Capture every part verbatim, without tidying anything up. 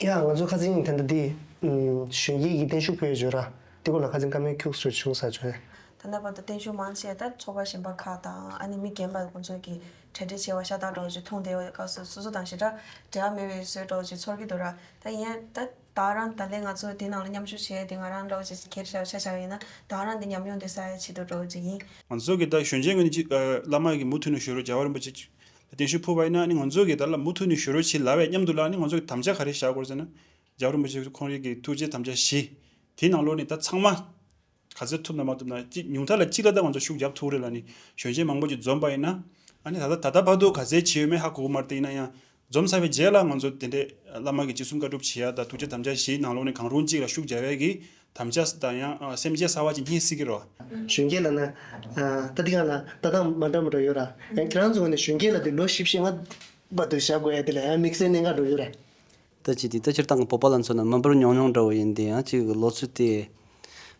ཡ་ང་ཚོ་ཁ་སང་ད་ལྟ་འདི་ཨམ་གཞོན་སྐྱེས་ཀྱི་བརྟན་བཞུགས་ཕུལ་ཡོད་ཅོ་ར། འདི་སྐོར་ལ་ཁ་སང་བཀའ་མོལ་ཁྱུག་ཙམ་བྱུང་ས་ཅོ་ཡ། ད་ལྟ་བར་དུ་བརྟན་བཞུགས་མང་ཆེ་ད་ཚོགས་པ་གཞན་པ་ཁག་དང་ཨ་ནི་མི་རྒན་པ་ཁོང་ཚོ་གི་གྲ་སྒྲིག་བྱས་པ་ཤ་སྟག་འདྲ་བོ་ཅིག་མཐོང་བསྡད་པའི་སྐབས་སུ་སོ་སོ་དང་ཞེ་དྲག་འབྲེལ་བ་མེད་པའི་བཟོ་འདྲ་བོ་ཅིག་ཚོར་གྱི་འདུག་ར། ད་ཡིན་ཡང་ད་ད་རང་ད་ལན་ང་ཚོ་འདི་ནང་ལ་མཉམ་ཞུགས་བྱས་ཏེ་ང་རང་འདྲ་བོ་ཅིག་སྒེར་ཆ་ཆ་བཞག་ཡིན་ན་ད་རང་འདི་ཉམས་མྱོང་འདི་བསགས་ཡ་ཆེད་དུ་འདྲ་བོ་ཅིག་ཡིན། ང་ཚོ་གི་ད་གཞོན་སྐྱེས་ངོས་ནས་ཅིག་བླ་མ་གི་མུ་མཐུད་ནས་བཞུགས་རོགས་རྒྱལ་བ་རིན་པོ་ཆེ་བརྟན་བཞུགས་ཕུལ་བ་ཡིན་ན་ཨ་ནི་ང་ཚོ་གི་ད་ལ་མུ་མཐུད་ནས་བཞུགས་རོགས་བྱེད་ལབ་པའི་མཉམ་དུ་ལ་ཨ་ནི་ང་ཚོ་གི་དམ་བཅའ་ག་རེ་བཞག་དགོས་ཟེར་ན། རྒྱལ་བ་རིན་པོ་ཆེ་ཁོང་རང་གི་ཐུགས་རྗེ་དམ་བཅའ་བཞི། དེའི་ནང་ལོགས་ནས་ད་ཚང་མ་ག་ཚོད་ཐུབ་ན་མ་ཐུབ་ན་གཅིག་ཉུང་མཐའ་ལ་གཅིག་ལ་ད་ང་ཚོ་ཤུགས་རྒྱབ་ཐུབ་རེད་ལབ་ནས་གཞོན་སྐྱེས་མང་པོ་ཅིག་འཛོམས་པ་ཡིན་ན། ཨ་ནི་ད་ལྟ་ད་ལྟ་བར་དུ་ག་ཚད་བྱས་ཡོད་མེད་ཧ་གོ་གི་མ་རེད། དེ་ཡིན་ན་ཡང་འཛོམས་ཚར་བའི་རྗེས་ལ་ང་ཚོ་དེ་འདྲའི་བླ་མ་གི་ཅི་གསུང་བཀའ་སྒྲུབ་བྱེད་ཡ་དང་ཐུགས་རྗེ་དམ་བཅའ་བཞིའི་ནང་ལོགས་ནས་གང་རུང་གཅིག་ལ་ཤུགས་རྒྱབ་ཡ་གི་དམ་བཅའ་དང་ཡང་སེམས་བསྐྱེད་གསར་བ་ཅིག་རྙེད་སྲིད་ཀྱི་རེད། གཞོན་སྐྱེས་ལབ་ན། ད་འདི་གང་ལ་ལྟ་སྟངས་མ་འདྲ་མ་འདྲ་ཡོད་ར། ཡང་ཁྱེད་རང་ཚོ་ངོས་ནས་གཞོན་སྐྱེས་ལབ་དུས་ལོ་བཞི་བཅུ་ཞེ་ལྔ་བར་དུ་བཞག་དགོས་ཡ་དེ་ལ་ཡང་དམིགས་བསལ་གནད་འགག་འགྲོ་ཡོད་ར། ད་ཅི་དེ་ད་སྤྱིར་བཏང་གི་བོད་པ་ལ་མཚོན་ན་མི་འབོར་ཉུང་ཉུང་འདྲ་བོ་ཡིན་དེ་ཡང་ཅིག་ལོ་ཚོད་དེ་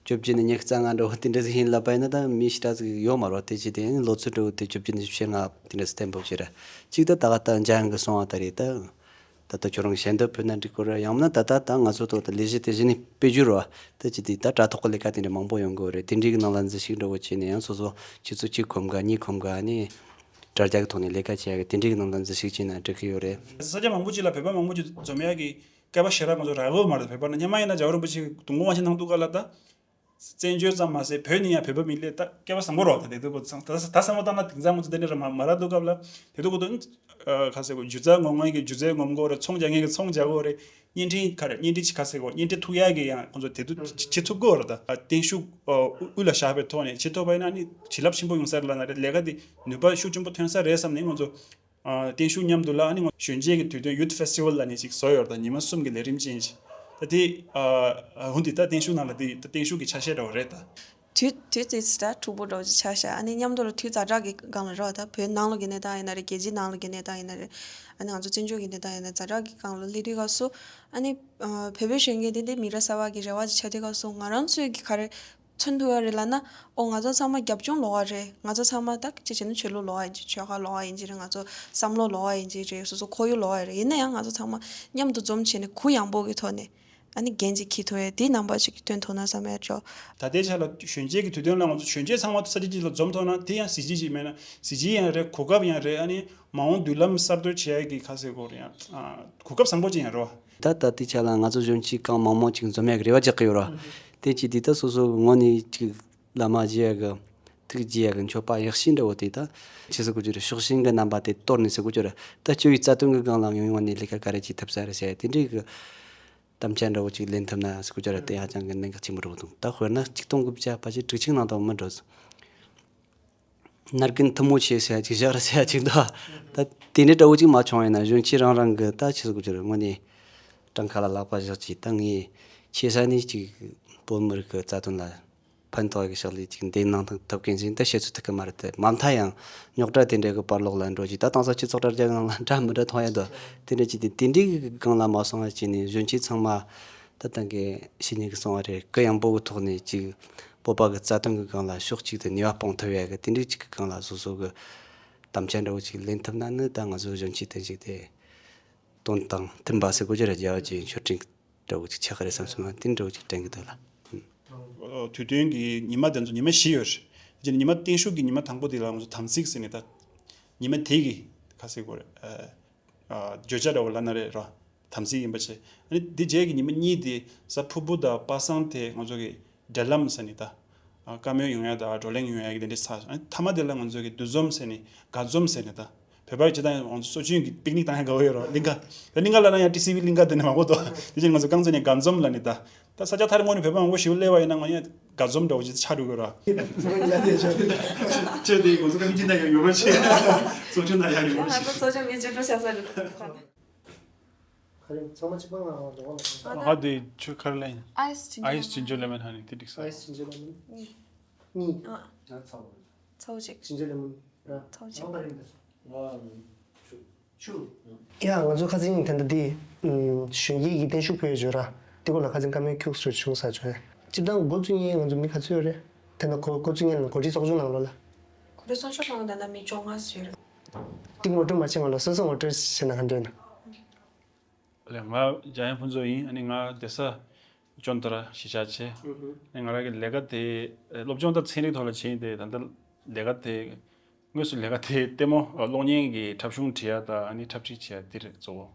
བཅོ་བརྒྱད་ནས་ཉི་ཤུ་རྩ་ལྔ་འདྲ་བོ་དེ་འདྲ་ཟིག་ཡིན་ལབ་པ་ཡིན་ན་ད་མི་ཞེ་དྲག་ཟིག་ཡོད་མ་རེད། དེ་ཅི་དེ་ཡང་ལོ་ཚོད་འདྲ་བོ་དེ་བཅོ་བརྒྱད་ནས་ཉི་ཤུ་ལྔ་དེ་འདྲ་ཟིག་བརྟན་པོ་ཅིག་རེད། ཅིག་ད་ད་ག་ད་འཇམ་དབྱངས་གིས་གསུངས་པ་ལྟར་རེད་ད། ད་ལྟ་ཁྱོད་རང་གི་ཞལ་འདེབས་ཕུལ་ན་འགྲིག་གི་རེད། ཡང་མིན་ན་ད་ལྟ་ད་ང་ཚོ་ཐོག་ཏུ་ལས་གཞི་དེ་གཞི་ནས་སྤེལ་རྒྱུ་རེད་བ། ད་ཅི་དེ་ད་དྲ་ཐོག་གི་ལས་ཀ་དེ་འདྲ་མང་པོ་ཡོང་གི་ཡོད་རེད། དེ་འདྲའི་གི་ནང་ལ་འཛུལ་ཞུགས་འདྲ་བོ་བྱས་ནས་ཡང་སོ་སོ་ཆུ་ཚོད་གཅིག་གོམ་ག་གཉིས་གོམ་ག་ནས་དྲ་རྒྱ་གི་ཐོག་ནས་ལས་ཀ་བྱེད་ཡ་གི་དེ་འདྲའི་གི་ནང་ལ་འཛུལ་ཞུགས་བྱས་ན་འགྲིག་གི་ཡོད་རེད། ས་ཆ་མང་པོ་ཅིག་ལ་བོད་པ་མང་པོ་ཅིག་འཛོམས་ཡ་གི་སྐལ་པ་ཞེ་དྲག་ང་ཚོ་རག་གི་ཡོད་མ་རེད། བོད་པ་ན་སྔོན་མ་ཡིན་ན་རྒྱལ་བ་རིན་པོ་ཆེ་གི་དུས་འཁོར་དབང་ཆེན་གནང་དུས་སྐབས་ལ་ད། བཙན་བྱོལ་ཙམ་མ་ཟད་བོད་ནས་ཡང་བོད་པ་མི་སླེབས། ད་སྐལ་པ་བཟང་པོ་རེད་བ། ད་དེ་དུས་ད་ད་བསམ་བློ་བཏང་ན་དེང་སང་ང་ཚོ་དེ་འདྲ་ར་མ་མ་རག་དུས་སྐབས་ལ་དེ་དུས་ཁོ་ཚོ་ཨ་ག་ཟེར་གོ་སྒྱུ་རྩལ་ངོམ་མཁན་གྱིས་སྒྱུ་རྩལ་ངོམ་གོ་རེད། ཚོང་རྒྱག་མཁན་གྱིས་ཚོང་རྒྱག་གོ་རེད། བརྙན་འཕྲིན་ག་རེ་བརྙན་འཕྲིན་ཅིག་ག་ཟེར་གོ་བརྙན་འཕྲིན་ཐུག་ཡག་གི་ཡང་ཁོ་ཚོ་དེ་དུས་བྱེད་ཐུབ་གོ་རེད། ད་བརྟན་བཞུགས་ཨ་དབུ་ལ་བཞག་པའི་ཐོག་ནས་བྱེད་ཐུབ་པ་ཡིན་ན་ནི་བྱིན་རླབས་ཆེན་པོ་ཡོང་ས་རེད་ལབ་ན་རེད། ལས་ཀ་དེ་ནུས་པ་ཤུགས་ཆེན་པོ་ཐོན་ས་རེད་བསམ་ནས་ང་ཚོ། ཨ་བརྟན་བཞུགས་མཉམ་དུ་ལ་ཨ་ནི་ང་གཞོན་སྐྱེས་ཀྱི་དུས་སྟོན་Youth Festival་ལབ་ནས་ཅིག་བཟོས་ཡོད་རེད། ད་ཉི་མ་གསུམ་གྱི་ལས་རིམ་ཅན་ཅིག་ད་དེ་ཨ་ཨ་འོ་འདི་ད་བརྟན་བཞུགས་ནང་ལ་དེ་ད་བརྟན་བཞུགས་ཀྱི་ཆ་ཤས་འདྲ་བོ་རེད་ད། དུས་དུས་ཙི་ཙི་ད་འཁྲུག་པོ་འདྲ་བོ་ཅིག་ཆགས་ཤག་ཨ་ནི་མཉམ་དུ་ལ་དུས་ཛ་དྲག་གི་སྒང་ལ་རེད་བ། ད་བོད་ནང་ལོགས་ཀྱི་གནས་སྟངས་ཡིན་ན་རེད། རྒྱལ་སྤྱིའི་ནང་ལོགས་ཀྱི་གནས་སྟངས་ཡིན་ན་རེད། ཨ་ནི་ང་ཚོ་བཙན་བྱོལ་གྱི་གནས་སྟངས་ཡིན་ན་ཛ་དྲག་གི་སྒང་ལ་སླེབས་དུས་སྐབས་སུ་ཨ་ནི་ཨ་བོད་པའི་གཞོན་སྐྱེས་དེ་འདྲའི་མི་རབས་གསར་པ་གི་རེ་བ་ཅིག་ཆགས་དུས་སྐབས་སུ་ང་རང་ཚོས་ཀྱི་ག་རེ། མཚོན་ཐུབ་ཡ་རེད་ལབ་ན། ཨོ་ང་ཚོ་ཚང་མ་རྒྱབ་ལྗོངས་ལོགས་ཀ་རེད། ང་ཚོ་ཚང་མ་ད་ཅི་བྱས་ན་ཆོས་ལུགས་ལོགས་ཀ་ཡིན་གྱི་རེད། ཆོལ་ཁ་ལོགས་ཀ་ཡིན་གྱི་རེད། ང་ཚོ་བསམ་བློ་ལོགས་ཀ་ཡིན་གྱི་རེད། སོ་སོ་ཁོར་ཡུག་ལོགས་ཀ་རེད། ཡིན་ན་ཡང་ང་ཚོ་ཚང་མ་མཉམ་དུ་འཛོམས་བྱས་ནས་གུ་ཡངས་པོ་གི་ཐོག་ནས་ཨ་ནི་འགན་ཅིག་འཁྱེར་ཐུབ་ཡ་དེའི་རྣམ་པ་ཅིག་སྟོན་ཐུབ་ན་བསམ་ཡ་ཅོ། ད་ལྟའི་ཆ་ལ་གཞོན་སྐྱེས་ཀྱི་དུས་སྟོན་ལ་ང་ཚོ་གཞོན་སྐྱེས་ཚང་མ་ས་ཆ་གཅིག་ལ་འཛོམས་ཐུབ་ན་དེ་ཡང་གཟི་བརྗིད་ཅིག་མེད་ན་གཟི་བརྗིད་ཡང་རེད། གོ་སྐབས་ཡང་རེད། ཨ་ནི་མ་འོངས་མདུན་ལམ་གསར་གཏོད་བྱེད་ཡ་གི་ཁ་ཟེར་གོ་རེད། ཡང་གོ་སྐབས་བཟང་པོ་ཅིག་ཡང་རེད་བ། ད་ད་ལྟའི་ཆ་ལ་ང་ཚོ་གཞོན་སྐྱེས་གང་མང་མང་ཅིག་འཛོམས་ཡག་གི་རེ་བ་རྒྱག་གི་ཡོད་ར། དེ་ཅི་དེ་ད་སོ་སོ་གི་ངོས་ནས་ཅིག་བླ་མ་རྗེ་ཡག་གི་ཐུགས་རྗེ་ཡག་གི་མཆོད་པ་ཡག་ཤོས་འདྲ་བོ་དེ་ད་ཅི་ཟེར་དགོས་ཀྱི་རེད། ཕྱོགས་ཞེན་གི་རྣམ་པ་དེ་དོར་ནས་ཟེར་དགོས་ཀྱི་རེད། ད་སྤྱི་བའི་རྩ་དོན་གི་སྒང་ལ་ཡང་ཡོང་ནས་ལས་ཀ་ག་རེ་ཅིག་ཐུབ་ས་རེད་ཟེར་དེ་འདྲའི་གི་དམ་བཅའ་འདྲ་བོ་ཅིག་ལེན་ཐུབ་ན་ཟེར་དགོས་ཀྱི་རེད། དེ་ཧ་ཅང་གི་གནད་འགག་ཆེན་པོ་འདྲ་བོ་འདུག་ད་དཔེར་ན་ཆིག་སྟོང་དགུ་བརྒྱ་ཕལ་ཆེར་དྲུག་ཅུ་ནང་དུ་མི་འགྲོ་ཟེར། ནར་གིན་ཐུ་མོ་ཆེ་ཟེར་ཡ་ཅིག་བཞག་ར་ཟེར་ཡ་ཅིག་འདུག་ད་དེ་འདྲའི་འདྲ་བོ་ཅིག་མ་བྱུང་བ་ཡིན་ན་གཞོན་སྐྱེས་རང་རང་གི་ད་ཆི་ཟེར་དགོས་ཀྱི་རེད། དངོས་གནས་བྲང་ཁ་ལ་ལག་པ་བཞག་ཅིག་ད་ངས་ཆེ་ས་ནས་ཅིག་བོད་མི་རིགས་ཀྱི་རྩ་དོན་ལ་ཕན་ཐོགས་ཀྱི་ཕྱག་ལས་ཅིག་འདེམས་གནང་ཐུབ་མཁན་ཞིག་ད་བཤད་ཚོད་ཐིག་གི་མ་རེད་དེ། མ་མཐའ་ཡང་རྙོག་དྲ་དེ་འདྲའི་གི་བར་ལོགས་ལ་འགྲོ་ཅིག་ད་དེང་སང་སྤྱི་ཚོགས་དྲ་རྒྱ་ནང་ལ་འདྲ་མི་འདྲ་མཐོང་ཡ་འདུག་དེ་འདྲ་ཅིག་དེ་དེ་འདྲའི་གི་སྒང་ལ་མ་སོང་བ་ཅིག་ནས་གཞོན་སྐྱེས་ཚང་མ་ད་ལྟ་གི་ཤི་ཉིན་གི་གསུང་བ་རེད། གུ་ཡངས་པོ་གི་ཐོག་ནས་ཅིག་བོད་པ་གི་རྩ་དོན་གི་སྒང་ལ་ཕྱོགས་གཅིག་ཏུ་ནུས་པ་སྤུངས་ཐུབ་ཡ་གི་དེ་འདྲའི་ཅིག་གི་སྒང་ལ་སོ་སོ་གི་དམ་བཅའ་འདྲ་བོ་ཅིག་ལེན་ཐུབ་ན་ནི་ད་ང་ཚོ་གཞོན་སྐྱེས་དེ་ཅིག་དེ་དོན་དང་མཐུན་པ་ཟེར་དགོས་ཀྱི་རེད། རྒྱལ་བ་ཅིག་མཆོད་སྤྲིན་འདྲ་བོ་ཅིག་ཆགས་ཀྱི་རེད་བསམ་སོང་ན་དེ་འདྲ་བོ་ཅིག་དྲན་གི་འདུག་ལ། དུས་སྟོན་གྱི་ཉི་མ་དེ་ཚོ་ཉི་མ་བཞི་ཡོད་རེད། དེ་ཉི་མ་བརྟན་བཞུགས་ཀྱི་ཉི་མ་དང་པོ་དེ་ལ་ང་ཚོ་དམ་ཚིག་ཟེར་ནས་ད་ཉི་མ་དེ་གི་ཁ་ཟེར་དགོས་རེད། བརྗོད་བྱ་འདྲ་བོ་ལབ་ན་རེད་རོ། དམ་ཚིག་ཡིན་པ་བྱས། ཨ་ནི་འདི་རྗེས་ཀྱི་ཉི་མ་གཉིས་དེ་གཟའ་ཕུར་བུ་དང་པ་སངས་དེ་ང་ཚོ་གི་འབྲེལ་ལམ་ཟེར་ནས་ད། བཀའ་མོལ་ཡོང་ཡ་དང་བགྲོ་གླེང་ཡོང་ཡ་གི་དེ་འདྲའི་ཚར། ཨ་ནི་མཐའ་མ་དེ་ལ་ང་ཚོ་གི་འདུ་འཛོམས་ཟེར་ནས་དགའ་འཛོམས་ཟེར་ནས་ད། བོད་པ་ཡི་སྤྱི་བཏང་ང་ཚོ་སྲོལ་རྒྱུན་གྱི་པིག་ནིག་བཏང་ཡ་དགའ་བོ་ཡོད་རོ་གླིང་ག། ད་གླིང་ག་ལབ་ན་ཡང་ཊི་སི་ཝི་གླིང་ག་དེ་ནས་མང་པོ་འདུག་དེ་བཞིན་ང་ཚོ་རྐང་རྩེད་ནས་དགའ་འཛོམས་ལབ་ནས་ད། ད་ས་ཆ་ཐ་རེ་ངོས་ནས་བོད་པ་མང་པོ་ཞིག་སླེབས་པ་ཡིན་ན་ང་ཡང་དགའ་འཛོམས་འདྲ་བོ་ཅིག་ཆགས་འགྲོ་གི་རོ། ཁྱོད་དེ་ང་ཚོ་ཀུན་གྱི་ན་ཡང་ཡོད་མ་ཆེ། གཙོ་ཆེ་ན་ཡང་ཡོད་མ་ཆེ། ང་ཚོ་གཙོ་ཆེ་མི་ཅི་འགྲོ་ཤ་ས་རེད། ག་རེ་ཚང་མ་གཅིག་པ་ང་འགྲོ་བ་ལ། ཨ་དེ་ཆུ་ཁར་ལེན། ཨའི་སི་ཇིན་ཇར་ཨའི་སི་ཇིན་ཇར་ལེ་མོན་ཧ་ནི་དེ་འགྲིག་ས། ཨའི་སི་ཇིན་ཇར་ལེ་མོན་གཉིས། གཉིས། ཨ། ཚ་བོ་ཅིག་ཇིན་ཇར་ལེ་མོན་ར། ཚ་བོ་ཅིག་ཡ་ང་ཚོ་ཁ་སང་ད་ལྟ་འདི་གཞོན་སྐྱེས་ཀྱི་བརྟན་བཞུགས་ཕུལ་ཡོད་ཅོ་ར། དེ་སྐོར་ལ་ཁ་སང་བཀའ་མོལ་ཁྱུག་ཙམ་བྱུང་ས་ཅོ་ཡ། སྤྱིར་བཏང་འགོ་བཙུགས་མཁན་ང་ཚོ་མི་ག་ཚོད་ཡོད་རེད། དེ་ན་འགོ་འགོ་བཙུགས་མཁན་ལ་འགོ་ཁྲིད་ཚོགས་ཆུང་ནང་ལོགས་ལ། འགོ་ཁྲིད་ཚོགས་ཆུང་ནང་ད་ལྟ་མི་བཅོ་ལྔ་ཙམ་ཡོད་རེད། དེ་ངོ་སྤྲོད་མ་བྱས་སྔོན་ལ་སོ་སོ་ངོ་སྤྲོད་བྱས་ན་ག་འདྲ་ཡིན་ན། ལགས། ང་འཇམ་དབྱངས་ཕུན་ཚོགས་ཡིན། ཨ་ནི་ང་བསྡད་ས་ཅོན་ཏ་ར་གཞིས་ཆགས་བྱས། ཨ་ནི་ང་རང་གི་ལས་ཀ་དེ་སློབ་སྦྱོང་དང་ཚན་རིག་ཐོག་ལ་བྱས་ཏེ། ད་ལྟ་ལས་ཀ་དེ་དངོས་སུ་ལས་ཀ་དེ་ལྟད་མོ་གློག་བརྙན་གྱི་འཁྲབ་གཞུང་འབྲི་ཡ་དང་། ཨ་ནི་འཁྲབ་ཁྲིད་བྱེད་ཡ་དེ་རེད་གཙོ་བོ།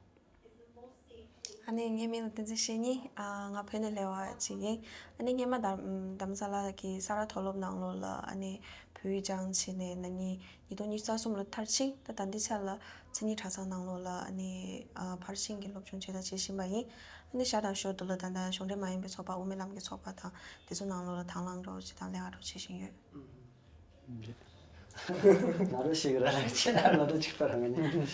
ཨ་ནི་ངའི་མིང་ལ་བསྟན་འཛིན་བཤེས་གཉེན། ཨ། ང་བོད་ནས་སླེབས་པ་ཅིག་ཡིན། ཨ་ནི་སྔོན་མ་རྡ་རྡ་རམ་ས་ལ་གི་ས་རཱ་མཐོ་སློབ་ནང་ལོགས་ལ་ཨ་ནི་བོད་ཡིག་སྦྱངས་བྱས་ནས་ན་ནིང་ཉིས་སྟོང་ཉི་ཤུ་རྩ་གསུམ་ལ་མཐར་ཕྱིན། ད་ད་ལྟའི་ཆ་ལ་མཚན་ཉིད་གྲྭ་ཚང་ནང་ལོགས་ལ་ཨ་ནི་ཨ་ཕར་ཕྱིན་གྱི་སློབ་སྦྱོང་བྱེད་དང་བྱེད་བཞིན་པ་ཡིན། ཨ་ནི་ཞར་དང་ཞོར་དུ་ལ་ད་ལྟ་གཞུང་འབྲེལ་མ་ཡིན་པའི་ཚོགས་པ། དབུ་མའི་ལམ་གྱི་ཚོགས་པ་དང་དེ་ཚོ་ནང་ལོགས་ལ་དང་བླངས་འདྲ་བོ་བྱེད་དང་ལས་ཀ་འདྲ་བོ་བྱེད་བཞིན་ཡོད། ང་རང་ཞིག་ར་ལ་ཆེ་ན་ལོ་ད་ཅིག་པ་རང་ནི།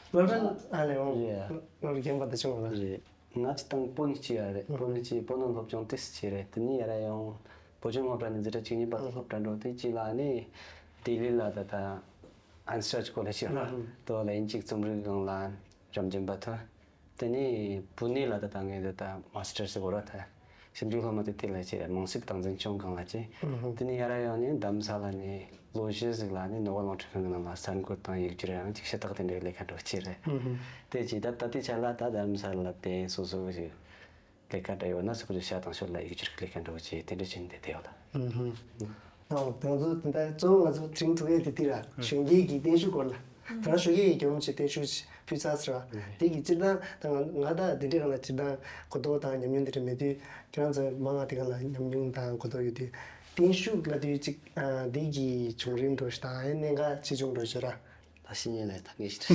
སློབ་གྲྭ་ཨ་ལས་འོང་། རེད། སློབ་རྒན་པ་དེ་ཆུང་བ་རེད། ང་ཅི་དང་པོ་ནི་ཅི་ཡ་རེད། པོ་ནི་ཅི་པོ་ནོ་སློབ་སྦྱོང་ཏིས་ཅི་རེད། དེ་ནི་ཡ་ར་ཡོང་བོད་ལྗོངས་སློབ་གྲྭ་ནི་འཛིན་གྲྭ་གཅིག་གཉིས་པ་སློབ་གྲྭ་འགྲོ། དེ་གཅིག་ལ་ནི་ལྡི་ལི་ལ་ད་ད་ཨན་སི་ཊར་ཅི་ཀོ་ལེ་ཇི་ཡོད་ར། དོ་ལ་ཡིན་གཅིག་རྩོམ་རིག་སྒང་ལ་རབ་འབྱམས་པ་ཐོན། དེ་ནས་བུ་ནེ་ལ་ད་ད་ངས་ད་ད་མ་སི་ཊར་ཟེར་གོ་ར་ད་ཞིབ་འཇུག་སློབ་མ་དེ་དེ་ལ་བྱས། དམངས་སྲིད་དང་འཛིན་སྐྱོང་སྒང་ལ་བྱས། དེ་ནས་ཡ་ར་ཡོང་ནས་རྡ་རམ་ས་ལ་ནས་ལོ་བཞི་ཟིག་ལ་ནས་ནོར་ཝེ་རླུང་འཕྲིན་ཁང་གི་ནང་ལ་གསར་འགོད་དང་ཡིག་སྒྱུར་ཡང་ཅིག་ཞུ་དག་དེ་འདྲའི་ལས་ཀ་འགྲོ་བྱས་རེད། དེ་བྱས་ད་ད་ལྟའི་ཆ་ལ་ད་རྡ་རམ་ས་ལ་དེ་སོ་སོ་ཞིག་ལས་ཀ་འདྲ་ཡོད་ན་སོ་སོ་ཞུ་དང་ཞོར་ལ་ཡིག་སྒྱུར་གྱི་ལས་ཀ་འགྲོ་བྱས་དེ་འདྲ་བྱས་ནས་བསྡད་ཡོད་ལ། ཨོ། ད་ང་ཚོ་ད་ལྟ་གཙོ་བོ་ང་ཚོ་དྲི་བ་དྲི་ཡས་དེ་དེ་ར། གཞོན་སྐྱེས་ཀྱི་བརྟན་བཞུགས་སྐོར་ལ། ད་རང་གཞོན་སྐྱེས་ཀྱི་རྒྱལ་བ་རིན་པོ་ཆེ་བརྟན་བཞུགས་ཕུལ་ཚར་ཟེར་བ། དེ་གི་སྤྱིར་བཏང་ད་ང་ང་ད་དེ་འདྲའི་སྒང་ལ་སྤྱིར་བཏང་གོ་རྟོགས་དང་ཉམས་མྱོང་དེ་འདྲ་མེད་དུས། ཁྱེད་རང་ཚོ་མང་ང་དེ་སྒང་ལ་ཉམས་མྱོང་དང་གོ་རྟོགས་ཡོད་དུས། བརྟན་བཞུགས་ལབ་དུས་ཅིག་ཨ་འདི་གི་བྱུང་རིམ་འདྲ་ཞིག་དང་། ཨེ་གནད་འགག་ཆེ་ཆུང་འདྲ་ཞིག་ར། ད་ཤེས་ཉེན་ལས་ད་ངེས་ཤེས་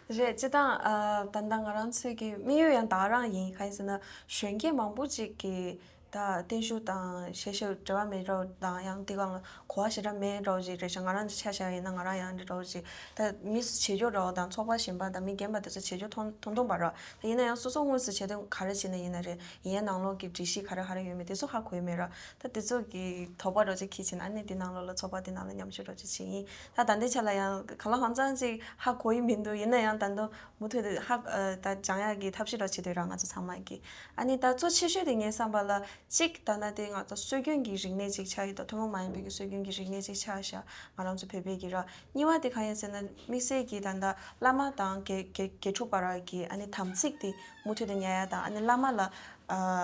རེད། སྤྱིར་བཏང་ཨ་ད་ལྟ་ང་རང་ཚོའི་གི་དམིགས་ཡུལ་ཡང་དག་རང་ཡིན། གང་ཡིན་ཟེར་ན་གཞོན་སྐྱེས་མང་པོ་ཅིག་གི་ད་བརྟན་བཞུགས་དང་ཤེས་བྱ་འབྲེལ་བ་མེད་འདྲ་བོ་དང་། ཡང་དེ་སྒང་ལ་གོ་བ་ཞེ་དྲག་མེད་འདྲ་བོ་ཅིག་རེད་ཤག་ང་རང་ཚོ་ཆ་བཞག་ཡིན་ན་ང་རང་ཡང་འདྲ་བོ་ཅིག་ད་མི་བྱེད་སྐྱོ་འདྲ་བོ་དང་། ཚོགས་པ་གཞན་པ་དང་མི་རྒན་པ་དེ་ཚོ་བྱེད་སྐྱོ་མཐོང་མཐོང་མཐོང་པ་ར། ད་ཡིན་ན་ཡང་སོ་སོ་དངོས་སུ་བྱེད་དོན་ག་རེ་བྱེད་ན་ཡིན་ན་རེད། ཡིན་ཡང་ནང་ལོགས་ཀྱི་སྒྲིག་གཞི་ག་རེ་ག་རེ་ཡོད་མེད་དེ་ཚོ་ཧ་གོ་ཡི་མེད་ར། ད་དེ་ཚོ་གི་དོགས་པ་འདྲ་ཅིག་འཁྱེར་བྱས་ན་ཨ་ནི་དེ་ནང་ལོགས་ལ་ཚོགས་པ་དེ་ནང་ལ་མཉམ་ཞུགས་འདྲ་ཅིག་བྱེད་ཡིན། ད་ད་ལྟའི་ཆ་ལ་ཡང་གང་ལ་གང་འཚམ་ཅིག་ཧ་གོ་ཡི་མི་འདུག་ཡིན་ན་ཡང་ད་དུང་མུ་མཐུད་དེ་ཧ་ཨ་ད་སྦྱང་ཡག་གི་ཐབས་ཤེས་འདྲ་བྱེད་འདོད་ར། ང་ཚོ་ཚང་མ་གི་ཨ་ནི་ད་གཙོ་ཆེ་ཤོས་དེ་ངའི་བསམ་པ་ལ་གཅིག་ད་ལྟ་དེ་ང་ཚོ་སྲོལ་རྒྱུན་གྱི་རིག་གནས་ཅིག་ཆགས་ཡོད། ད་ཐུན་མོང་མ་ཡིན་པའི་གི་སྲོལ་རྒྱུན་གྱི་རིག་གནས་ཅིག་ཆགས་ཤག་ང་རང་ཚོ་བོད་པའི་གི་ར། གཉིས་པ་དེ་གང་ཡིན་ཟེར་ན་དམིགས་བསལ་གྱི་ད་ལྟ་བླ་མ་དང་དགེ་དགེ་དགེ་ཕྲུག་བར་གྱི་ཨ་ནི་དམ་ཚིག་དེ་མུ་མཐུད་དུ་ཉར་ཡ་དང་། ཨ་ནི་བླ་མ་ལ་ཨ་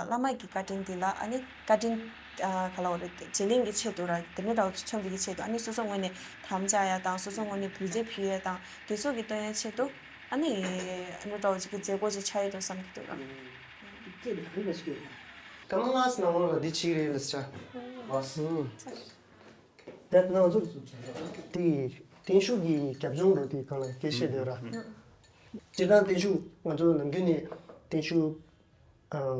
བླ་མ་གི་བཀའ་དྲིན་དེ་ལ་ཨ་ནི་བཀའ་དྲིན་ཨ་ག་ལ་འོ་རེད། བརྗེ་ལེན་གྱི་ཆེད་དུ་ར། དེ་འདྲ་འདྲ་བོ་མཚོན་པའི་གི་ཆེད་དུ་ཨ་ནི་སོ་སོ་ངོས་ནས་དམ་བཅའ་ཡ་དང་། སོ་སོ་ངོས་ནས་འབུལ་རྫས་ཕུལ་ཡ་དང་། དེ་ཚོ་གི་སྟོན་ཡ་ཆེད་དུ་ཨ་ནི་ཨ་ནི་འདྲ་བོ་ཅིག་གི་མཛད་སྒོ་ཅིག་ཆགས་ཡོད་འདུག་བསམ་གྱི་འདུག་ར། ད་ང་ང་ཟེར་ན་འོ་ལ་འདི་ཅིག་རེད་ལ་ཟེར། ཨ། ད་ང་ཚོ་དེ་བརྟན་བཞུགས་ཀྱི་རྒྱབ་ལྗོངས་འགྲོ་དེ་གང་ལ་སྐད་ཆ་ཡོད་ར། སྤྱིར་བཏང་བརྟན་བཞུགས་ང་ཚོ་ནམ་རྒྱུན་ནས་བརྟན་བཞུགས་ཨམ་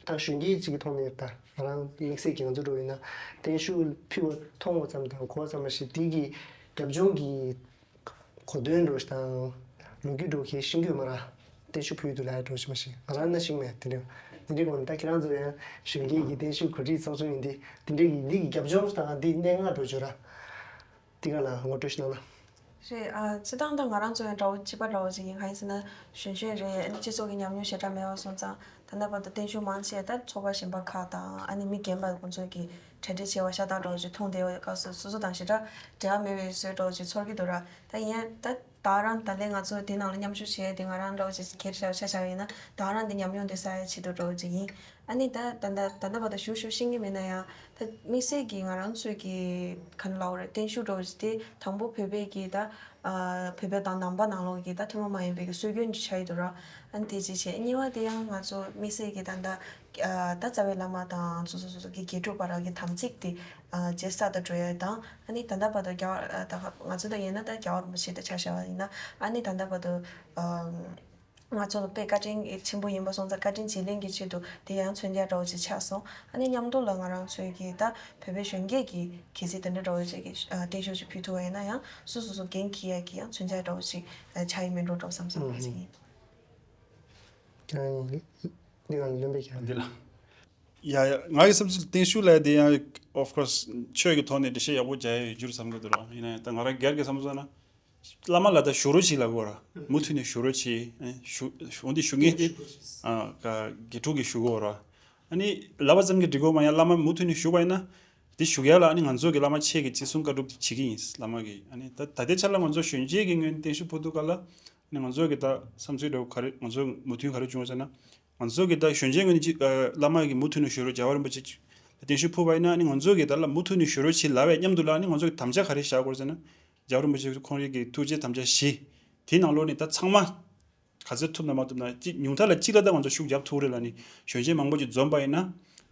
ད་གཞོན་སྐྱེས་ཅིག་གི་ཐོག་ནས་ད་ང་རང་དམིགས་བསལ་གྱི་ང་ཚོ་འགྲོ་ཡིན་ན་བརྟན་བཞུགས་ཕུལ་བ་མཐོང་བ་ཙམ་དང་གོ་བ་ཙམ་མ་ཞིག་དེ་གི་རྒྱབ་ལྗོངས་ཀྱི་གོ་དོན་འགྲོ་དང་ལོ་རྒྱུས་འགྲོ་གི་ཤེས་རྒྱུ་མ་ར། བརྟན་བཞུགས་ཕུལ་དུ་ལ་འགྲོ་ཞིག་མ་ཞིག་ང་རང་ན་ཞིག་མེད་དེ་འདྲ། དེ་འདྲའི་སྒང་ད་ཁྱེད་རང་ཚོ་ཡང་གཞོན་སྐྱེས་ཀྱི་བརྟན་བཞུགས་གོ་སྒྲིག་ཚོགས་ཆུང་ཡིན་དེ་དེ་འདྲའི་གི་འདི་གི་རྒྱབ་ལྗོངས་དང་འདི་གནད་འགག་འགྲོ་བརྗོད་ར། དེ་ག་ལ་ངོ་སྤྲོད་ཞིག་གནང་ན། རེད། ཨ་སྤྱིར་བཏང་ད་ང་རང་ཚོ་ཡང་འདྲ་བོ་གཅིག་པ་འདྲ་བོ་ཞིག་ཡིན། གང་ཡིན་ཟེར་ན་གཞོན་གཞོན་རེད། ཨ་ནི་སྤྱི་ཚོགས་ཀྱི་ཉམས་མྱོང་ཞེ་དྲག་མེད་པ་སོང་ཙང་། ད་ལྟ་བར་དུ་བརྟན་བཞུགས་མང་ཆེ་ད་ཚོགས་པ་གཞན་པ་ཁག་དང་། ཨ་ནི་མི་རྒན་པ་ཁོང་ཚོ་གི་གྲ་སྒྲིག་བྱས་པ་ཤ་སྟག་འདྲ་བོ་ཞིག་མཐོང་བསྡད་པའི་སྐབས་སུ་སོ་སོ་དང་ཞེ་དྲག་འབྲེལ་བ་མེད་པའི་བཟོ་འདྲ་བོ་ཞིག་ཚོར་གྱི་འདུག་ར། ད་ཡིན་ཡང་ད་ད་རང་ད་ལན་ང་ཚོ་དེ་ནང་ལ་མཉམ་ཞུགས་བྱས་ཏེ་ང་རང་འདྲ་བོ་ཞིག་སྒེར་བྱ་བ་ཆ་བཞག་ཡིན་ན་ད་རང་དེ་ཉམས་མྱོང་དེ་བསགས་ཡ་ཆེད་དུ་འདྲ་བོ་ཅིག་ཡིན། ཨ་ནི་ད་ད་ད་ད་ལྟ་བར་དུ་ཞུ་ཞུ་ཤེས་ཀྱི་མེད་ན་ཡང་། ད་དམིགས་བསལ་གྱིས་ང་རང་ཚོའི་གི་ག་ནི་ལབ་དགོས་རེད། བརྟན་བཞུགས་འདྲ་བོ་ཞིག་དེ་དང་པོ་བོད་པའི་གི་ད་ཨ་བོད་པ་དང་ནང་པ་ནང་ལོགས་ཀྱི་ད་ཐུན་མོང་མ་ཡིན་པའི་གི་སྲོལ་རྒྱུན་ཅིག་ཆགས་ཡོད་དུ་ར། ཨ་ནི་དེ་གཅིག་བྱས། གཉིས་པ་དེ་ཡང་ང་ཚོ་དམིགས་བསལ་གྱི་ད་ད་ཨ་ད་རྩ་བའི་བླ་མ་དང་སོ་སོ་སོ་སོ་གི་དགེ་ཕྲུག་བར་གྱི་དམ་ཚིག་དེ་ཨ་ཇེ་གསལ་དུ་འགྲོ་ཡ་དང་། ཨ་ནི་ད་ལྟ་བར་དུ་རྒྱ་གར་ཨ་ད་ང་ཚོ་ད་ཡིན་ན་ད་རྒྱལ་བ་རིན་པོ་ཆེ་དེ་ཆ་བཞག་པ་ཡིན་ན། ཨ་ནི་ད་ལྟ་བར་དུ་ཨ་ང་ཚོ་ལ་དཔེ་བཀའ་དྲིན་ཆེན་པོ་ཡིན་པ་སོང་ཙང་བཀའ་དྲིན་བརྗེ་ལེན་གྱི་ཆེད་དུ་དེ་ཡང་མཚོན་ཆ་འདྲ་བོ་ཅིག་ཆགས་སོང་། ཨ་ནི་མཉམ་དུ་ལ་ང་རང་ཚོའི་གི་ད་བོད་པའི་གཞོན་སྐྱེས་ཀྱི་གལ་སྲིད་དེ་འདྲ་འདྲ་བོ་ཅིག་གི་ཨ་བརྟན་བཞུགས་ཅིག་ཕུལ་ཐུབ་པ་ཡིན་ན་ཡང་སོ་སོ་སོ་འགན་འཁྱེར་ཡ་གི་ཡང་མཚོན་ཆ་འདྲ་བོ་ཅིག་ཨ་ཆགས་ཡིན་མིན་འགྲོ་འགྲོ་བསམ་བསམ་པ་ཅིག་ཡིན། ཁྱེད་རང་ཡིན། འདི་ག་ལ་ལོན་པའི་ཁྱེད་རང་འདི་ལ། ཡ་ཡ། ང་གི་བསམ་ཚུལ་བརྟན་བཞུགས་ལབ་དེ་ཡང་of course ཆོས་ཀྱི་ཐོག་ནས་འགྲེལ་བཤད་ཡག་པོ་རྒྱག་ཡ་ཡོད་རྒྱུ་རེད་བསམ་གི་འདུག་ར། ཡིན་ན་ཡང་ད་ང་རང་སྒེར་གྱི་བསམ་བློ་བཏང་ན། བླ་མ་ལ་ད་བཞུགས་རོགས་བྱེད་ལབ་དགོས་ར། མུ་མཐུད་ནས་བཞུགས་རོགས་བྱེད། ཨ་ནི་བཞུགས་འོན་ཏེ་བཞུགས་མཁན་དེ་ཨ་ག་དགེ་ཕྲུག་གིས་བཞུགས་དགོས་ར། ཨ་ནི་ལབ་པ་ཙམ་གྱིས་འགྲིག་གི་མ་ཡིན། བླ་མ་མུ་མཐུད་ནས་བཞུགས་པ་ཡིན་ན། དེ་བཞུགས་ཡ་ལ་ཨ་ནི་ང་ཚོ་གི་བླ་མ་ཁྱེད་ཀྱི་ཅི་གསུང་བཀའ་སྒྲུབ་དེ་བྱེད་ཀྱི་ཡིན། བླ་མ་གིས། ཨ་ནི་ད་ད་ལྟའི་ཆ་ལ་ང་ཚོ་གཞོན་སྐྱེས་ཀྱི་ངོས་ནས་བརྟན་བཞུགས་ཕུལ་དུས་སྐབས་ལ། ནི་ང་ཚོ་གི་ད་བསམ་ཚུལ་འདྲ་བོ་ག་རེ་ང་ཚོ་མོས་མཐུན་ག་རེ་བྱུང་བ་ཟེར་ན། ང་ཚོ་གི་ད་གཞོན་སྐྱེས་ངོས་ནས་ཅིག་ཨ་བླ་མ་གི་མུ་མཐུད་ནས་བཞུགས་རོགས་རྒྱལ་བ་རིན་པོ་ཆེ་ལ་བརྟན་བཞུགས་ཕུལ་བ་ཡིན་ན། ནི་ང་ཚོ་གི་ད་ལ་མུ་མཐུད་ནས་བཞུགས་རོགས་བྱེད་ལབ་པའི་མཉམ་དུ་ལ་ནི་ང་ཚོ་གི་དམ་བཅའ་ག་རེ་བཞག་དགོས་ཟེར་ན། རྒྱལ་བ་རིན་པོ་ཆེ་ཁོང་རང་གི་ཐུགས་རྗེ་དམ་བཅའ་བཞི་དེའི་ནང་ལོགས་ནས་ད་ཚང་མ་ག་ཚོད་ཐུབ་ན་མ་ཐུབ་ན་ཅིག་ཉུང་མཐའ་ལ་གཅིག་ལ་ད་ང་ཚོ་ཤུགས་རྒྱབ་ཐུབ་རེད་ལབ་ནས་གཞོན་སྐྱེས་མང་པོ་ཅིག་འཛོམས་པ་ཡིན་ན།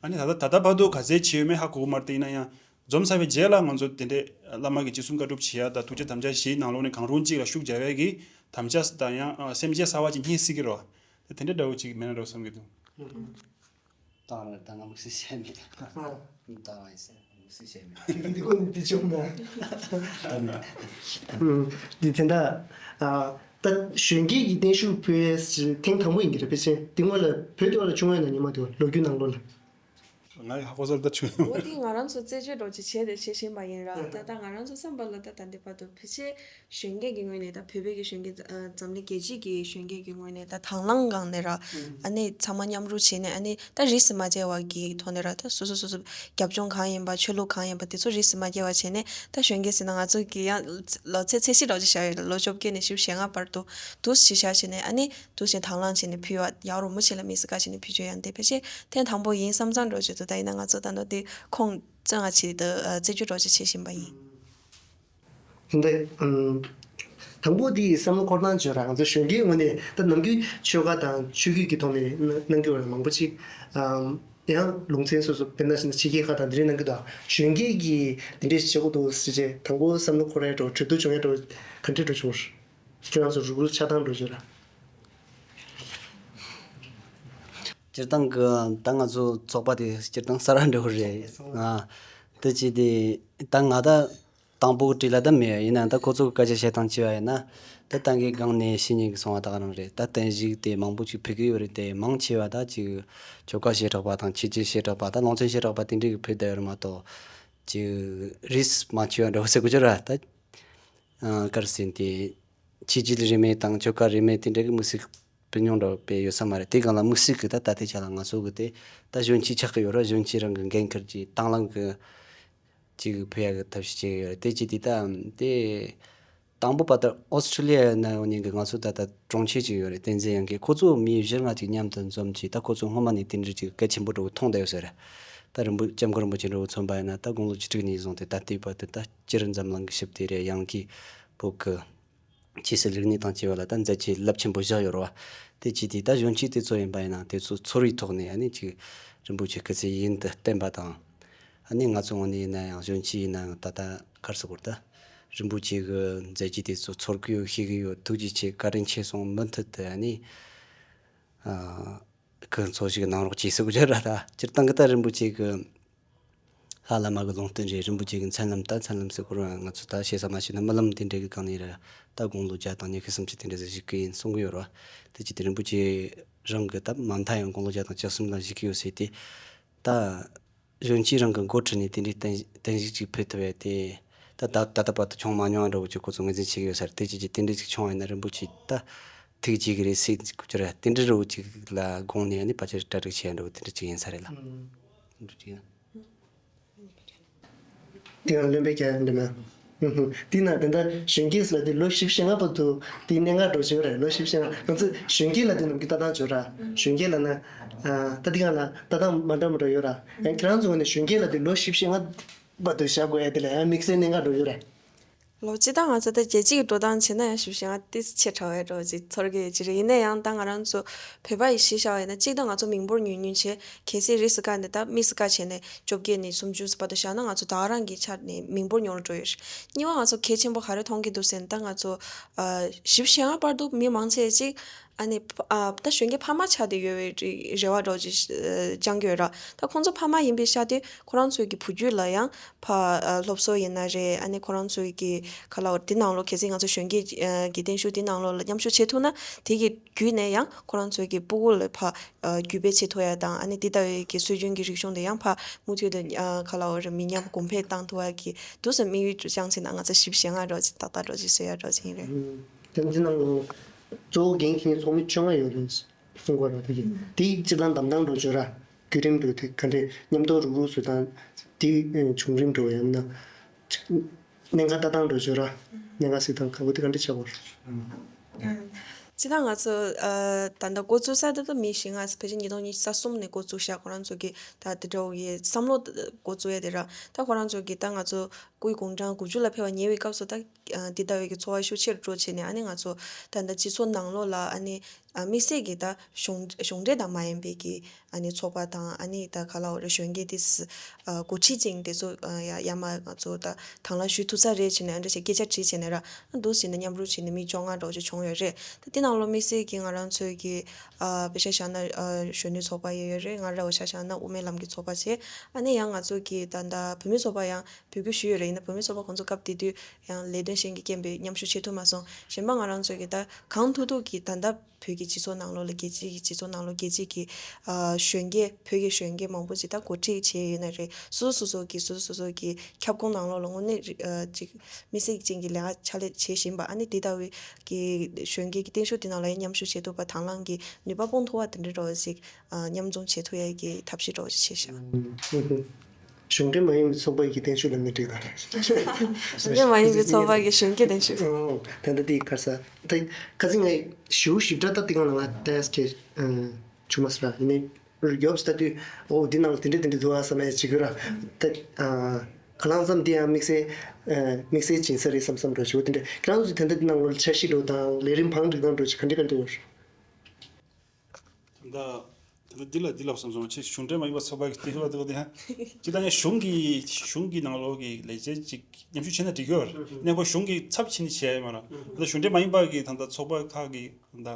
ཨ་ནི་ད་ལྟ་ད་ལྟ་བར་དུ་ག་ཚད་བྱས་ཡོད་མེད་ཧ་གོ་གི་མ་རེད། དེ་ཡིན་ན་ཡང་འཛོམས་ཚར་བའི་རྗེས་ལ་ང་ཚོ་དེ་འདྲའི་བླ་མ་གི་ཅིག་གསུང་བཀའ་སྒྲུབ་བྱེད་ཡ་དང་ཐུགས་རྗེ་དམ་བཅའ་བཞིའི་ནང་ལོགས་ནས་གང་རུང་གཅིག་ལ་ཤུགས་རྒྱབ་ཡ་གི་དམ་བཅའ་དང་ཡང་ཨ་སེམས་བསྐྱེད་གསར་བ་ཅིག་རྙེད་སྲིད་ཀྱི་རེད་བ། དེ་དེ་འདྲ་འདྲ་བོ་ཅིག་མེད་ན་འདྲ་བསམ་གྱི་འདུག། ད་ང་ད་ང་དམིགས་བསལ་བཤད་མེད། ད་ང་ཡིན་ཟེར་དམིགས་བསལ་བཤད་མེད། འདི་ཀུན་འདི་བྱུང་ན། ད་ནི། ཨུམ། འདི་དེ་འདྲ། ཨ། ད་གཞོན་སྐྱེས་ཀྱི་བརྟན་བཞུགས་ཕུལ་ཡས་ཐེངས་དང་པོ་ཡིན་གྱི་རེད་ཕལ་ཆེར། འདི་སྔོན་ལ་བོད་དེ་བ་ལ་བྱུང་ཡོད་ན་ཉི་མ་དེ་བ་ལོ་རྒྱུས་ནང་ལོགས་ལ། ང་ཡི་ཧ་གོ་ས་ལ་ད་བྱུང་ཡོད། འོ་དེ་ང་རང་ཚོ་རྩད་གཅོད་འདྲ་བོ་ཅིག་བྱས་ཏེ་བྱེད་བཞིན་པ་ཡིན་ར། ད་ད་ང་རང་ཚོ་བསམ་པ་ལ་ད་ད་འདི་བར་དུ་ཕལ་ཆེར་གཞོན་སྐྱེས་ཀྱི་ངོས་ནས་ད་བོད་པའི་གི་གཞོན་སྐྱེས་ཨ་འཛམ་གླིང་རྒྱལ་སྤྱིའི་གི་གཞོན་སྐྱེས་ཀྱི་ངོས་ནས་ད་དང་བླངས་སྒང་ནས་ར། ཨ་ནི་ཚང་མ་མཉམ་རུབ་བྱས་ནས་ཨ་ནི་ད་རིས་སུ་མ་ཆད་པ་གི་ཐོག་ནས་ར། ད་སོ་སོ་སོ་སོ་རྒྱབ་ལྗོངས་གང་ཡིན་པ་ཆོས་ལུགས་གང་ཡིན་པ་དེ་ཚོ་རིས་སུ་མ་ཆད་པ་བྱས་ནས། ད་གཞོན་སྐྱེས་ཟེར་ན་ང་ཚོ་གི་ཡང་ལོ་ཚད་ཚད་གཞི་འདྲ་བོ་ཅིག་བཞག་ཡོད་རེད། ལོ་བཅོ་བརྒྱད་ནས་བཞི་བཅུ་ཞེ་ལྔ་བར་དུ་འདུག་སེ་བཞག་བྱས་ནས་ཨ་ནི་འདུག་སེ་དང་བླངས་བྱས་ནས་ཕུལ་བ་ཡག་རུ་མོ་ཆེ་ལ་དམིགས་སུ་བཀར་བྱས་ནས་ཕུལ་ཆོག་ཡང་དེ་ཕལ་ཆེར་ཐེངས་དང་པོ་ཡིན་བསམ་བསམ་འདྲ་བོ་ཅིག་འདུག། ད་ཡིན་ན་ང་ཚོ་ད་ནོ་དེ་ཁོང་ཙང་ང་ཆེད་དུ་རྩད་གཅོད་འདྲ་བོ་ཅིག་བྱེད་བཞིན་པ་ཡིན། འདི། ཨམ། དང་པོ་དེ་བསམ་བློ་འཁོར་སྟངས་བརྗོད་ར། ང་ཚོ་གཞོན་སྐྱེས་ངོས་ནས་ད་ནམ་རྒྱུན་ཆོལ་ཁ་དང་ཆོས་བརྒྱུད་ཀྱི་ཐོག་ནས་གནང་གནང་གི་ཡོད་ར། མང་པོ་ཅིག། ཨམ། ཡང་ལུང་ཚན་སོ་སོ་དཔེར་ན་ཕྱི་རྒྱལ་ཁག་དང་དེ་འདྲའི་གནང་གི་འདུག། གཞོན་སྐྱེས་ཀྱིས་དེ་འདྲའི་བྱེད་དགོས་འདུག་ཟེར་བྱས་དང་པོ་བསམ་བློ་འཁོར་ཡ་འགྲོ། གྲོས་བསྡུར་བྱུང་ཡ་འགྲོ། ག་འདྲ་འགྲོ་བྱུང་། ཁྱེད་རང་ཚོ་རུ་སྒུལ་ཆགས་སྟངས་འགྲོ་བྱུང་ར། སྤྱིར་བཏང་གི་ད་ང་ཚོ་ཚོགས་པ་དེ་སྤྱིར་བཏང་གསར་པ་འགྲོ་གི་རེད། ང་དེ་ཅི་དེ་ད་ང་ད་དང་པོ་གི་གྲས་ལ་ད་མེད། ཡིན་ན་ད་ཁོ་ཚོ་གི་སྐད་ཆ་བཤད་སྟངས་བྱས་པ་ཡིན་ན། ད་ད་གིན་སྒང་ནས་བཤད་མཁན་གྱིས་གསུངས་པ་ད་ག་རང་རེད། ད་བརྟན་བཞུགས་དེ་མང་པོ་ཅིག་ཕུལ་གི་ཡོད་རེད་དེ། མང་ཆེ་བ་ད་ཅིག་ཆོལ་ཁ་བཤད་གྲགས་པ་དང་ཆོས་བརྒྱུད་བཤད་གྲགས་པ་ད་ལུང་ཚན་བཤད་གྲགས་པ་དེ་འདྲ་གིས་ཕུལ་བསྡད་ཡོད་རེད་མ་གཏོགས། ཅིག་རིས་མང་ཆེ་བ་འདྲ་བོ་ཟེར་དགོས་ཀྱི་རེད། ད་ཨ་ག་རེ་ཟེར་དེ་ཆོས་བརྒྱུད་རིས་མེད་དང་ཆོལ་ཁ་རིས་མེད་དེ་འདྲ་གི་དམིགས་བསལ་ཕུལ་མྱོང་འདྲ་བོ་དཔེ་ཡོད་ས་མ་རེད། དེ་སྒང་ལ་དམིགས་བསལ་གྱི་ད་ད་ལྟའི་ཆ་ལ་ང་ཚོ་གི་དེ་ད་གཞོན་སྐྱེས་ཆགས་ཀྱི་ཡོད་ར། གཞོན་སྐྱེས་རང་གི་འགན་འཁུར་གྱི་དང་བླངས་གི་ཅིག་ཕུལ་ཡ་གི་ཐབས་ཤེས་བྱེད་ཀྱི་ཡོད་རེད། དེ་ཅི་དེ་ད་དེ་དང་པོ་པ་ད་ཨོ་སི་ཁྲུ་ལི་ཡ་ན་ཡོང་མཁན་གྱི་ང་ཚོ་ད་ལྟ་དྲུང་ཆེ་ཅིག་ཡོད་རེད། བསྟན་འཛིན་དབྱངས་སྐྱིད། ཁོ་ཚོ་མི་བཞི་ལྔ་ཅིག་མཉམ་དུ་འཛོམས་ཀྱིས་ད་ཁོ་ཚོ་སྔོན་མ་ནས་དེ་འདྲ་ཅིག་གལ་ཆེན་པོ་འདྲ་བོ་མཐོང་བསྡད་ཡོད་ས་རེད། ད་རིན་པོ་སྐྱབས་མགོན་རིན་པོ་ཆེ་འདྲ་བོ་མཚོན་པ་ཡིན་ན་ད་དགུང་ལོ་བཅུ་དྲུག་ནས་བཟུང་སྟེ་ད་ལྟའི་བར་དུ་ད་སྤྱིར་འཛམ་གླིང་གི་ཞི་བདེ་རེད། དབྱིན་སྐད་བོད་ཀྱི་ཆོས་སྲིད་ལུགས་གཉིས་དང་བཅས་པ་ལ་ད་མཛད་རྗེས་རླབས་ཆེན་པོ་བཞག་ཡོད་རེད་བ། དེ་ཅི་དེ་ད་གཞོན་སྐྱེས་དེ་ཚོ་ཡིན་པ་ཡིན་ན་དེ་ཚོ་ཚོར་བའི་ཐོག་ནས་ཨ་ནི་ཅིག་རིན་པོ་ཆེ་སྐུ་ཚེ་ཡུན་དུ་བརྟན་པ་དང་། ཨ་ནི་ང་ཚོ་ངོས་ནས་ཡིན་ན་ཡང་གཞོན་སྐྱེས་ཡིན་ན་ཡང་ད་ལྟ་ག་རེ་ཟེར་དགོས་རེད། ད་རིན་པོ་ཆེ་གི་མཛད་རྗེས་དེ་ཚོ་ཚོར་གི་ཡོད། ཤེས་གི་ཡོད། ཐུགས་རྗེ་ཆེ། བཀའ་དྲིན་ཆེ་གསུངས། མུ་མཐུད་དུ་ཨ་ནི་ཨ་སྐུ་འཚོ་ཞིག་གནང་རོགས་གྱིས་ཟེར་དགོས་རེད། ད་སྤྱིར་བཏང་གི་ད་རིན་པོ་ཆེ་གི་ལྷ་བླ་མ་གི་ལུང་བསྟན་རེད། རིན་པོ་ཆེ་གི་མཚན་ལམ། ད་མཚན་ལམ་ཟེར་དགོས་རེད། ང་ཚོ་ད་ཤེས་ས་མ་ཤེས་ན་རྨི་ལམ་དེ་འདྲ་གི་སྒང་ནས་རེད། ད་དགུང་ལོ་བརྒྱ་དང་ཉི་ཤུ་སུམ་ཅུ་དེ་འདྲ་ཟིག་བཞུགས་གི་ཡིན་གསུང་གི་ཡོད་རེད་བ། དེ་ཅི་དེ་རིན་པོ་ཆེ་རང་གི་ད་མ་མཐའ་ཡང་དགུང་ལོ་བརྒྱ་དང་བཅུ་གསུམ་ལ་བཞུགས་གི་ཡོད་ཟེར་ཏེ། ད་གཞོན་སྐྱེས་རང་གི་འགོ་ཁྲིད་ནས་དེ་འདྲའི་བརྟན་བརྟན་བཞུགས་ཅིག་ཕུལ་ཐུབ་ཡ་དེ་ད་ད་ད་ལྟ་བར་དུ་བྱུང་མ་མྱོང་བ་འདྲ་བོ་ཅིག་ཁོ་ཚོ་ངོས་འཛིན་བྱེད་ཀྱི་ཡོད་ས་རེད། དེ་ཅི་ཅི་དེ་འདྲ་ཅིག་བྱུང་བ་ཡིན་ན་རིན་པོ་ཆེ་ད་ཐུགས་དགྱེས་ཀྱི་རེད་ཟེར་གྱི་རེད། དེ་འདྲ་འདྲ་བོ་ཅིག་ལ་དགོངས་ནས་ནི་ཕལ་ཆེར་གྲ་སྒྲིག་བྱས་འདྲ་བོ་དེ་འདྲ་ཅིག་ཡིན་ས་རེད་ལ། ཨུམ། འདྲ་ཅིག་ཡིན། དེ་ཡང་ལོན་པའི་རྒྱ་འདྲ་མ། ཨུ་ཧུ། དེ་ན་དེ་འདྲ་གཞོན་སྐྱེས་ལ་དེ་ལོ་བཞི་བཅུ་ཞེ་ལྔ་བར་དུ་དེ་གནད་འགག་འགྲོ་བཞིན་རེད། ལོ་བཞི་བཅུ་ཞེ་ལྔ་ང་ཚོ་གཞོན་སྐྱེས་ལ་དེ་ནམ་རྒྱུན་ལྟ་སྟངས་བྱོས་ར། གཞོན་སྐྱེས་ལ་ན། ཨ། ད་དེ་གང་ལ་ལྟ་སྟངས་མ་འདྲ་མ་འདྲ་ཡོད་ར། ཡང་ཁྱེད་རང་ཚོ་ནས་གཞོན་སྐྱེས་ལ་དེ་ལོ་བཞི་བཅུ་ཞེ་ལྔ་བར་དུ་བཞག་དགོས་ཡ་དེ་ལ་ཡང་དམིགས་བསལ་གནད་འགག་འགྲོ་ཡོད་ར། ལོ་སྤྱི་བཏང་ང་ཚོ་ད་རྒྱལ་སྤྱི་གི་འགྲོ་སྟངས་བྱས་ན་ཡང་ཞིབ་བཤེར་ཏིས་ཆེ་དྲགས་ཡ་འདྲ་བོ་ཅིག་ཚོར་གི་ཡོད་ཀྱི་རེད། ཡིན་ན་ཡང་ད་ང་རང་ཚོ་བོད་པ་ཡི་གཞི་བཞག་པ་ཡིན་ན་གཅིག་ད་ང་ཚོ་མི་འབོར་ཉུང་ཉུང་བྱས། གལ་སྲིད་རིས་སུ་བཀར་ནས་ད་དམིགས་སུ་བཀར་བྱས་ནས་བཅོ་བརྒྱད་ནས་སུམ་ཅུ་བར་དུ་བཞག་ན་ང་ཚོ་ད་ག་རང་གི་ཆ་ནས་མི་འབོར་ཉུང་རུ་འགྲོ་ཡོད་རེད། གཉིས་པ་ང་ཚོ་གལ་ཆེན་པོ་ག་རེ་མཐོང་གི་འདུག་ཟེར་ན་ད་ང་ཚོ་ཨ་བཞི་བཅུ་ཞེ་ལྔ་བར་དུ་མི་མང་ཆེ་ཅིག་ཨ་ནི་ཕ་ཨ་ད་གཞོན་སྐྱེས་ཕ་མ་ཆགས་བསྡད་ཡོད་པའི་རེ་བ་འདྲ་བོ་ཅིག་ཨ་བཅངས་ཀྱི་ཡོད་ར། ད་ཁོང་ཚོ་ཕ་མ་ཡིན་པའི་ཆ་དེ་ཁོ་རང་ཚོའི་གི་བུ་རྒྱུད་ལ་ཡང་ཕ་ཨ་སློབ་གསོ་ཡིན་ན་རེད། ཨ་ནི་ཁོ་རང་ཚོའི་གི་ག་ལ་འོ་དེ་ནང་ལོགས་གལ་སྲིད་ང་ཚོ་གཞོན་སྐྱེས་ཨ་གི་བརྟན་བཞུགས་དེ་ནང་ལོགས་ལ་མཉམ་ཞུགས་བྱེད་ཐུབ་ན་དེ་གི་བརྒྱུད་ནས་ཡང་ཁོ་རང་ཚོའི་གི་སྤུ་གུ་ལ་ཕ་ཨ་རྒྱུད་སྤེལ་བྱེད་ཐུབ་ཡ་དང་། ཨ་ནི་དེ་ལྟ་བུའི་གི་སྲོལ་རྒྱུན་གི་རིག་གཞུང་དེ་ཡང་ཕ་མུ་མཐུད་དུ་ཨ་ག་ལ་འོ་རེད་མི་ཉམས་གོང་འཕེལ་བཏང་ཐུབ་ཡ་གི་འདུག་སེ་དམིགས་ཡུལ་བཅངས་བྱས་ན་ང་ཚོ་བཞི་བཅུ་ཞེ་ལྔ་འདྲ་བོ་ཅིག་ཏག་ཏག་འདྲ་བོ་ཅིག་བཟོ་ཡ་འདྲ་བོ་ཅིག་ཡིན་རེད། ཨུམ། དེ་འདི་ནང་གཙོ་བོ་འགན་འཁྱེར་མཁན་ཚོགས་མི་བཅོ་ལྔ་ཡོད་རེད། གསུང་གོ་ར་དེ་གི་དེ་སྤྱིར་བཏང་བདམས་སྟངས་འགྲོ་བརྗོད་ར། བརྒྱུད་རིམ་འགྲོ་དེ་ག་འདྲས་མཉམ་དུ་རུག་རུག་བཟོ་སྟངས་དེ་བྱུང་རིམ་འགྲོ་ཡང་ན་གནད་འགག་ལྟ་སྟངས་འགྲོ་བརྗོད་ར། གནད་འགག་སེལ་སྟངས་ག་བོ་དེ་ག་འདྲས་ཆགས་གོ་ར། སྤྱིར་བཏང་ང་ཚོ་ཨ་ད་ལྟ་འགོ་བཙུགས་ས་དེ་ད་མི་བཞི་ལྔ་ཕལ་ཆེར་ཉིས་སྟོང་ཉི་ཤུ་རྩ་གསུམ་ནས་འགོ་བཙུགས་ཤག་ཁོ་རང་ཚོ་གི་ད་དེ་འདྲ་བོ་གི་བསམ་བློ་འགོ་བཙུགས་ཡ་དེ་ར། ད་ཁོ་རང་ཚོ་གི་ད་ང་ཚོ་སྐུའི་དགུང་གྲངས་དགུ་བཅུ་ལ་ཕེབས་པ་ཉེ་བའི་སྐབས་སུ་ད་ཨ་འདི་ལྟ་བུའི་གི་ཚོགས་པ་ཤུགས་ཆེར་འགྲོ་བྱས་ནས། ཨ་ནི་ང་ཚོ་ད་ལྟ་སྤྱི་ཚོགས་ནང་ལོགས་ལ་ཨ་ནི་ཨ་དམིགས་བསལ་གྱི་ད་གཞུང་གཞུང་འབྲེལ་དང་མ་ཡིན་པའི་གི་ཨ་ནི་ཚོགས་པ་དང་། ཨ་ནི་ད་ག་ལབ་དགོས་རེད། གཞོན་སྐྱེས་དེ་ཨ་འགོ་ཁྲིད་ཅིང་དེ་ཚོ་ཨ་ཡ་ཡ་མ་ང་ཚོ་ད་དང་བླངས་ཞུ་ཐུབ་ས་རེད་བྱས་ནས། ཨ་འདྲ་བྱས་སྐད་ཆ་དྲིས་བྱས་ནས་ར། ཨ་འདུག་བྱས་ནས་མཉམ་རུབ་བྱས་ནས་མི་བཅོ་ལྔ་འདྲ་བོ་ཅིག་བྱུང་ཡོད་རེད། ད་དེ་ནང་ལོགས་དམིགས་བསལ་གྱི་ང་རང་ཚོའི་གི་ཨ་དཔེ་ཆ་བཞག་ན་ཨ་གཞོན་ནུའི་ཚོགས་པ་ཡོད་ཡོད་རེད། ང་ར་བ་ཆ་བཞག་ན་དབུ་མའི་ལམ་གྱི་ཚོགས་པ་བྱས། ཨ་ནི་ཡང་ང་ཚོ་གི་ད་ད་བུད་མེད་ཚོགས་པ་ཡང་འབོད་སྐུལ་ཞུས་ཡོད་རེད། ཡིན་ན་བུད་མེད་ཚོགས་པ་ཁོང་ཚོ་སྐབས་དེ་དུས་ཡང་ལས་དོན་གཞན་གྱི་རྐྱེན་པས་མཉམ་ཞུགས་བྱེད་ཐུབ་མ་སོང་། གཞན་པ་ང་རང་ཚོ་གི་ད་གང་ཐུབ་ཐུབ་ཀྱིས་ད་ལྟ་བོད་ཀྱི་སྤྱི་ཚོགས་ནང་ལོགས་ལ་རྒྱལ་སྤྱིའི་སྤྱི་ཚོགས་ནང་ལོགས་རྒྱལ་སྤྱིའི་གི་ཨ་གཞོན་སྐྱེས་བོད་ཀྱི་གཞོན་སྐྱེས་མང་པོ་ཅིག་ད་གོ་སྒྲིག་བྱས་ཡོད་ན་རེད། སོ་སོ་སོ་སོ་གི་སོ་སོ་སོ་སོ་གི་ཁྱབ་ཁོངས་ནང་ལོགས་ལ་དངོས་གནས་རི་ཨ་ཅིག་དམིགས་བསལ་ཅན་གྱི་ལས་ཀ་ཕྱག་ལས་བྱེད་བཞིན་པ། ཨ་ནི་དེ་ལྟ་བུའི་གི་གཞོན་སྐྱེས་ཀྱི་བརྟན་བཞུགས་དེ་ནང་ལ་ཡང་མཉམ་ཞུགས་བྱེད་ཐུབ་པ་དང་བླངས་ཀྱི་ནུས་པ་སྤུངས་ཐུབ་པ་དེ་འདྲ་འདྲ་བོ་ཞིག་ཨ་མཉམ་འཛོམས་བྱེད་ཐུབ་ཡ་གི་ཐབས་ཤེས་འདྲ་བོ་ཞིག་བྱས་ཤག་གཞུང་འབྲེལ་མ་ཡིན་པའི་ཚོགས་པ་ཡི་གི་བརྟན་བཞུགས་ལབ་ན་འགྲིག་ག་གཞུང་འབྲེལ་མ་ཡིན་པའི་ཚོགས་པ་གི་གཞོན་སྐྱེས་བརྟན་བཞུགས། ཨོ། ད་ལྟ་དེ་ག་རེ་ཟེར། ད་ཁ་སང་ངས་ཞེ་པོ་ཞིབ་ཕྲ་ད་དེ་སྒང་ལ་ང་ཏོག་ཙམ་བྱས་བྱུང་མ་སོང་ར། ཡིན་ནའི་རྒྱབ་ལྟ་དུས་ཨོ་འདི་ནང་ལ་དེ་འདྲ་དེ་འདྲ་འདུག་ཨ་བསམ་ཡ་ཅིག་ཡོད་ར། ད་ཨ་གང་ལ་བསམ་དེ་ཡང་དམིགས་བསལ་ཨ་དམིགས་བསལ་སྦྱིན་ས་རེད་བསམ་བསམ་འདྲ་ཞུ་དེ་འདྲ། ཁྱེད་རང་ཚོ་ད་ལྟ་དེ་ནང་ལོགས་འཆར་གཞི་འདྲ་བོ་དང་ལས་རིམ་བང་སྒྲིག་སྟངས་འདྲ་བོ་ཅིག་ག་འདྲ་ག་འདྲ་ཡོད་རེད། ད་ད་འདི་ལ་འདི་ལ་བསམ་སོང་། ཆེས་གཞུང་འབྲེལ་མ་ཡིན་པ་ཚོགས་པ་གི་དེ་ལ་འདུག་དེ་ཧ། ཅི་ད་ནི་གཞུང་གི་གཞུང་གི་ནང་ལོགས་ཀྱི་ལས་བྱེད་ཅིག་མཉམ་ཞུགས་བྱས་ན་འགྲིག་གི་ཡོད་རེད། ཡིན་ནའི་ཁོ་གཞུང་གི་ཚབ་བྱས་ནས་བྱས་ཡོད་མ་རེད། ད་གཞུང་འབྲེལ་མ་ཡིན་པ་གི་ད་ད་ཚོགས་པ་ཁག་གི་ད་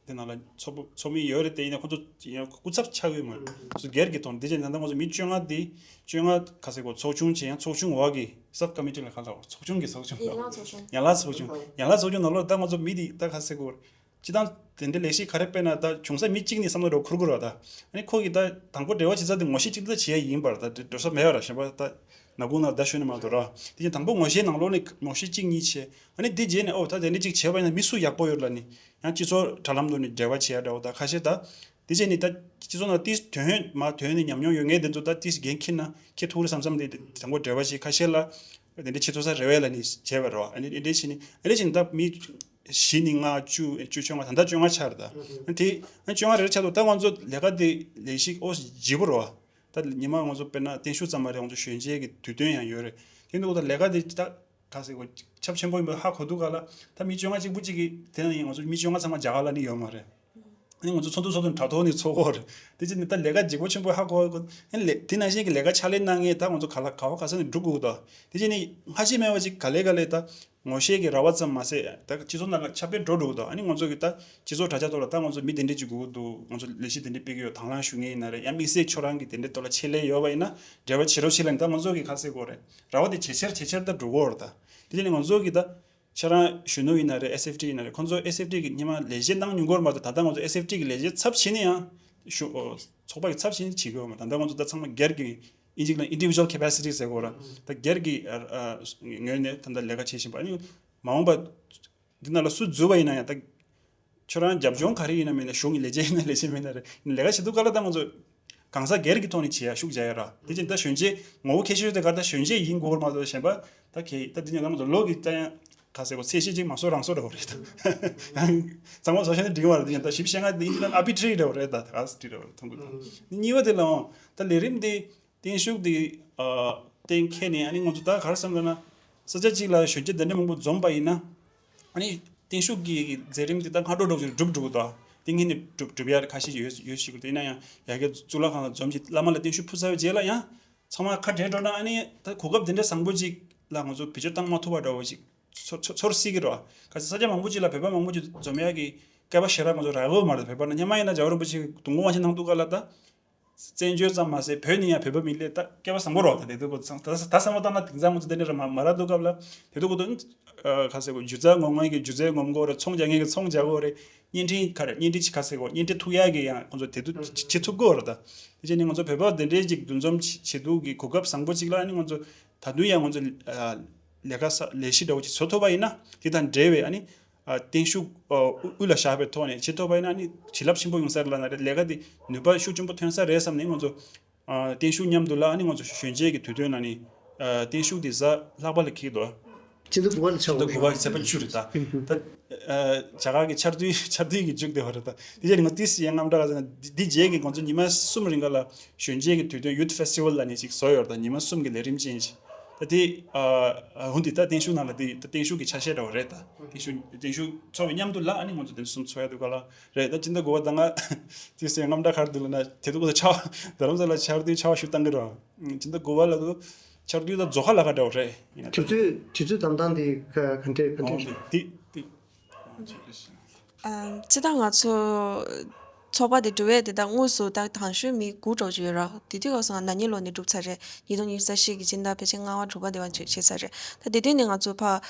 དེ་ནང་ལ་ཚོགས་ཚོགས་མི་ཡོད་རེད་དེ། ཡིན་ནའི་ཁོ་ཚོ་ཡང་སྐུ་ཚབ་ཆགས་ཡོད་མ་རེད། སུ་སྒེར་གྱི་ཐོག་ནས་དེ་བྱས་ན་ད་ང་ཚོ་མི་བཅོ་ལྔ་དེ་བཅོ་ལྔ་ག་ཚད་གོ་ཚོགས་ཆུང་བྱས། ཡང་ཚོགས་ཆུང་འོག་གི་སབ་ཀ་མི་ཊི་ལ་ག་ལབ། ཚོགས་ཆུང་གི་ཚོགས་ཆུང་ཡན་ལག་ཚོགས་ཆུང་། ཡན་ལག་ཚོགས་ཆུང་ནང་ལོགས་ད་ང་ཚོ་མི་དེ་ད་ག་ཚད་གོ། སྤྱི་བཏང་དེ་འདྲའི་ལས་གཞི་ག་རེ་སྤེལ་ན་ད་བྱུང་ས་མི་གཅིག་ནས་བསམ་བློ་རོགས་འཁོར་དགོས་ར། ད་ཨ་ནི་ཁོ་གིས་ད་དང་པོ་འབྲེལ་བ་བྱེད་ས་དེ་ངོ་ཤེས་གཅིག་ད་བྱེད་ཡ་ཡིན་པར་ད་འགྲོ་ས་མེད་པ་ར། གཞན་པ་ད་ནག་ཁུང་ནང་ད་ཤོད་ནི་མ་གཏོགས་ར། དེ་བཞིན་དང་པོ་ངོ་ཤེས་ནང་ལོགས་ནས་ངོ་ཤེས་གཅིག་གཉིས་བྱས། ཨ་ནི་དེ་རྗེས་ནས་ཨོ་ད་དེ་འདྲ་གཅིག་བྱས་པ་ཡིན་ན་མི་སུ་ཡག་པོ་ཡོད་ལབ་ནས་ཡང་སྤྱི་ཚོགས་དྲ་ལམ་དུ་ནས་འབྲེལ་བ་བྱེད་ཡ་འདྲ་བོ། ད་ཁ་ཤས་ད་དེ་བྱས་ནས་ད་སྤྱི་ཚོགས་ནང་ཏིས་དོན་ཡོད་མ་དོན་ནས་ཉམས་མྱོང་ཡོད་མཁན་དེ་ཚོ་ད་ཏིས་འགན་འཁྱེར་ན་འཁྱེར་ཐུབ་རེད་བསམ་བསམ་དེ་དང་པོ་འབྲེལ་བ་བྱེད། ཁ་ཤས་ལ་དེ་འདྲ་བྱེད་ཐུབ་ས་རེད་བས་ལབ་ནས་བྱས་པ་རེད་བ། ཨ་ནི་དེ་འདྲ་བྱས་ནས་ཨ་ནི་བྱས་ནས་ད་མི་བཞི་ནས་ལྔ་བཅུ་བཅུ་བཅོ་ལྔ་ད་ལྟ་བཅོ་ལྔ་ཆགས་རེད། ད་དེ་ཨ་བཅོ་ལྔ་རེ་རེ་ཆགས་འདུག་ད་ང་ཚོ་ལས་ཀ་དེ་ལས་གཞི་ཨོ་ལྗིད་པོ་རེད་བ། ད་ཉི་མ་ང་ཚོ་དཔེར་ན་བརྟན་བཞུགས་ཙམ་མ་རེད། ང་ཚོ་གཞོན་སྐྱེས་ཀྱི་དུས་སྟོན་ཡང་ཡོད་རེད། དེ་འདུག་ད་ལས་ཀ་དེ་ད་ག་ཟེར་དགོས། ཁྱབ་ཆེན་པོ་ཡིན་པ་ཧ་གོ་འདུག་ག་ལ། ད་མི་བཅོ་ལྔ་གཅིག་པུ་གཅིག་གིས་དེ་ན་ཡིན་ང་ཚོ་མི་བཅོ་ལྔ་ཚང་མ་རྒྱ་གར་ལ་ནི་ཡོད་མ་རེད། ཨ་ནི་ང་ཚོ་ཚོགས་འདུ་ཚོགས་དུས་དྲ་ཐོག་ནས་ཚོགས་ཀྱི་ཡོད་རེད། དེ་ཕྱིར་ནི་ད་ལས་ཀ་ལྗིད་པོ་ཆེན་པོ་ཧ་གོ་གི། ཨ་ནི་ལས་དེ་ནང་བཞིན་གྱི་ལས་ཀ་ཕྱག་ལས་གནང་མཁན་ད་ང་ཚོ་ག་ལ་ག་བ་ག་ས་ནས་འགྲོ་དགོས་ཀྱི་འདུག་དེ་ཕྱིར་ནི་སྔ་ཕྱི་མེད་པ་ཅིག་ག་ལེ་ག་ལེ་ད་ངོ་ཤེས་ཀྱི་ར་བ་ཙམ་མ་ཟད་ད་སྤྱི་ཚོགས་ནང་ལ་ཁྱབ་སྤེལ་འགྲོ་འགྲོ་གི་འདུག་ཨ་ནི་ང་ཚོ་གི་ད་སྤྱི་ཚོགས་དྲ་རྒྱ་ཐོག་ལ་ད་ང་ཚོ་མི་དེ་འདྲས་ཅིག་དགོས་ཀྱི་འདུག་ང་ཚོ་ལས་གཞི་དེ་འདྲས་སྤེལ་གྱི་ཡོད། དང་བླངས་ཞུ་མཁན་ཡིན་ན་རེད། ཡང་དམིགས་བསལ་ཁྱོད་རང་གི་དེ་འདྲས་ཐོག་ལ་ཆེད་ལས་ཡོད་པ་ཡིན་ན་འབྲེལ་བ་བྱེད་རོགས་བྱེད་ལབ་ནས་ད་ང་ཚོ་གི་ཁ་གསལ་གོ་རེད། ར་བ་དེ་ཇེ་ཆེར་ཇེ་ཆེར་ད་འགྲོ་གི་ཡོད་རེད། ད་དེ་ནས་ང་ཚོ་གི་ད་ཁྱེད་རང་གཞོན་ནུ་ཡིན་ན་རེད། ཨེས་ཨེཕ་ཊི་ཡིན་ན་རེད། ཁོང་ཚོ་ཨེས་ཨེཕ་ཊི་གི་སྔོན་མ་ལས་བྱེད་གནང་མྱོང་གི་ཡོད་མ་གཏོགས་ད་ལྟ་ང་ཚོ་ཨེས་ཨེཕ་ཊི་གི་ལས་བྱེད་ཚབ་བྱེད་ནས་ཡང་ཞུ་ཨོ་ཚོགས་པ་གི་ཚབ་བྱེད་ནས་བྱེད་ཀྱི་ཡོད་མ་རེད། ད་ལྟ་ང་ཚོ་ད་ཚང་མ་སྒེར་གྱི་ཨིན་ཇི་ལ་individual capacity ཟེར་གོ་ར། ད་སྒེར་གྱི་ཨ་ཨ་ངོས་ནས་ད་ལྟ་ལས་ཀ་བྱེད་བཞིན་པ། ཨ་ནི་མ་འོངས་པ་འདི་ནང་ལ་སུ་འཛུལ་བ་ཡིན་ན་ཡང་ད་ཁྱོད་རང་རྒྱབ་ལྗོངས་ག་རེ་ཡིན་ན་མིན་ན་གཞུང་གི་ལས་བྱེད་ཡིན་ན་ལས་བྱེད་མིན་ན་རེད། ལས་ཀ་བྱེད་དུས་སྐབས་ལ་ད་ང་ཚོ་གང་ཟག་སྒེར་གྱི་ཐོག་ནས་བྱེད་ཡ་ཤུགས་རྒྱག་ཡ་ར། དེ་བཞིན་ད་གཞོན་སྐྱེས་ངོ་བོ་ཁྱད་ཆོས་དེ་ག་ད་གཞོན་སྐྱེས་ཡིན་དགོས་མ་གཏོགས་གཞན་པ་ད་གལ་ད་འདི་ནས་ད་ང་ཚོ་ལོ་གི་ད་ཡང་ག་ཟེར་གོ་ཚད་གཞི་ཅིག་མ་བཟོ་རང་བཟོ་འདྲ་བོ་རེད་ད། ཡང་ཚང་མ་བཟོ་བྱས་ན་འགྲིག་གི་མ་རེད། དེ་ཡང་ད་ཞིབ་བཤད་ང་འདི་ཡིན་ན་arbitrary འདྲ་བོ་རེད། ད་ག་ཟེར་འདྲ་བོ་རེད་མཐོང་གི་ད། གཉིས་པ་དེ་ལའང་ད་ལས་རིམ་དེ་བརྟན་བཞུགས་དེ་ཨ་གཏན་འཁེལ་ནས། ཨ་ནི་ང་ཚོ་ད་ག་རེ་བསམ་འདུག་ན། ས་ཆ་གཅིག་ལ་གཞོན་སྐྱེས་དེ་འདྲ་མང་པོ་འཛོམས་པ་ཡིན་ན། ཨ་ནི་བརྟན་བཞུགས་ཀྱི་མཛད་རིམ་དེ་ད་སྔ་དྲོ་འགྲོ་བཞིན་འགྲུབ་འགྲོ་གི་འདུག་དེ་སྔོན་ནས་འགྲུབ་འགྲུབ་ཡ་ཁ་ཤས་ཡོད་ཡོད་ཞིག་དེ་ཡིན་ན་ཡང་ཡ་གི་གཙུག་ལག་ཁང་ལ་འཛོམས་ཀྱི་བླ་མ་ལ་བརྟན་བཞུགས་ཕུལ་ཚར་བའི་རྗེས་ལ་ཡང་ཚང་མ་ཁ་བྲལ་འགྲོ་ན། ཨ་ནི་ད་གོ་སྐབས་དེ་འདྲ་བཟང་པོ་ཅིག་ལ་ང་ཚོ་བེད་སྤྱོད་བཏང་མ་ཐུབ་པ་འདྲ་བོ་ཅིག་ཚོར་ཚོར་ཚོར་སྲིད་ཀྱི་རེད་བ། ག་ཚོད་ས་ཆ་མང་པོ་ཅིག་ལ་བོད་པ་མང་པོ་ཅིག་འཛོམས་ཡ་གི་སྐལ་པ་ཞེ་དྲག་ང་ཚོ་རག་གི་ཡོད་མ་རེད། བོད་པ་ནང་སྔོན་མ་ཡིན་ན་རྒྱལ་བ་རིན་པོ་ཆེ་གདུང་དགོངས་དབང་ཆེན་གནང་དུས་སྐབས་ལ་ད། བཙན་བྱོལ་ཙམ་མ་ཟད་བོད་ནས་ཡང་བོད་པ་མི་སླེབས། ད་སྐལ་བ་བཟང་པོ་རེད་བ། ད་དེ་དུས་ཀོ་ཚང་ད་ད་བསམ་བློ་བཏང་ན་དེང་སང་ང་ཚོ་དེ་འདྲ་ར་མ་མ་རག་དུས་སྐབས་ལ་དེ་དུས་ཀོ་དུ་ཨ་ག་ཟེར་གོ་སྒྱུ་རྩལ་ངོམ་མཁན་གྱིས་སྒྱུ་རྩལ་ངོམ་དགོས་རེད། ཚོང་རྒྱག་མཁན་གྱིས་ཚོང་རྒྱག་དགོས་རེད། བརྙན་འཕྲིན་ག་རེ་བརྙན་འཕྲིན་ག་ཟེར་གོ་བརྙན་འཕྲིན་ཐུག་ཡག་གི་ཡང་ང་ཚོ་དེ་དུས་བྱེད་ཐུབ་ཀྱི་ཡོད་རེད། ད་དེ་བྱས་ནས་ང་ཚོ་བོད་པ་དེ་འདྲའི་ཅིག་འདུ་འཛོམས་བྱེད་དུས་ཀྱི་གོ་སྐབས་བཟང་པོ་ཅིག་ལ་ཨ་ནི་ང་ཚོ་ད་དུང་ཡང་ང་ཚོ་ཨ་ལས་ཀ་ས་ལས་གཞི་འདྲ་བོ་ཅིག་བཟོ་ཐུབ་པ་ཡིན་ན་དེ་དང་འབྲེལ་བའི་ཨ་ནི། ཨ་བརྟན་བཞུགས་ཨ་དབུ་དབུ་ལ་བཞག་པའི་ཐོག་ནས་བྱེད་ཐུབ་པ་ཡིན་ན་ནི་བྱིན་རླབས་ཆེན་པོ་ཡོང་ས་རེད་ལབ་ན་རེད། ལས་ཀ་འདི་ནུས་པ་ཤུགས་ཆེན་པོ་ཐོན་ས་རེད་བསམ་ནས་ང་ཚོ་ཨ་བརྟན་བཞུགས་མཉམ་དུ་ལ་ཨ་ནི་ང་ཚོ་གཞོན་སྐྱེས་ཀྱི་དུས་སྟོན་ལ་ནི་ཨ་བརྟན་བཞུགས་འདི་གཟའ་ལྷག་པ་ལ་འཁེལ་འདུག་ཕྱི་ཟླ་དགུ་པ་ལ་ཆགས་ཕྱི་ཟླ་དགུ་པ་གི་ཚེས་པ་བཅུ་རེད་ད། ད་ཨ་རྒྱ་གར་གྱི་ཆར་དུས་ཆར་དུས་ཀྱི་མཇུག་དེ་བ་རེད་ད། དེ་རྗེས་ནས་ང་ཏིས་ཡང་རྔམ་དྲག་ག་ཟེར་ན་འདི་འདི་རྗེས་ཀྱི་ང་ཚོ་ཉི་མ་གསུམ་རིང་ག་ལ་གཞོན་སྐྱེས་ཀྱི་དུས་སྟོན་Youth Festival ལབ་ནས་ཅིག་བཟོས་ཡོད་རེད་ད། ཉི་མ་གསུམ་གྱི་ལས་རིམ་ཅན་ཅིག་ད་དེ་ཨ་ཨ་འོ་འདི་ད་བརྟན་བཞུགས་ནང་ལ་དེ་ད་བརྟན་བཞུགས་ཀྱི་ཆ་ཤས་འདྲ་བ་རེད་ད། བརྟན་བཞུགས་བརྟན་བཞུགས་ཚོགས་པའི་མཉམ་དུ་ལ་ཨ་ནི་ང་ཚོ་དེ་གསུམ་ཚོགས་ཡ་འདུག་ག་ལ་རེད་ད། ཕྱི་ཟླ་དགུ་པ་ད་ང་ཏིས་ཡང་རྔམ་དྲག་ག་རེ་འདུག་ལབ་ན་དེ་དུས་ད་ཆར་རྡ་རམ་ས་ལ་ཆར་དུས་ཆར་པ་ཞུ་བཏང་གི་རེད། ཕྱི་ཟླ་དགུ་པ་ལ་དུ་ཆར་དུས་ད་རྫོགས་ཁ་ལ་ཁ་འདྲ་བ་རེད། ཡིན་ན་དུས་ད་ཚོད་དུས་ཚོད་དམ་དང་དེ་ག་ག་འདྲས་ག་འདྲས། འདི་འདི་ཨ་སྤྱི་བཏང་ང་ཚོ་ཚོགས་པ་དེ་འགྲོ་བས་དེ་དག་དངོས་སུ་ད་དང་ཤོས་མི་དགུ་གྲོགས་ཀྱི་ཡོད་ར། དེ་དུས་སྐབས་སུ་ང་ན་ནིང་ལོ་ནས་གྲུབ་ཚར་རེད། ཉིས་སྟོང་ཉི་ཤུ་རྩ་བཞི་གི་སྤྱི་ཟླ་ཕལ་ཆེར་ལྔ་པ་དྲུག་པ་དེ་བ་བྱས་བྱས་ཚར་རེད། ད་དེ་དུས་ནས་ང་ཚོ་ཕ་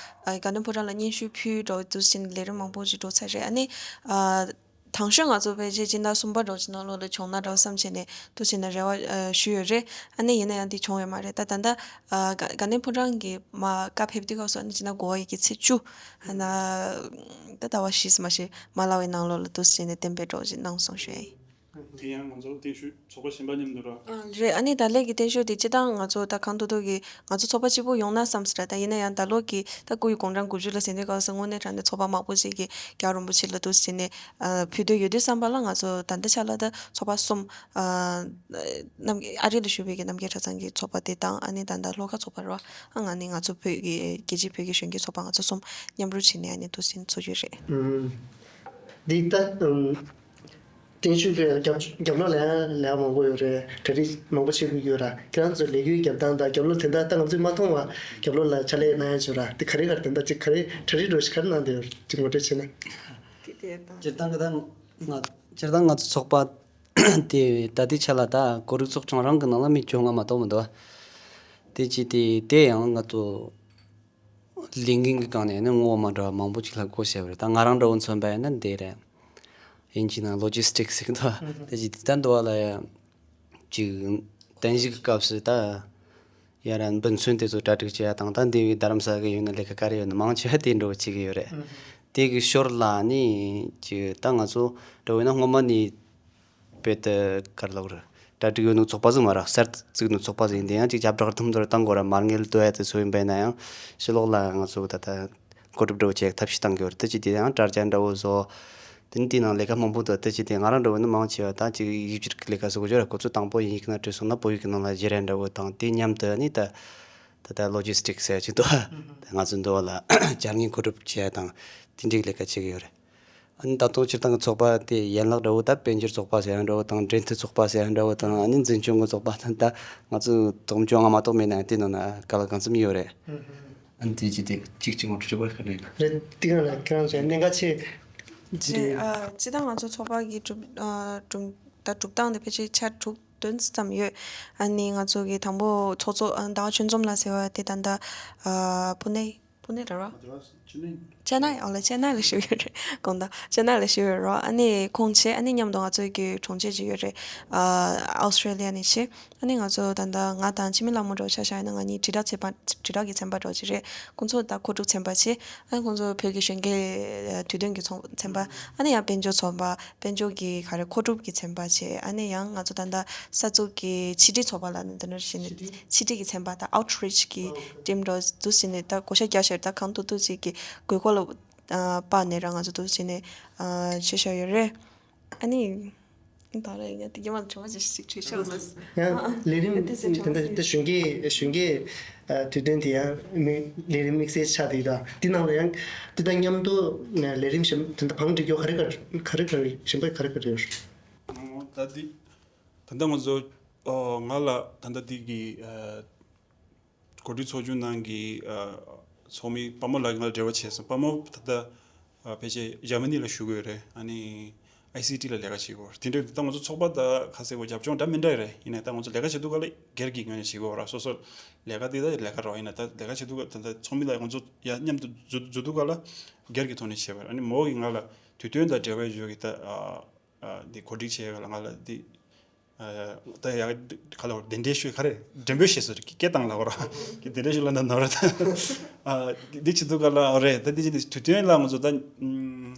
དགའ་ལྡན་ཕོ་བྲང་ལ་སྙན་ཞུ་ཕུལ་འགྲོ་དུས་ཕྱིན་ལས་རིམ་མང་པོ་ཞིག་འགྲོ་ཚར་རེད། ཨ་ནི་ཨ་དང་ཤོས་ང་ཚོ་ཕལ་ཆེར་སྤྱི་ཟླ་གསུམ་པ་འགྲོ་ཕྱི་ནང་ལོགས་ལ་བྱུང་ན་འདྲ་བསམ་བྱས་ནས་དུས་ཕྱིན་ནས་རེ་བ་ཨ་ཞུས་ཡོད་རེད། ཨ་ནི་ཡིན་ན་ཡང་དེ་བྱུང་ཡོད་མ་རེད། ད་ད་ལྟ་ཨ་དགའ་དགའ་ལྡན་ཕོ་བྲང་གི་མ་བཀའ་ཕེབས་དུས་སྐབས་སུ་ཨ་ནི་སྤྱི་ཟླ་དགུ་པ་ཡི་གི་ཚེས་བཅུ་ཨ་ན་ད་ཟླ་བ་བཞི་ཙམ་ཞིག་མ་ལ་བའི་ནང་ལོགས་ལ་དུས་ཕྱིན་ནས་གཏན་འབེབས་འགྲོ་ཞིག་གནང་སོང་ཞུ་ཡ་ཡིན། དེ་ཡང་ང་ཚོ་བརྟན་བཞུགས་ཚོགས་པ་གཞན་པ་མཉམ་དུ་ར། ཨ་རེད། ཨ་ནི་ད་ལན་གྱི་བརྟན་བཞུགས་དེ་སྤྱི་བཏང་ང་ཚོ་ད་གང་ཐུབ་ཐུབ་ཀྱིས་ང་ཚོ་ཚོགས་པ་གཅིག་པུ་ཡོང་ན་བསམ་སྲིད་ར། ད་ཡིན་ན་ཡང་ད་ལོ་གི་ད་སྐུ་ཡི་དགུང་གྲངས་དགུ་བཅུ་ལ་ཟིན་དུས་སྐབས་སུ་དངོས་གནས་དྲང་གནས་ཚོགས་པ་མང་པོ་ཞིག་གིས་རྒྱལ་བ་རིན་པོ་ཆེ་ལ་དུས་ཕྱིན་ནས་ཨ་ཕུལ་འདོད་ཡོད་དུས་བསམ་པ་ལ་ང་ཚོ་ད་ལྟ་ཆ་ལ་ད་ཚོགས་པ་གསུམ་ཨ་རྣམ་ཨ་རི་ལ་བཞུགས་པའི་གི་རྣམ་རྒྱལ་གྲྭ་ཚང་གི་ཚོགས་པ་དེ་དང་ཨ་ནི་ད་ལྟ་ལྷོ་ཁ་ཚོགས་པ་ར། ཨ་ང་ནི་ང་ཚོ་བོད་ཀྱི་རྒྱལ་སྤྱིའི་བོད་ཀྱི་གཞོན་སྐྱེས་ཚོགས་པ་ང་ཚོ་གསུམ་མཉམ་རུབ་བྱས་ནས་ཨ་ནི་དུས་ཕྱིན་ཚོགས་རྒྱུ་རེད། ཨུམ། འདི་ལྟ་ཨུམ། བརྟན་བཞུགས་ཀྱི་རྒྱབ་རྒྱབ་ལོགས་ལ་ཡང་ལས་ཀ་མང་པོ་ཡོད་རེད། གྲ་སྒྲིག་མང་པོ་བྱེད་དགོས་ཀྱི་ཡོད་ར། ཁྱེད་རང་ཚོའི་ལས་འགུལ་རྒྱབ་སྟངས་དང་རྒྱབ་ལོགས་དེ་འདྲ་ད་ང་ཚོས་མ་མཐོང་བ་རྒྱབ་ལོགས་ལ་ཕྱག་ལས་གནང་ཡ་ཡོད་ར། དེ་ག་རེ་ག་རེ་དེ་འདྲ་ཅིག་ག་རེ་གྲ་སྒྲིག་འདྲ་བོ་ཞིག་ག་རེ་གནང་བསྡད་ཡོད་ར། ཅིག་ངོ་སྤྲོད་བྱས་ན། སྤྱིར་བཏང་གི་ད་ང་སྤྱིར་བཏང་ང་ཚོ་ཚོགས་པ་དེ་ད་ལྟའི་ཆ་ལ་ད་གོ་སྒྲིག་ཚོགས་ཆུང་རང་གི་ནང་ལ་མི་བཅོ་ལྔ་མ་གཏོགས་མི་འདུག་དེ་ཅི་དེ་དེ་ཡང་ང་ཚོ་ལས་འགན་གྱི་སྒང་ནས་ནི་ངོ་བོ་མ་འདྲ་བ་མང་པོ་ཅིག་ལ་གོ་བྱས་པ་རེད། ད་ང་རང་འདྲ་བོ་མཚོན་པ་ཡིན་ན་འདི་རེད། དབྱིན་ཇིའི་ནང་ལོ་ཇི་སི་ཊིག་སི་ཟེར་གི་འདུག་དེ་ཅི་དེ་ད་འདུག་བ་ལ་ཡ་ཅིག་རྟེན་གཞི་གི་སྐབས་སུ་ད་ཡ་ར་འབུལ་ཚུལ་དེ་ཚོ་གྲ་སྒྲིག་བྱེད་ཡ་དང་། ད་འདི་བའི་རྡ་རམ་ས་ལ་གི་ཡོད་ན་ལས་ཀ་ག་རེ་ཡོད་ན་མང་ཆེ་བ་དེ་འདྲ་བོ་བྱེད་ཀྱི་ཡོད་རེད། དེ་གི་ཞོར་ལ་ནི་ཅིག་ད་ང་ཚོ་འདྲ་བོ་ཡིན་ན་སྔོན་མ་ནི་དཔེ་དེ་གར་ལོག་རེད། གྲ་སྒྲིག་ཡོད་ནོ་ཚོགས་པ་ཟིག་མ་རེད། གསར་དུ་བཙུགས་ནོ་ཚོགས་པ་ཟིག་ཡིན། དེ་ཡང་ཅིག་རྒྱབ་བསྒྲགས་ཐུམ་ཐོར་བཏང་དགོས་ར། མ་དངུལ་བསྡུ་ཡ་དེ་ཚོ་ཡིན་པ་ཡིན་ན་ཡང་ཕྱི་ལོགས་ལ་ང་ཚོ་ད་ལྟ་གོ་སྒྲིག་འདྲ་བོ་བྱེད་ཐབས་ཤེས་བཏང་གི་ཡོད་རེད། དེ་ཅི་དེ་ཡང་དྲ་རྒྱ་འདྲ་བོ་བཟོ། དེ་ནི་དེའི་ནང་ལས་ཀ་མང་པོ་འདུག་དེ་ཅི་དེ་ང་རང་འདྲ་བོ་ནི་མང་ཆེ་བ་ད་ཅིག་ཡིག་སྒྱུར་གྱི་ལས་ཀ་བཟོ་དགོས་ཀྱི་ར། ཁོ་ཚོ་དང་པོ་ཡིན་ན་བྲིས་སོང་ན་བོད་ཡིག་གི་ནང་ལ་བསྒྱུར་ཡ་འདྲ་བོ་དང་། དེ་མཉམ་དུ་ནི་ད་ད་ལྟ་ལོ་ཇི་སི་ཊིག་སི་ཟེར་ཡ་ཅིག་འདུག་ང་ཚོ་འདི་བ་ལ་བྱ་དངོས་མཁོ་སྒྲུབ་བྱེད་ཡ་དང་དེ་འདྲའི་ལས་ཀ་བྱེད་ཀྱི་ཡོད་རེད། ཨ་ནི་ད་དུང་སྤྱིར་བཏང་གི་ཚོགས་པ་དེ་ཡན་ལག་འདྲ་བོ་ད་དཔལ་འབྱོར་ཚོགས་པ་ཟེར་ཡ་འདྲ་བོ་དང་། འབྲེལ་མཐུད་ཚོགས་པ་ཟེར་ཡ་འདྲ་བོ་དང་། ཨ་ནི་འཛིན་སྐྱོང་གི་ཚོགས་པ་དང་། ད་ང་ཚོ་དོམ་ཅོ་ང་མ་གཏོགས་མེད་ན་དེ་ནང་ན་ག་ལ་གང་འཚམ་ཡོད་རེད། ཨ་ནི་དེ་ཅི་དེ་གཅིག་གཅིག་ངོ་སྤྲོད་བྱེད་དགོས་ག་རེ་ཡིན། རེད། དེ་ག་ལ་ཁྱེད་རང་ཚོས་གནད་འགག་ཆེ་རེད། ཨ་སྤྱིར་བཏང་ང་ཚོ་ཚོགས་པ་གི་གྲུབ་ཨ་གྲུབ་ད་གྲུབ་སྟངས་དེ་ཕལ་ཆེར་ཆ་དྲུག་བདུན་ཙམ་ཡོད། ཨ་ནི་ང་ཚོ་གི་དང་པོ་ཚོགས་གཙོ་ཨ་ཟླ་བ་ཆོས་འཛོམས་ལགས་ཟེར་བ་དེ་ད་ལྟ་ཨ་པུ་ནེ། པུ་ནེ་རེད་རོ། ཅེ་ནའི། ཨོ་ལེ་ཅེ་ནའི་ལ་བཞུགས་ཡོད་རེད། དགོངས་དག་ཅེ་ནའི་ལ་བཞུགས་ཡོད་རོ། ཨ་ནི་ཁོང་བྱས། ཨ་ནི་མཉམ་དུ་ང་ཚོའི་གི་དྲུང་ཆེ་ཅིག་ཡོད་རེད། ཨ་ཨོ་སི་ཊྲེ་ལི་ཡ་ནས་བྱས། ཨ་ནི་ང་ཚོ་ད་ལྟ་ང་དང་འཆི་མེད་ལྷ་མོ་འདྲ་བོ་ཆ་བཞག་ཡིན་ན་ང་གཉིས་དྲིལ་བསྒྲགས་ཚན་པ་དྲིལ་བསྒྲགས་ཀྱི་ཚན་པ་འདྲ་བོ་ཅིག་རེད། ཁོང་ཚོ་ད་མཁོ་སྒྲུབ་ཚན་པ་བྱས། ཨ་ནི་ཁོང་ཚོ་བོད་ཀྱི་གཞོན་སྐྱེས་དུས་སྟོན་གྱི་ཚོགས་ཚན་པ། ཨ་ནི་ཡང་དཔལ་འབྱོར་ཚོགས་པ། དཔལ་འབྱོར་གྱི་ག་རེ་མཁོ་སྒྲུབ་ཀྱི་ཚན་པ་བྱས། ཨ་ནི་ཡང་ང་ཚོ་ད་ལྟ་ས་ཚུགས་ཀྱི་ཕྱི་དྲིལ་ཚོགས་པ་ལ་ནི་འདི་འདྲ་བྱས་ནས་ཕྱི་དྲིལ་གྱི་ཚན་པ་དང་ཨའུ་ཊི་རི་ཆི་གི་ཊིམ་འདྲ་བོ་འདུག་བྱས་ནས་ད་བགོ་བཤའ་རྒྱག་ཤར་ད་གང་ཐུབ་ཐུབ་ཅིག་གི་དགོས་མཁོ་ལ་ཨ་དཔག་ནས་རང་ང་ཚོ་འདུག་བྱས་ནས་ཨ་བྱེད་བཞག་ཡོད་རེད། ཨ་ནི་ད་རེས་ཡིན་ན་དེ་གི་མ་དྲི་བ་ཅིག་ཅིག་དྲིས་ཤོག་ལ། ཡང་ལས་རིམ་དེ་ཚོའི་དྲི་དེ་འདྲ་བ་དེ་གཞོན་སྐྱེས་གཞོན་སྐྱེས་ཨ་དུས་སྟོན་དེ་ཡང་མི་ལས་རིམ་དམིགས་བསལ་ཆགས་དེ་ག་དེ་ནང་ལ་ཡང་དེ་དང་མཉམ་དུ་ལས་རིམ་གཞན་དེ་འདྲ་བང་སྒྲིག་རྒྱུ་ག་རེ་ག་རེ་ག་རེ་ག་རེ་གཞན་པ་ག་རེ་ག་རེ་ཡོད། ད་འདི་ད་ལྟ་ང་ཚོ་ཨོ་ང་ལ་ད་ལྟ་འདི་གི་ཨ་གོ་སྒྲིག་ཚོགས་ཆུང་ནང་གི་ཨ་ཚོགས་མི་དཔའ་མོ་ལགས་ཀྱིས་ང་ལ་འབྲེལ་བ་བྱས་སོང་། དཔའ་མོ་ད་ལྟ་ཨ་ཕལ་ཆེར་འཇར་མ་ནི་ལ་བཞུགས་ཡོད་རེད། ཨ་ནི་ཨའི་སི་ཊི་ལ་ལས་ཀ་བྱེད་ཀྱི་ཡོད་རེད། དེ་འདྲ་ད་ང་ཚོ་ཚོགས་པ་ད་ཁ་གསལ་པོ་རྒྱབ་ལྗོངས་འདྲ་མི་འདྲ་རེད། ཡིན་ནའི་ད་ང་ཚོ་ལས་ཀ་བྱེད་དུས་ག་ལ་སྒེར་གྱི་ངོས་ནས་བྱེད་ཀྱི་ཡོད་རེད། སོ་སོ་ལས་ཀ་དེ་ད་ལས་ཀ་རེད། ཡིན་ནའི་ད་ལས་ཀ་བྱེད་དུས་ག་ད་ད་ཚོགས་མི་ལ་ང་ཚོ་ཡ་མཉམ་དུ་འཛུལ་འཛུལ་དུས་ག་ལ་སྒེར་གྱི་ཐོག་ནས་བྱས་པ་རེད། ཨ་ནི་མོ་གིས་ང་ལ་དུས་སྟོན་དང་འབྲེལ་བའི་ཞོར་གྱི་ད་ཨ་ཨ་འདི་གོ་སྒྲིག་བྱས་ག་ལ་ང་ལ་འདི་ཨ་ད་ཡ་ག་ལ་གདན་འདྲེན་ཞུས་ག་རེ་འགྲེམས་སྤེལ་བྱས་སོ་རེད། སྐད་བཏང་ལབ་ར་གདན་འདྲེན་ཞུས་ལབ་ན་ནོར་རེད། ཨ་འདི་བྱེད་དུས་ག་ལ་རེད། ད་འདི་བྱེད་དུས་དུས་སྟོན་ལ་ང་ཚོ་ད་ཨུམ་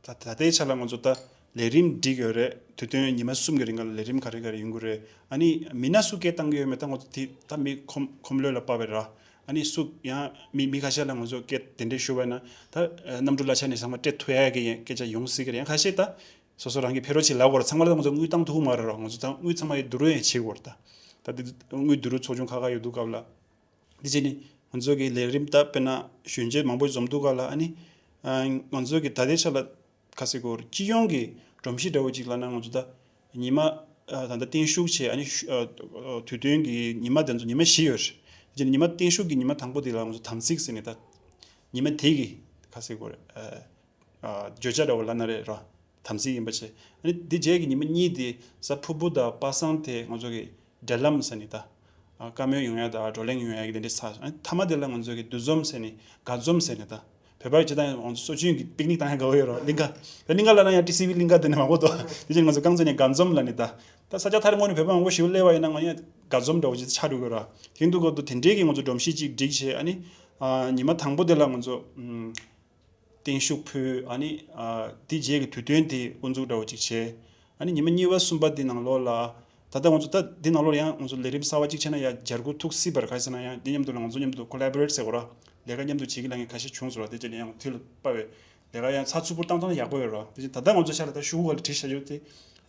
ད་ད་ལྟའི་ཆ་ལ་ང་ཚོ་ད་ལས་རིམ་སྒྲིག་ཡོད་རེད། དུས་སྟོན་ཉི་མ་གསུམ་གྱི་རིང་ག་ལ་ལས་རིམ་ག་རེ་ག་རེ་ཡོང་གི་རེད། ཨ་ནི་མི་སྣ་སུ་སྐད་བཏང་གི་ཡོད་མེད་ད་ང་ཚོ་དེ་ད་མི་ཁོམ་ཁོམ་ལོས་ལ་དཔག་པའི་ར། ཨ་ནི་སུ་ཡང་མི་མི་ཁ་ཤས་ལ་ང་ཚོ་སྐད་དེ་འདྲས་ཞུ་བ་ན་ད་གནམ་གྲུ་གླ་ཆ་ནས་ཚང་མ་སྤྲད་ཐུབ་ཡ་གི་སྐད་ཆ་ཡོང་སྲིད་ཀྱི་རེད། ཡང་ཁ་ཤས་ད་སོ་སོ་རང་གི་ཕེ་རོ་ཆེ་ལབ་དགོས་རེད། ཚང་མ་ལ་ང་ཚོ་དངུལ་བཏང་ཐུབ་མ་རེད་རོ། ང་ཚོ་ད་དངུལ་ཚང་མ་ཡི་བསྡུ་རུབ་ཡང་བྱེད་དགོས་རེད། ད་ད་དེ་དངུལ་བསྡུ་རུབ་ཚོགས་ཆུང་ཁག་ཁག་ཡོད་དུས་སྐབས་ལ། དེ་བྱས་ནས་ང་ཚོ་གི་ལས་རིམ་ད་དཔེར་ན་གཞོན་སྐྱེས་མང་པོ་འཛོམས་དུས་སྐབས་ལ་ཨ་ནི་ང་ཚོ་གི་ད་ལྟའི་ཆ་ལ་ག་ཟེར་དགོས་རེད། སྤྱི་ཡོངས་ཀྱི་སྒྲོམ་གཞི་འདྲ་བོ་ཅིག་ལབ་ན་ང་ཚོ་ད་ཉི་མ་ད་ལྟ་བརྟན་བཞུགས་བྱས་ཨ་ནི་དུས་སྟོན་གྱི་ཉི་མ་དེ་ཚོ་ཉི་མ་བཞི་ཡོད་རེད། དེ་བྱས་ནས་ཉི་མ་བརྟན་བཞུགས་ཀྱི་ཉི་མ་དང་པོ་དེ་ལ་ང་ཚོ་དམ་ཚིག་ཟེར་ནས་ད་ཉི་མ་དེ་གི་ག་ཟེར་དགོས་རེད། བརྗོད་བྱ་འདྲ་བོ་ལབ་ན་རེད་ར། དམ་ཚིག་ཡིན་པ་བྱས། ཨ་ནི་འདི་རྗེས་ཀྱི་ཉི་མ་གཉིས་དེ་གཟའ་ཕུར་བུ་དང་པ་སངས་དེ་ང་ཚོ་གི་འབྲེལ་ལམ་ཟེར་ནས་ད། བཀའ་མོལ་ཡོང་ཡ་ད་བགྲོ་གླེང་ཡོང་ཡ་གི་དེ་འདྲས་ཚར། ཨ་ནི་མཐའ་མ་དེ་ལ་ང་ཚོ་གི་འདུ་འཛོམས་ཟེར་ནས་དགའ་འཛོམས་ཟེར་ནས་ད། བོད་པ་ཡི་སྤྱི་བཏང་ང་ཚོ་སྲོལ་རྒྱུན་གྱི་པིག་ནིག་བཏང་ཡ་དགའ་བོ་ཡོད་ར་གླིང་ག། ད་གླིང་ག་ལབ་ན་ཡང་ཊི་སི་ཝི་གླིང་ག་དེ་ནས་མང་པོ་འདུག་དེ་བཞིན་ང་ཚོ་རྐང་རྩེད་ནས་དགའ་འཛོམས་ལབ་ནས་ད། ད་ས་ཆ་ཐ་རེ་ངོ་ནས་བོད་པ་མང་པོ་ཞིག་སླེབས་པ་ཡིན་ན་ང་ཡང་དགའ་འཛོམས་འདྲ་བོ་ཅིག་ཆགས་འགྲོ་གི་ར། དེ་འདུག་གོ་དུ་དེ་འདྲས་ཀྱི་ང་ཚོ་སྒྲོམ་གཞི་ཅིག་སྒྲིག་བྱས། ཨ་ནི་ཉི་མ་དང་པོ་དེ་ལ་ང་ཚོ་བརྟན་བཞུགས་ཕུལ། ཨ་ནི་དེ་རྗེས་ཀྱི་དུས་སྟོན་དེ་དབུ་འཛུགས་འདྲ་བོ་ཅིག་བྱས། ཨ་ནི་ཉི་མ་གཉིས་པ་གསུམ་པ་དེ་ནང་ལོགས་ལ་ད་ལྟ་ང་ཚོ་ད་འདི་ནང་ལོགས་ལ་ཡང་ང་ཚོ་ལས་རིམ་གསར་བ་གཅིག་བྱས་ན་ཡང་སྦྱར་དགོས་ཐུག་སྲིད་པར། ག་རེ་ཟེར་ན་ཡང་འདི་མཉམ་དུ་ལ་ང་ཚོ་མཉམ་དུ་ཀོ་ལ་བོ་རེ་ཊི་ཟེར་དགོས་ར། ལས་ཀ་མཉམ་དུ་བྱེད་ཀྱི་ལ་ངས་ཁ་ཤས་བྱུང་སོང་ར། དེ་རྗེས་ནས་ཡང་དུས་ལ་དཔག་པའི་ལས་ཀ་ཡང་ཚགས་ཚུད་པོ་བཏང་ཐུབ་ན་ཡག་པོ་ཡོད་ར། དེ་བཞིན་ད་ལྟ་ང་ཚོ་ཤར་ལ་ད་ཤུ་གུ་ལ་བྲིས་བཞག་ཡོད་དེ།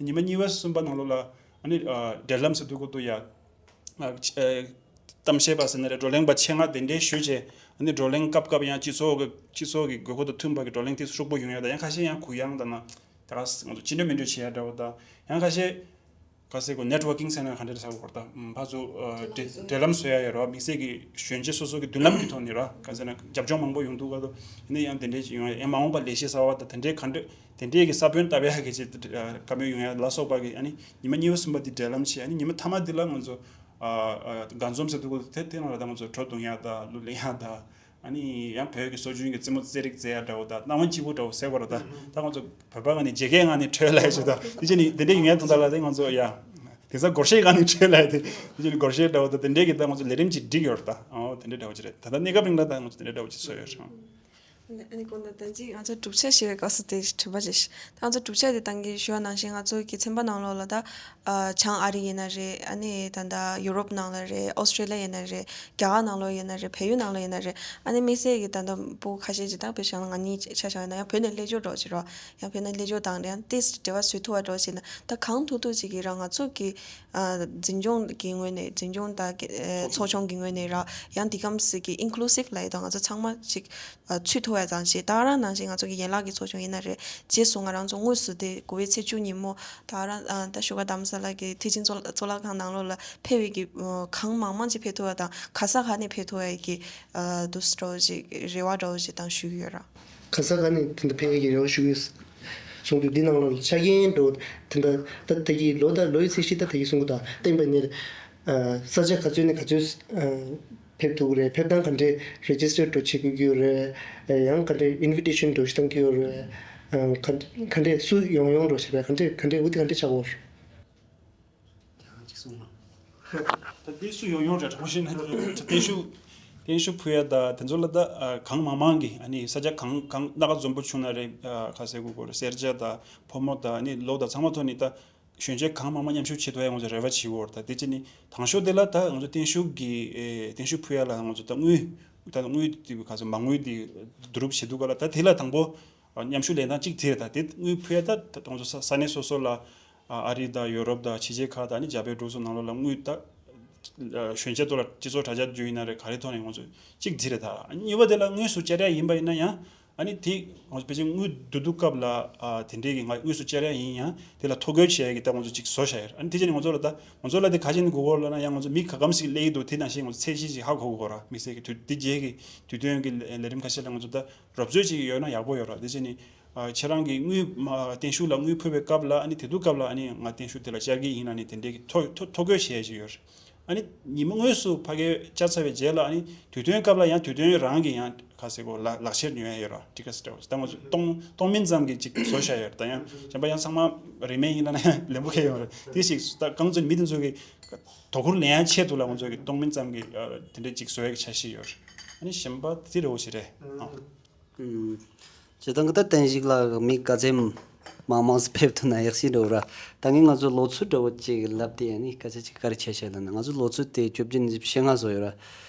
ཉི་མ་གཉིས་པ་གསུམ་པ་ནང་ལོགས་ལ་ཨ་ནི་འབྲེལ་ལམ་ཟེར་དུས་གོ་དུ་ཡ། གཏམ་བཤད་པ་ཟེར་ན་རེད། བགྲོ་གླེང་པ་ཆེད་མངགས་དེ་འདྲའི་ཞུས་བྱས། ཨ་ནི་བགྲོ་གླེང་སྐབས་སྐབས་ཡང་སྤྱི་ཚོགས་ཀྱི་སྤྱི་ཚོགས་ཀྱི་དགོས་མཁོ་དང་མཐུན་པ་གི་བགྲོ་གླེང་དེ་ཤུགས་པོ་ཡོང་ཡ་དང་། ཡང་ཁ་ཤས་ཡང་གུ་ཡངས་དང་ན་ད་ག་ང་ཚོ་ཅི་འདྲ་མི་འདྲ་བྱེད་ཡ་འདྲ་བོ་དང་། ཡང་ཁ་ཤས་ག་ཟེར་གོ་ནེཊ་ཝར་ཀིང་ཟེར་ན་ག་འདྲ་ཟེར་གོ་ད་ཕར་ཚུར་འབྲེལ་འབྲེལ་ལམ་བཟོ་ཡ་ཡོད་ར། དམིགས་བསལ་གྱི་གཞོན་སྐྱེས་སོ་སོ་གི་མདུན་ལམ་གྱི་ཐོག་ནས་ར། ག་ཟེར་ན་རྒྱབ་ལྗོངས་མང་པོ་ཡོང་འདུག་ག་དོ། ཡིན་ན་ཡང་དེ་འདྲའི་ཡོང་ཡ་ཡང་མ་འོངས་པ་ལས་གཞི་གསར་བ་དང་དེ་འདྲའི་ག་འདྲ་དེ་འདྲའི་གི་ས་བོན་བཏབ་ཡ་གི་ཆེད་དུ་བཀའ་མོལ་ཡོང་ཡ་ལ་སོགས་པ་གི། ཨ་ནི་ཉི་མ་གཉིས་པ་གསུམ་པ་དེ་འབྲེལ་ལམ་བྱས། ཨ་ནི་ཉི་མ་མཐའ་མ་དེ་ལ་ང་ཚོ་ཨ་ཨ་དགའ་འཛོམས་ཟེར་དུས་གོ་དེ་དེ་ནང་ལ་ད་ང་ཚོ་བྲོ་བརྡུང་ཡ་ད་གླུ་ལེན་ཡ་ད། ཨ་ནི་ཡང་བོད་ཀྱི་སྲོལ་རྒྱུན་གྱི་རྩེད་མོ་རྩེད་རིགས་རྩེ་ཡ་འདྲ་བོ་ད་སྣང་བ་སྐྱིད་པོ་འདྲ་བོ་ཟེར་དགོས་རེད་ད། ད་ང་ཚོ་བོད་པ་ང་ནི་བརྗེ་སྐད་ངང་ནས་བྲོས་ལ་ཡ་ཞིག་ད་དེ་བྱས་ནི་དེ་འདྲའི་ཡོང་ཡ་དོན་དག་ལ་དེ་ང་ཚོ་ཡ་དེང་སང་སྒོར་གཞས་ངང་ནས་བྲོས་ལ་ཡ་དེ་དེ་བྱས་ནི་སྒོར་གཞས་འདྲ་བོ་ད་དེ་འདྲའི་གི་ད་ང་ཚོ་ལས་རིམ་ཅིག་བསྒྲིགས་ཡོད་རེད་ད། ཨོ་དེ་འདྲའི་འདྲ་བོ་ཅིག་རེད། ད་ལྟ་གནས་སྐབས་རིང་ལ་ད་ང་ཚོ་དེ་འདྲའི་འདྲ་བོ་ཅིག་བཟོས་ཡོད་རེད། ཨ་ནི་དགོངས་དག་ད་ཅིག་ང་ཚོ་གྲུབ་ཆ་ཞིག་ག་ས་དེ་དྲི་བ་རེད། ད་ང་ཚོ་གྲུབ་ཆ་དེ་ད་གིན་ཞུ་བ་ནང་བཞིན་ང་ཚོ་གི་ཚན་པ་ནང་ལོགས་ལ་ད་ཨ་བྱང་ཨ་རི་ཡིན་ན་རེད། ཨ་ནི་ད་ད་ཡུ་རོབ་ནང་ལ་རེད། ཨོ་སི་ཀྲི་ལི་ཡ་ཡིན་ན་རེད། རྒྱ་གར་ནང་ལོགས་ཡིན་ན་རེད། བལ་ཡུལ་ནང་ལོགས་ཡིན་ན་རེད། ཨ་ནི་དམིགས་བསལ་གྱི་ད་ལྟ་སྤུ་གུ་ཁ་ཤས་ཅིག་ད་དཔེ་བཞག་ན་ང་གཉིས་ཆ་བཞག་ཡིན་ན་ཡང་བོད་ནས་སླེབས་ཕྱོགས་འདྲ་བོ་ཅིག་རེད་བ། ཡང་བོད་ནས་སླེབས་ཕྱོགས་དང་ཡང་ཏིས་འབྲེལ་བ་བཟོ་ཐུབ་པ་འདྲ་བོ་ཅིག་ན་ད་གང་ཐུབ་ཐུབ་ཅིག་གིས་རང་ང་ཚོ་གི་ཨ་འཛིན་སྐྱོང་གི་ངོས་ནས་འཛིན་སྐྱོང་དང་ཨ་ཚོགས་ཆུང་གི་ངོས་ནས་ར་ཡང་འདི་གམ་ཟིག་གི་ཨིན་ཀུ་ལུ་སིབ་ལབ་ཡ་དང་ང་ཚོ་ཚང་མ་ཅིག་ཨ་ཚུད་ཐུབ་ཡ་ཙམ་ཞིག་ད་ག་རང་ནང་བཞིན་ང་ཚོ་གི་ཡན་ལག་གི་ཚོགས་ཆུང་ཡིན་ན་རེད། རྗེས་སུ་ང་རང་ཚོ་དངོས་སུ་དེ་དགུ་པའི་ཚེས་བཅུ་ཉིན་མོ་ད་ག་རང་ཨ་ད་བཞུགས་སྒར་རྡ་རམ་ས་ལ་གི་མཐིལ་ཕྱིན་གཙུག་གཙུག་ལག་ཁང་ནང་ལོགས་ལ་ཕེབས་པའི་གི་ཨ་གང་མང་མང་ཅིག་ཕེབས་ཐུབ་ཡ་དང་ག་ས་ག་ནས་ཕེབས་ཐུབ་ཡ་གི་ཨ་དུ་སྤྲོ་ཅིག་རེ་བ་འདྲ་བོ་ཅིག་དང་ཞུ་གི་ཡོད་ར། ག་ས་ག་ནས་དེ་འདྲ་ཕེབས་ཡ་གི་རེ་བ་ཞུ་གི་ཡོད། གསུངས་དུས་འདི་ནང་ལོགས་ལ་ཆ་རྐྱེན་འགྲོ་དེ་འདྲ་ད་ད་གི་ལོ་ད་ལོ་ཡི་ཚད་གཞི་ད་ད་གི་གསུང་གི་ད་བསྟན་པ་ནི་ས་ཆ་ག་ཚོད་ནས་ག་ཚོད་ཕེབས་ཐུབ་ཀྱི་རེད། ཕེབས་སྟངས་ག་འདྲས་རེ་ཇི་སི་ཊར་འགྲོ་བྱེད་དགོས་ཀྱི་ཡོད་རེད། ཡང་ག་འདྲས་ཨིན་བི་ཊེ་ཤན་འགྲོ་བྱེད་གཏང་གི་ཡོད་རེད། ག་ག་འདྲས་སུ་ཡོང་ཡོང་འགྲོ་བྱེད་རེད། ག་འདྲས་ག་འདྲས་འུ་དེ་ག་འདྲས་ཆགས་ཡོད་རེད། ད་འདི་སུ་ཡོང་ཡོང་རེད། དྲང་པོ་བཤད་ན་བརྟན་བཞུགས་བརྟན་བཞུགས་ཕུལ་ཡ་ད་དེ་ཚོ་ལ་ད་གང་མང་མང་གི་ཨ་ནི་ས་ཆ་གང་གང་སྣ་ཁ་འཛོམས་པོ་བྱུང་ན་རེད། ཁ་གསལ་གུ་གོ་རེད། སེར་སྐྱ་ད་ཕོ་མོ་ད་ཨ་ནི་ལོ་ད་ཚང་མ་ཐོག་ནས་ད་གཞོན་སྐྱེས་གང་མང་མང་མཉམ་ཞུགས་བྱེད་ཐུབ་ཡ་ང་ཚོ་རེ་བ་བྱེད་འོར། ད་དེ་ཅི་ནི་དང་ཤོས་དེ་ལ་ད་ང་ཚོ་བརྟན་བཞུགས་ཀྱི་ཨེ་བརྟན་བཞུགས་ཕུལ་ཡ་ལ་ང་ཚོ་ད་དངུལ་ད་དངུལ་དེ་ག་ཚོད་མ་དངུལ་དེ་བསྡུ་རུབ་བྱེད་དུས་ག་ལ་ད་དེ་ལ་དང་པོ་མཉམ་ཞུགས་ལེན་སྟངས་གཅིག་དེ་རེད། ད་དེ་དངུལ་ཕུལ་ཡ་ད་ང་ཚོ་ས་ས་གནས་སོ་སོ་ལ་ཨ་རི་དང་ཡོ་རོབ་དང་ཕྱི་རྒྱལ་ཁག་དང་ནི་རྒྱ་བལ་འབྲུག་སོགས་ནང་ལོགས་ལ་དངུལ་ད་གཞོན་སྐྱེས་ཐོག་ལ་སྤྱི་ཚོགས་དྲ་རྒྱ་བརྒྱུད་ཡིན་ན་རེད། ག་རེ་ཐོག་ནས་ང་ཚོ་གཅིག་དེ་རེད། ད་གཉིས་པ་དེ་ལ་དངོས་སུ་བཅར་ཡ་ཡིན་པ་ཡིན་ན་ཡང་ཨ་ནི་དེ་ང་ཚོ་ཕལ་ཆེར་དངུལ་བསྡུ་བསྡུ་སྐབས་ལ་ཨ་དེ་འདྲའི་གི་ང་དངོས་སུ་བཅར་ཡ་ཡིན་ཡང་དེ་ལ་ཐོ་འགོད་བྱེད་ཡ་གི་ད་ང་ཚོ་གཅིག་བཟོ་བཞག་ཡོད། ཨ་ནི་དེ་བྱས་ནས་ང་ཚོ་ལ་ད་ང་ཚོ་ལ་དེ་ག་ཅི་ནས་དགོས་གོ་ལབ་ན་ཡང་ང་ཚོ་མི་ག་གམ་ཞིག་སླེབས་ཀྱི་འདུག་དེ་ནང་བཞིན་ང་ཚོ་ཚད་གཞི་ཞིག་ཧ་གོ་དགོས་ར། དམིགས་བསལ་གི་དུས་འདི་རྗེས་ཀྱི་དུས་སྟོན་གྱི་ལས་རིམ་ཁ་ཤས་ལ་ང་ཚོ་ད་རོབ་ཚོད་ཅིག་ཡོད་ན་ཡག་པོ་ཡོད་ར། དེ་བྱས་ནས་ཨ་ཁྱེད་རང་གིས་དངུལ་མ་བརྟན་བཞུགས་ལ་དངུལ་ཕུལ་བའི་སྐབས་ལ་ཨ་ནི་དེ་དུས་སྐབས་ལ་ཨ་ནི་ང་བརྟན་བཞུགས་དེ་ལ་བཅར་གྱི་ཡིན་ལབ་ནས་དེ་འདྲའི་གི་ཐོ་ཐོ་ཐོ་འགོད་བྱེད་ཡ་ཅིག་ཡོད་རེད། ཨ་ནི་ཉིན་མོ་དངོས་སུ་ཕ་གིར་བཅར་ཚར་བའི་རྗེས་ལ་ཨ་ནི་དུས་སྟོན་སྐབས་ལ་ཡང་དུས་སྟོན་རང་གི་ཡང་ག་ཟེར་གོ་ལག་ལག་ཁྱེར་ཉོ་ཡ་ཡོད་ར། ཊི་ཀེ་ཊི་འདྲ་བོ་ད་ང་ཚོ་གཏོང་གཏོང་མིན་ཙམ་གྱི་ཅིག་བཟོ་བཞག་ཡོད་རེད། ད་ཡང་གཞན་པ་ཡང་ཚང་མ་རིན་མེད་ཡིན་ལབ་ན་ཡང་ལེན་པོ་ཁེལ་ཡོང་རེད། དེ་ཞིག་ད་གང་ཚོད་མི་དེ་ཚོ་གི་དོ་ཁུར་ལེན་ཡ་ཆེད་དུ་ལ་ང་ཚོ་གི་གཏོང་མིན་ཙམ་གྱི་ཨ་དེ་འདྲ་ཅིག་བཟོ་ཡ་གི་འཆར་གཞི་ཡོད་རེད། ཨ་ནི་གཞན་པ་དེ་རེ་བོ་ཞིག་རེད། ཨང་། ཨུམ། སྤྱིར་བཏང་གི་ད་བརྟན་བཞུགས་ལ་མི་ག་ཚད་མང་མང་ཞིག་ཕེབས་ཐུབ་ན་ཡག་ཤོས་འདྲ་བོ་ར། ད་ངས་ང་ཚོའི་ལོ་ཚོད་འདྲ་བོ་ཅིག་ལབ་དེ་ཡ་ནི་སྐད་ཆ་ཅིག་ག་རེ་བྱས་བྱས་ལབ་ན་ང་ཚོའི་ལོ་ཚོད་དེ་བཅོ་བརྒྱད་ནས་བཞི་བཅུ་ཞེ་ལྔ་བཟོ་ཡོད་ར།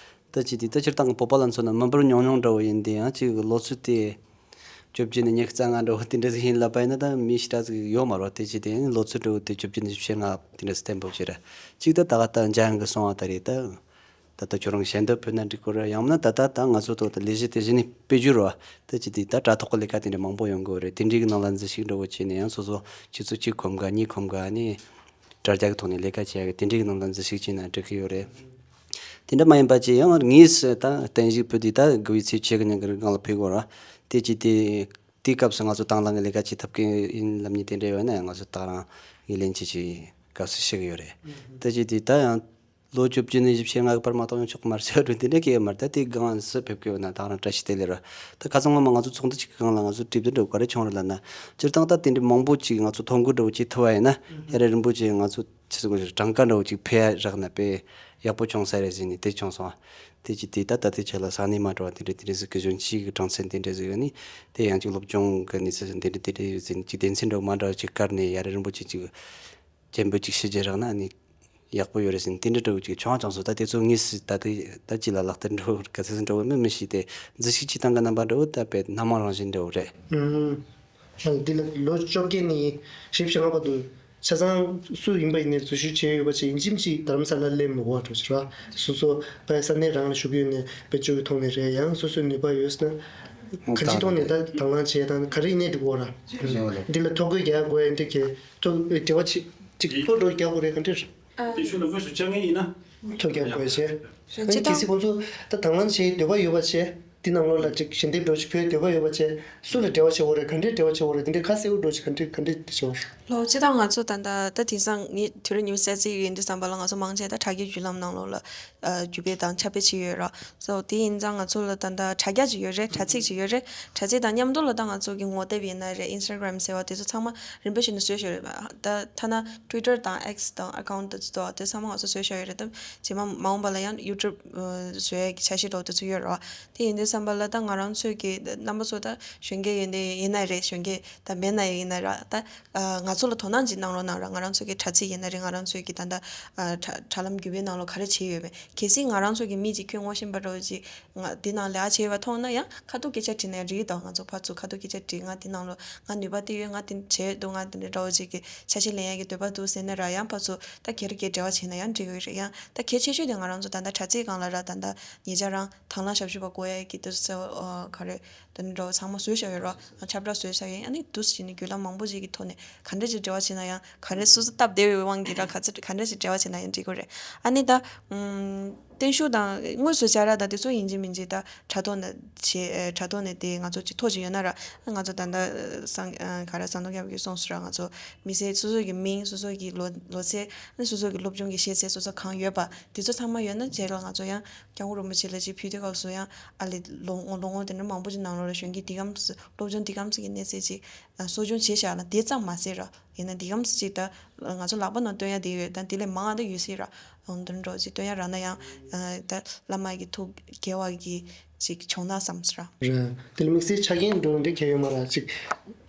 ད་ཅི་དེ་ད་སྤྱིར་བཏང་གི་བོད་པ་ལ་མཚོན་ན་མི་འབོར་ཉུང་ཉུང་འདྲ་བོ་ཡིན་དེ་ཡང་ཅིག་ལོ་ཚོད་དེ་བཅོ་བརྒྱད་ནས་ཉི་ཤུ་རྩ་ལྔ་འདྲ་བོ་དེ་འདྲ་ཟིག་ཡིན་ལབ་པ་ཡིན་ན་ད་མི་ཞེ་དྲག་ཟིག་ཡོད་མ་རེད། དེ་ཅི་དེ་ཡང་ལོ་ཚོད་འདྲ་བོ་དེ་བཅོ་བརྒྱད་ནས་བཞི་བཅུ་ཞེ་ལྔ་དེ་འདྲ་ཟིག་བརྟན་པོ་ཅིག་རེད། ཅིག་ད་ད་ག་ད་འཇམ་གི་སོང་བ་ད་རེད་ད། ད་ལྟ་ཁྱོད་རང་ཞལ་འདེབས་ཕུལ་ན་འགྲིག་གི་རེད། ཡང་མིན་ན་ད་ལྟ་ད་ང་ཚོ་ཐོག་ཏུ་ལས་གཞི་དེ་གཞི་ནས་སྤེལ་རྒྱུ་རེད་བ། ད་ཅི་དེ་ད་དྲ་ཐོག་གི་ལས་ཀ་དེ་འདྲ་མང་པོ་ཡོང་གི་ཡོད་རེད། དེ་འདྲའི་གི་ནང་ལ་འཛུལ་ཞུགས་འདྲ་བོ་བྱས་ནས་ཡང་སོ་སོ་ཆུ་ཚོད་གཅིག་གོམ་ག་གཉིས་གོམ་ག་ནས་དྲ་རྒྱ་གི་ཐོག་ནས་ལས་ཀ་བྱེད་ཡ་གི་དེ་འདྲའི་གི་ནང་ལ་འཛུལ་ཞུགས་བྱས་ན་འགྲིག་གི་ཡོད་རེད། དེ་འདྲ་མ་ཡིན་པ་ཅི་ཡང་དངོས་སུ་ད་བརྟན་བཞུགས་ཕུལ་དུས་ད་དགུ་པའི་ཚེས་བཅུ་གི་ཉིན་གི་རིང་ལ་ཕུལ་དགོས་རེད། དེ་ཅི་དེ་དེའི་སྐབས་སུ་ང་ཚོ་དང་བླངས་ཀྱི་ལས་ཀ་བྱེད་ཐུབ་ཀྱི་ཡིན་ལབ་མཁན་དེ་འདྲ་ཡོད་ན་ང་ཚོ་ད་རང་ངོས་ལེན་བྱེད་ཀྱི་དགའ་བསུ་ཞུ་གི་ཡོད་རེད། ད་ཅི་དེ་ད་ཡང་ལོ་བཅོ་བརྒྱད་ནས་བཞི་བཅུ་ཞེ་ལྔ་གི་བར་མ་གཏོགས་ཡོང་ཆོག་གི་མ་རེད་ཟེར་བ་འདྲ་དེ་འདྲ་གི་ཡོད་མ་རེད། ད་དེའི་སྒང་སུ་ཕེབས་ཀྱི་ཡོད་ན་ད་རང་བཀྲ་ཤིས་བདེ་ལེགས་རེད། ད་ཁ་སང་སྔོན་མ་ང་ཚོ་ཚོགས་འདུ་གཅིག་གི་སྒང་ལ་ང་ཚོ་གྲོས་བསྡུར་འདྲ་བོ་ག་རེ་བྱུང་རེད་ལབ་ན། སྤྱིར་བཏང་ད་དེ་འདྲའི་མང་པོ་ཅིག་ང་ཚོ་ཐོ་འགོད་འདྲ་བོ་ཅིག་ཐུབ་པ་ཡིན་ན་ཡ་རབས་རིན་པོ་ཆེ་ང་ཚོ་ཆི་ཟེར་དགོས་རེད། གྲངས་ཀ་འདྲ་བོ་ཅིག་ཕུལ་ཡ་རག་ན་དཔེ་ཡག་པོ་བྱུང་ས་རེད་ཟེར་ནས་དེ་བྱུང་སོང་། དེ་ཅི་དེ་ད་ད་ལྟའི་ཆ་ལ་ས་གནས་མ་འདྲ་བ་དེ་འདྲ་དེ་འདྲ་ཟིག་གི་གཞོན་སྐྱེས་ཀྱི་གྲངས་ཚད་དེ་འདྲ་ཟིག་ཡོད་ནི། དེ་ཡང་ཅིག་སློབ་སྦྱོང་གི་གནས་ཚུལ་དེ་འདྲ་དེ་འདྲ་ཡོད་ཟེར་ནས་ཅིག་སྡེ་ཚན་འདྲ་བོ་མ་འདྲ་བ་ཅིག་བཀར་ནས་ཡ་རབས་རིན་པོ་ཆེ་ཅིག་སྤྱན་འབུལ་ཅིག་ཞུ་རྒྱུ་རག་ན་ནི་ཡག་པོ་ཡོད་རེད་ཟེར་ནས་དེ་འདྲ་འདྲ་བོ་ཅིག་བྱུང་བ་བྱུང་སོང་། ད་དེ་ཚོ་དངོས་སུ་ད་ལྟ་ད་ཅི་ལ་ལག་བསྟར་འདྲ་བོ་ག་ཚོད་འདྲ་བོ་མིན་མི་ཤེས། དེ་འཛུལ་ཞུགས་བྱེད་སྟངས་ཀྱི་རྣམ་པ་འདྲ་བོ་ད་དཔེ་སྣ་མང་རང་བཞིན་འདྲ་བོ་རེད། ཨུམ། འདི་ལ་ལོ་བཅོ་བརྒྱད་ནས་བཞི་བཅུ་ཞེ་ལྔ་བར་དུ་ཆ་ཚང་སུ་ཡིན་པ་ཡིན་ནའི་འཛུལ་ཞུགས་བྱས་ཡོད་པ་ཅིག་ཡིན་གཅིག་མིན་གཅིག་རྡ་རམ་ས་ལར་སླེབས་མི་དགོས་པ་འགྲོ་ཕྱིར་བ། སོ་སོ་པའི་ས་གནས་རང་ལ་བཞུགས་ཡོད་ནས་བེད་སྤྱོད་ཀྱི་ཐོག་ནས་རེད། ཡང་སོ་སོའི་ནུས་པ་ཡོད་ན་གང་ཅིའི་ཐོག་ནས་ད་དང་བླངས་བྱས་དང་ག་རེ་ཡིན་ནའི་འགྲིག་གོ་ར། འདི་ལ་ཐོ་འགོད་རྒྱག་དགོས་ཡ་འདི་གས་ཐོ་འབྲེལ་བ་ཅིག་ཅིག་ཐོ་འགོད་རྒྱག་དགོས་རེད་ག་འདྲ། དེ་ཤུལ་ལ་དངོས་སུ་བཅར་མཁན་ཡིན་ན། ཐོ་རྒྱག་དགོས་བྱས། ཅི་གལ་སྲིད་ཁོང་ཚོ་ད་དང་བླངས་བྱེད་འདོད་པ་ཡོད་པ་བྱས། འདི་ནང་ལོགས་ལ་ཅིག་ཞལ་འདེབས་འདྲ་བོ་ཞིག་ཕུལ་འདོད་པ་ཡོད་པ་བྱས། སུ་ལ་འབྲེལ་བ་བྱེད་དགོས་རེད། ག་འདྲས་འབྲེལ་བ་བྱེད་དགོས་རེད། འདི་འདྲའི་ཁ་གསལ་པོ་འདྲ་བོ་ཞིག་ག་འདྲས་ག་འདྲས་འདི་བྱེད་དགོས་རེད། ལོ་སྤྱི་བཏང་ང་ཚོ་ད་ལྟ་ད་དེང་སང་ངས་དུས་རབས་ཉི་ཤུ་རྩ་གཅིག་ཡིན་དུས་ཙམ་པ་ལ་ང་ཚོ་མང་ཆེ་ད་དྲ་རྒྱའི་བརྒྱུད་ལམ་ནང་ལོགས་ལ་བརྒྱུད་སྤེལ་དང་ཁྱབ་སྤེལ་བྱེད་ཡོད་ར། སོ་དེ་ཡིན་ཙང་ང་ཚོ་ལ་ད་ལྟ་དྲ་རྒྱ་ཅིག་ཡོད་རེད། དྲ་ཚིགས་ཅིག་ཡོད་རེད། དྲ་ཚིགས་དང་མཉམ་དུ་ལ་ད་ང་ཚོ་གི་ངོ་དེབ་ཡིན་ན་རེད། Instagram་ཟེར་བ་དེ་ཚོ་ཚང་མ་རིམ་པ་བཞིན་དུ་བཟོས་བཞག་ཡོད་རེད་པ། ད་ཐ་ན་Twitter་དང་X་དང་account་དེ་ཚོ་དེ་ཚང་མ་ང་ཚོ་བཟོས་བཞག་ཡོད་རེད། ད་རྗེས་མ་མ་འོངས་པ་ལ་ཡང་YouTube་བཟོ་ཡས་ཀྱི་འཆར་གཞི་འདྲ་བོ་དེ་ཚོ་ཡོད་རེད་པ། དེ་ཡིན་དུས་ཙམ་པ་ལ་ད་ང་རང་ཚོས་ཀྱི་རྣམ་པ་ཚོ་ད་གཞོན་སྐྱེས་ཡིན་ནའི་ཡིན་ན་རེད། གཞོན་སྐྱེས་ད་མེད་ན་ཡང་ཡིན་ན་ར། ད་ང་ཚོ་ལ་དོ་སྣང་ཅིག་གནང་རོགས་གནང་ར། ང་རང་ཚོ་གི་དྲ་ཚིགས་ཡིན་ན་རེད། ང་རང་ཚོའི་གི་ད་ལྟ་དྲ་དྲ་ལམ་བརྒྱུད་སྤེལ་ནང་ལོགས་ག་རེ་བྱས་ཡོད་མེད། གལ་སྲིད་ང་རང་ཚོ་གི་མི་ཅིག་ཁྱོད་ངོ་ཤེས་པ་འདྲ་བོ་ཅིག་ང་འདི་ནང་ལས་ཀ་བྱས་པ་མཐོང་ན་ཡང་ཁ་ཐུག་སྐད་ཆ་དྲིས་ན་ཡང་འགྲིག་གི་འདུག་ང་ཚོ་ཕར་ཚུར་ཁ་ཐུག་སྐད་ཆ་དྲིས། ང་འདི་ནང་ལོགས་ང་ནུས་པ་དེ་ཡོད། ང་དེ་བྱས་འདུག་ང་དེ་འདྲ་འདྲ་བོ་ཅིག་གི་ཆ་ཤས་ལེན་ཡག་གི་འདོད་པ་འདུག་ཟེར་ན་ར། ཡང་ཕར་ཚུར་ད་ག་རེ་ག་རེ་འབྲེལ་བ་བྱས་ན་ཡང་འགྲིག་གི་རེད། ཡང་ད་གལ་ཆེ་ཤོས་དེ་ང་རང་ཚོ་ད་ལྟ་དྲ་ཚིགས་སྒང་ལ་ར་ད་ལྟ་ཉེ་ཆར་རང་དང་བླངས་ཞབས་ཞུ་བ་བསྐོ་ཡག་གི་དུས་ཚོད་ག་རེ་དེ་འདྲ་འདྲ་བོ་ཚང་མ་བཟོས་བཞག་ཡོད་ར། ཁྱབ་བསྒྲགས་བཟོས་བཞག་ཡིན། ཨ་ནི་དུས་ཕྱིན་ནས་བརྒྱུད་ལམ་མང་པོ་ཞིག་གི་ཐོག་ནས་ག་འདྲ་ཞིག་འབྲེལ་བ་བྱས་ན་ཡང་། ག་འདྲ་སོ་སོ་སྟབས་བདེ་བའི་དབང་གིས་ར་ག་ཚོད་ག་འདྲ་ཞིག་འབྲེལ་བ་བྱས་ན་ཡང་འགྲིག་གི་རེད། ཨ་ནི་ད་ཨུམ། བརྟན་བཞུགས་དང་དངོས་སུ་བཅར་ཡ་ད་དེ་ཚོ་ཡིན་གཅིག་མིན་གཅིག་ད་དྲ་ཐོག་ནས་བྱེད། དྲ་ཐོག་ནས་དེ་ང་ཚོ་ཅིག་ཐོ་ཅིག་ཡོད་ན་ར། ང་ཚོ་ད་ལྟ་སང་ག་རེ་ཟམ་གདོང་རྒྱལ་པོ་གིས་གསུངས་སོང་ར། ང་ཚོ་མི་སེར་སོ་སོ་གི་མིང་སོ་སོ་གི་ལོ་ལོ་ཚད། ཨ་ནི་སོ་སོ་གི་སློབ་སྦྱོང་གི་ཤེས་ཚད་སོ་སོ་གང་ཡོད་པ་དེ་ཚོ་ཚང་མ་ཡོད་ན་རྗེས་ལ་ང་ཚོ་ཡང་སྐྱབས་མགོན་རིན་པོ་ཆེ་ལ་ཅིག་ཕུལ་དུས་སྐབས་སུ་ཡང་ཨ་ལེ་ལོ་ངོ་ལོ་ངོ་དེ་འདྲ་མང་པོ་ཅིག་ནང་ལོགས་ལ་གཞོན་སྐྱེས་འདི་གམ་སློབ་སྦྱོང་འདི་གམ་ཅིག་གི་གནས་ཚད་ཅིག་གསོ་སྐྱོང་བྱས་བཞག་ན་དེ་ཙམ་མ་ཟད་ར། ཡིན་ན་འདི་གམ་ཅིག་ད་ང་ཚོ་ལག་པ་ནང་སྟོན་ཡ་དེ་ཡོད། ད་དེ་ལས་མང་བ་ད་ཡོད་སྲིད་ར། འོང་དོན་འགྲོ་ཅིག་སྟོན་ཡ་རག་ན་ཡང་ད་བླ་མ་གི་ཐུགས་དགེ་བ་གི་ཅིག་བྱུང་ན་བསམ་སོང་ར། རེད། དེ་ལ་དམིགས་བསལ་ཆ་རྐྱེན་འགྲོ་འདྲ་གལ་ཡོད་མ་རེད། ཅིག་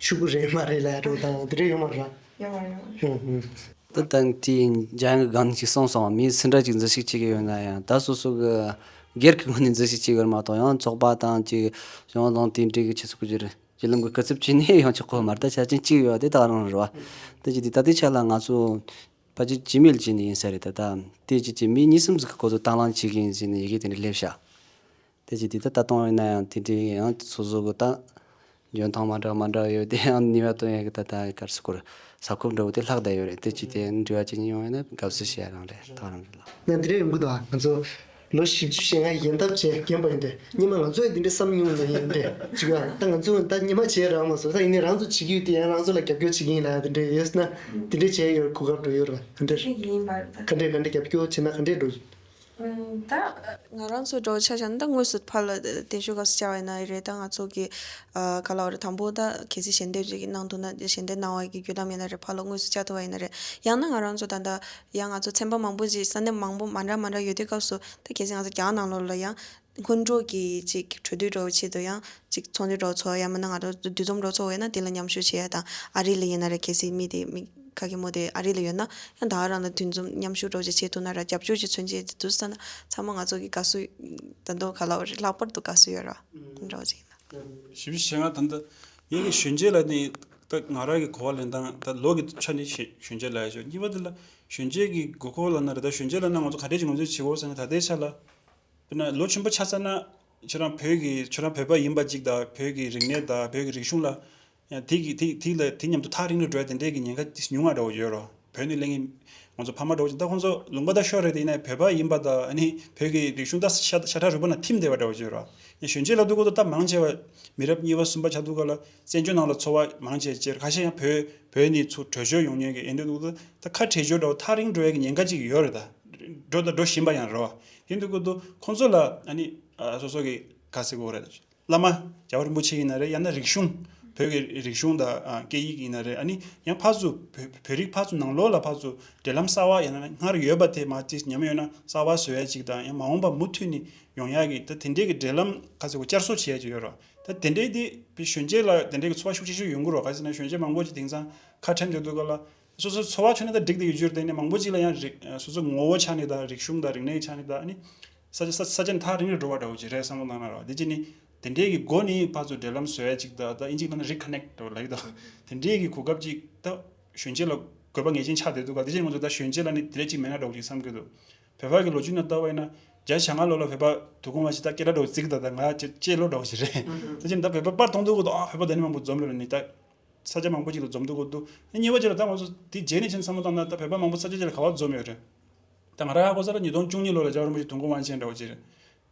ཕྱུག་པོ་རེད་མ་རེད་ལབ་ཡ་འགྲོ་དང་དེ་འདྲ་ཡོད་མ་རེད། ཡོད་མ་རེད། ཧུང་ཧུང་། ད་ད་དེ་འཇང་གི་སྒང་ནས་ཅིག་གསུངས་སོང་བ། མི་སུ་འདྲ་ཅིག་འཛུལ་ཞུགས་བྱེད་ཀྱི་ཡོད་ན་ཡང་ད་སོ་སོ་གི་སྒེར་གྱི་ངོས་ནས་འཛུལ་ཞུགས་བྱེད་ཀྱི་ཡོད་མ་གཏོགས་ཡང་ཚོགས་པ་དང་ཅིག་གཞུང་དང་དེ་འདྲའི་གི་ཆེད་ཚོགས་ཀྱི་བརྒྱུད་ལམ་གྱི་སྐུ་ཚབ་བྱས་ནས་ཡོང་ཆོག་གོ་མ་རེད། ད་ཆ་རྐྱེན་གཅིག་ཡོད་དེ་ད་རང་རེད་བ། དེ་ཅི་དེ་ད་ལྟའི་ཆ་ལ་ང་ཚོ་ཕལ་ཆེར་ཇི་མེལ་བྱས་ནས་ཡིན་ས་རེད། ད་ད་དེ་ཅི་ཅི་མི་གཉིས་གསུམ་ཟིག་གིས་ཁོ་ཚོ་དང་བླངས་བྱེད་ཀྱི་ཡིན་ཟེར་ནས་ཡི་གེ་དེ་འདྲ་སླེབས་ཤག་དེ་ཅི་དེ་ད་ད་གཏོང་ཡིན་ན་ཡང་དེ་འདྲའི་ཡང་སོ་སོ་གི་ད་འཇོན་ཐང་མ་འདྲ་མ་འདྲ་ཡོད་དེ་ཡང་ནུས་པ་བཏོན་ཡག་གི་ད་ད་གར་སུ་སྐོར་ས་ཁུག་འདྲ་བོ་དེ་ལྷག་བསྡད་ཡོད་རེད། དེ་ཅི་དེ་འབྲེལ་བ་བྱེད་མྱོང་ཡོད་ན་དགའ་བསུ་བྱེད་ཡ་རང་རེད། ད་རང་རེད་ལ། ང་འདི་འདྲ་ཡོང་གི་འདུག་ང་ཚོ་ལོ་བཞི་བཅུ་ཞེ་ལྔ་ཡན་འདབ་བྱས་རྒན་པ་ཡིན་ཏེ། སྔོན་མ་ང་ཚོ་ཡང་འདི་འདྲ་བསམ་མྱོང་མེད་ཡིན་ཏེ། ཅིག་ཡང་ད་ང་ཚོ་ད་སྔོན་མ་བྱས་རག་མ་སོང་། ད་ཡིན་ནའི་རང་ཚོ་བྱེད་ཀྱི་ཡོད་དེ་ཡང་རང་ཚོ་ལ་རྒྱབ་སྐྱོར་བྱེད་ཀྱི་ཡིན་ལབ་ཡ་དེ་འདྲ་ཡོད་ན་དེ་འདྲ་བྱས་ཡོད་གོ་སྐབས་འགྲོ་ཡོད་རེད། ག་འདྲ་ཡིན་པ་རེད། ག་འདྲ་ག་འདྲ་རྒྱབ་སྐྱོར་བྱེད་ན་ག་འདྲ་འགྲོ་ཡོད། ད་ང་རང་ཚོ་འདྲ་བོ་ཆ་བཞག་ན་ད་དངོས་སུ་ཕར་ལ་བརྟན་བཞུགས་སྐབས་སུ་བཅར་བ་ཡིན་ན་རེད། ད་ང་ཚོ་གི་ཨ་ག་ལབ་རེད། དང་པོ་ད་གལ་སྲིད་ཞལ་འདེབས་ཅིག་གནང་ཐུབ་ན་ཞལ་འདེབས་གནང་བ་གི་བརྒྱུད་ལམ་ཡིན་ན་རེད། ཕར་ལ་དངོས་སུ་བཅར་ཐུབ་པ་ཡིན་ན་རེད། ཡང་ན་ང་རང་ཚོ་ད་ལྟ་ཡང་ང་ཚོ་ཚན་པ་མང་པོ་ཅིག་ས་གནས་མང་པོ་མ་འདྲ་མ་འདྲ་ཡོད་དུས་སྐབས་སུ་ད་གལ་སྲིད་ང་ཚོ་རྒྱ་གར་ནང་ལོགས་ལ་ཡང་ སྔོན་འགྲོ་གི་ཅིག་གྲོས་བསྡུར་འདྲ་བོ་ཆེད་དུ་ཡང་ཅིག་ཚོགས་འདུ་འདྲ་བོ་ཚོགས། ཡང་མིན་ན་ང་རང་འདུ་འཛོམས་འདྲ་བོ་ཚོགས་ཡོད་ན་དེ་ལ་མཉམ་ཞུགས་བྱེད་ཡ་དང་། ཨ་རི་ལ་ཡིན་ན་རེད། གལ་སྲིད་མི་དེ་མི་ཁ་སྐད་མོ་དེ་ཨ་རི་ལ་ཡོད་ན་ཡང་ད་ག་རང་ལ་འདུ་འཛོམས་མཉམ་ཞུགས་འདྲ་བོ་ཅིག་བྱེད་ཐུབ་ན་ར། རྒྱབ་སྐྱོར་ཅིག་མཚོན་བྱེད་དེ་དུས་ཙ་ན་ཚང་མ་ང་ཚོ་གི་དགའ་བསུ་ད་དུང་ག་ལ་བ་རེད། ལྷག་པར་དུ་དགའ་བསུ་ཡོད་ར། འདྲ་བོ་ཅིག་ཡིན་ན། ཞིབ་ཞིབ་བྱས་ན་ད་ལྟ་ངེད་ཀྱི་གཞོན་སྐྱེས་ལ་ནི་ད་ང་རང་གི་གོ་བ་ལེན་སྟངས་ད་ལོ་གི་ཆ་ནས་གཞོན་གཞོན་སྐྱེས་ལ་ཡ་ཞོ་གཉིས་པ་དེ་ལ་གཞོན་སྐྱེས་ཀྱི་དགོས་མཁོ་ལབ་ན་རེད། ད་གཞོན་སྐྱེས་ལབ་ན་ང་ཚོ་ག་འདྲས་ཀྱི་ངོས་འཛིན་བྱེད་དགོས་ཟེར་ན། ད་ལྟའི་ཆ་ལ་དཔེར་ན་ལོ་ཆེན་པོ་ཆགས་ཚར་ན་ཁྱོད་རང་བོད་ཀྱི་ཁྱོད་རང་བོད་པ་ཡིན་པ་གཅིག་དང་། བོད་ཀྱི་རིག་གནས་དང་བོད་ཀྱི་རིག་གཞུང་ལ་ཡང་དེ་གི་དེ་དེ་ལ་དེ་མཉམ་དུ་ཐག་རིང་རུ་འགྲོ་ཡ་དེ་འདྲས་ཀྱི་ཉེན་ཁ་ཉུང་བ་འདྲ་བོ་ཡོད་རོ། བོད་ནས་སླེབས་མཁན་ང་ཚོ་ཕ་མ་འདྲ་བོ་ཅིག་ད་ཁོང་ཚོ་ལུང་པ་ད་ཤོར་རེད། དེ་ཡིན་ན་བོད་པ་ཡིན་པ་དང་ཨ་ནི་བོད་ཀྱི་རིག་གཞུང་ད་ཤ་ཤ་ཁྲག་རུས་པ་ནང་ཐིམ་བསྡད་པ་འདྲ་བོ་ཅིག་ཡོད་རོ། ཡང་གཞོན་སྐྱེས་ལབ་དུས་ཀོ་ད་ད་མང་ཆེ་བ་མི་རབས་གཉིས་པ་གསུམ་པ་ཆགས་དུས་ག་ལ་བཙན་བྱོལ་ནང་ལ་འཚོ་བ་མང་ཆེ་བྱས། ཁ་ཤས་ཡང་བོད་བོད་ནས་ཚུར་བྲོས་བྱོལ་ཡོང་མཁན་གྱི་ཡིན་དུས་ཀོ་ད་ཁ་བྲལ་བྱོལ་འདྲ་བོ་ཐག་རིང་འགྲོ་ཡ་གི་ཉེན་ཁ་ཅིག་ཡོད་རེད། ད་འགྲོ་ད་འགྲོ་བཞིན་པ་ཡང་རེད་བ། ཡིན་དུས་ཀོ་ད་ཁོང་ཚོ་ལ་ཨ་ནི་ཨ་སོ་སོ་གི་ག་ཟེར་དགོས་རེད། བླ་མ་རྒྱལ་བ་རིན་པོ་ཆེ་ཡིན་ན་རེད། ཡང་ན་རིག་གཞུང་བོད་ཀྱི་རིག་གཞུང་དང་ཨ་སྐད་ཡིག་ཡིན་ན་རེད། ཨ་ནི་ཡང་ཕར་ཚུར་བོད་བོད་རིགས་ཕར་ཚུར་ནང་ལོགས་ལ་ཕར་ཚུར་འབྲེལ་ལམ་གསར་བ་ཡང་ན་སྔར་ཡོད་པ་དེ་མར་ཅིག་ཉམས་ཡོད་ན་གསར་བ་བཟོ་ཡ་ཅིག་དང་། ཡང་མ་འོངས་པ་མུ་མཐུད་ནས་ཡོང་ཡ་གི་ད་དེ་འདྲས་ཀྱི་འབྲེལ་ལམ་ག་ཚོད་བསྐྱར་གསོ་བྱེད་ཡ་ཅིག་ཡོད་རེད། ད་དེ་འདྲས་དེ་བོད་གཞོན་སྐྱེས་ལ་དེ་འདྲས་ཀྱི་ཚོར་བ་ཤུགས་ཆེ་ཤོས་ཡོང་གི་རེད། ག་ཟེར་ན་གཞོན་སྐྱེས་མང་པོ་ཅིག་དེང་སང་ཁ་བྲལ་འགྲོ་དུས་ག་ལ་སོ་སོའི་འཚོ་བ་ཆུ་ནས་ད་འགྲིག་བསྡད་ཡོད་རྒྱུ་རེད། དེ་ནས་མང་པོ་ཅིག་ལ་ཡང་རིག་སོ་སོའི་ངོ་བོ་ཆ་ནས་དང་རིག་གཞུང་དང་རིག་གནས་ཆ་ནས་དང་ཨ་ནི་ས་ཆ་ས་ས་ཆ་ནས་ཐག་རིང་རུ་འགྲོ་བ་འདྲ་བོ་ཅིག་རེད་བསམ་བློ་བཏང་ན་ར། དེ་ཅི་ནི་དེ་འདྲའི་གི་སྒོ་ནས་ཕར་ཚུར་འབྲེལ་ལམ་བཟོ་ཡ་ཅིག་དང་། ད་ཨིན་ཇིའི་ནང་ནས་རི་ཁ་ནེག་འདྲ་བོ་ལབ་ཀྱི་འདུག་དེ་འདྲའི་གི་གོ་སྐབས་ཅིག་ད་གཞོན་སྐྱེས་ལ་དགོས་པ་ངེས་ཅན་ཆགས་བསྡད་འདུག་ག་དེ་ཅི་ང་ཚོ་ད་གཞོན་སྐྱེས་ལ་ནི་དེ་འདྲ་ཅིག་མེད་ན་འདྲ་བོ་ཅིག་བསམ་གྱི་འདུག་བོད་པ་གི་ལོ་རྒྱུས་ནང་ལྟ་བ་ཡིན་ན་བརྒྱ་ཆ་ལྔ་ལོ་ལ་བོད་པ་དོ་དགོང་བ་ཞིག་ད་སྐད་གྲགས་འདྲ་བོ་བརྩི་གི་འདུག་ད་ང་ཅེ་ཅེ་ལོ་འདྲ་བོ་ཞིག་རེད། དེ་ཅི་ནི་ད་བོད་པ་པར་མཐོང་དུས་གོ་ད་ཨ་བོད་པ་དེ་ནས་མང་པོ་འཛོམས་རེད་ནི་ད། ས་ཆ་མང་པོ་ཅིག་ལ་འཛོམས་འདུག་གོ་འདུག་གཉིས་པ་ཅིག་ལ་ད་ང་ཚོ་དེ་རྗེས་ནས་ཕྱིན་བསམ་བློ་བཏང་ན་ད་བོད་པ་མང་པོ་ས་ཆ་ཅིག་ལ་ག་པར་འཛོམས་ཡོད་རེད། ད་ང་རང་ཧ་གོ་ས་ལ་ཉིས་སྟོང་བཅུ་གཉིས་ལོ་ལ་རྒྱལ་བ་རིན་པོ་ཆེ་དུས་འཁོར་དབང་ཆེན་འདྲ་བོ་ཅིག་རེད།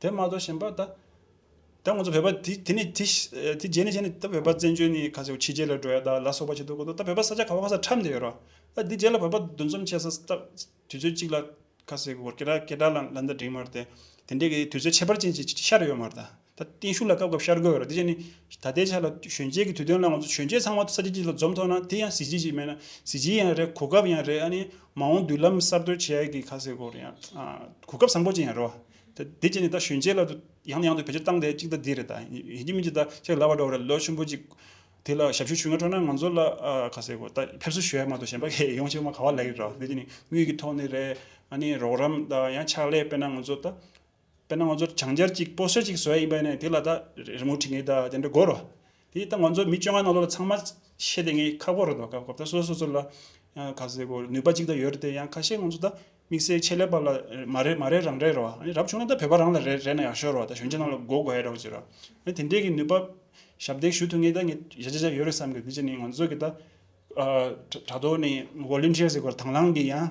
དེ་མ་གཏོགས་གཞན་པ་ད་ད་ང་ཚོ་བོད་པ་དེ་དེ་ནས་དེ་དེ་རྗེས་ནས་བྱས་ནས་ད་བོད་པ་བཙན་བྱོལ་ནས་ག་ཚོད་ཕྱི་རྒྱལ་ལ་འགྲོ་ཡ་ད་ལ་སོགས་པ་བྱེད་འདུག་གོ་འདུག་ད་བོད་པ་ས་ཆ་ག་པར་ག་ས་ཁྲམ་བསྡད་ཡོད་རེད། ད་དེ་རྗེས་ལ་བོད་པ་འདུ་འཛོམས་བྱེད་ས་ད་དུས་ཚོད་གཅིག་ལ་ཁ་ཟེར་གི་བོར་སྐད་གྲགས་སྐད་གྲགས་ལ་ལ་འདི་འགྲིག་མ་རེད་དེ། དེ་འདྲའི་གི་དུས་ཚོད་ཁྱད་པར་ཅན་ཅིག་ཤར་ཡོད་མ་རེད་ད། ད་བརྟན་བཞུགས་ལ་སྐབས་སྐབས་ཤར་དགོས་ཡོད་རེད། དེ་བྱས་ནི་ད་ལྟའི་ཆ་ལ་གཞོན་སྐྱེས་ཀྱི་དུས་སྟོན་ལ་ང་ཚོ་གཞོན་སྐྱེས་ཚང་མ་ས་ཆ་གཅིག་ལ་འཛོམས་ཐུབ་ན་དེ་ཡང་གཟི་བརྗིད་ཅིག་མེད་ན་གཟི་བརྗིད་ཡང་རེད། གོ་སྐབས་ཡང་རེད། ཨ་ནི་མ་འོངས་མདུན་ལམ་གསར་གཏོད་བྱེད་ཡ་གི་ཁ་ཟེར་གོ་རེད། ཡང་ཨ་གོ་སྐབས་བཟང་པོ་ཅིག་ཡང་རེད་བ། ད་དེ་བྱས་ནི་ད་གཞོན་སྐྱེས་ལ་ཡང་ནས་ཡང་དུ་བེད་སྤྱོད་བཏང་བསྡད་ཅིག་ད་འདི་རེད། ད་ཡིན་གཅིག་མིན་གཅིག་ད་ཁྱེད་ལབ་པ་འདྲ་བོ་རེད། ལོ་ཆེན་པོ་ཅིག་དེ་ལ་ཞབས་ཞུ་ཞུ་ཡ་འཕྲོ་ན་ང་ཚོ་ལ་ཨ་ག་ཟེར་དགོས། ད་ཕེབས་བསུ་ཞུ་ཡ་མ་གཏོགས་གཞན་པ་གས་ཡོང་ཆེད་མ་ག་བ་ལབ་ཀྱི་རེད། དེ་ཅི་ནི་དངུལ་གྱི་ཐོག་ནས་རེད། ཨ་ནི་རོགས་རམ་དང་ཡང་ཕྱག་ལས། དཔེར་ན་ང་ཚོ་ད་དཔེར་ན་ང་ཚོ་བྱང་རྒྱལ་ཅིག་པོ་སི་ཊར་ཅིག་བཟོ་ཡ་ཡིན་པ་ཡིན་ན་དེ་ལ་ད་རི་མོ་བྲིས་མཁན་ད་དེ་འདྲ་དགོས་རེད། དེ་ད་ང་ཚོ་མི་བཅོ་ལྔ་ནང་ལོགས་ལ་ཚང་མ་ཤེས་བསྡད་མཁན་ཁག་པོ་རེད་དོ། སྐབས་སྐབས་ད་སོ་སོ་སོ་ལ་ཡང་ག་ཟེར་དགོས། ནུས་པ་ཅིག་ད་ཡོད་རེད་དེ། ཡང་ཁ་ཤས་ང་ཚོ་ད་དམིགས་བསལ་ཆེད་ལས་པ་ལ་མ་རེད་མ་རེད་རང་རེད་རེད་བ། ཨ་ནི་རབ་བྱུང་ན་ད་བོད་པ་རང་ལ་རེད་རེད་ན་ཡག་ཤོས་རེད་བ། ད་གཞོན་སྐྱེས་ནང་ལ་དགོས་དགོས་ཡ་འདྲ་བོ་ཅིག་རེད། ཨ་ནི་དེ་འདྲས་ཀྱི་ནུས་པ་ཞབས་འདེགས་ཞུ་ཐུབ་མཁན་ད་ངས་ཡ་ཅག་ཅག་ཡོད་རེད་བསམ་གི། དེ་ཅི་ནི་ང་ཚོ་གི་ད་ཨ་དྲ་དྲ་ཐོག་ནས་ཝོ་ལན་ཊི་ཡར་ཟེར་དགོས་རེད། དང་བླངས་ཀྱི་ཡང་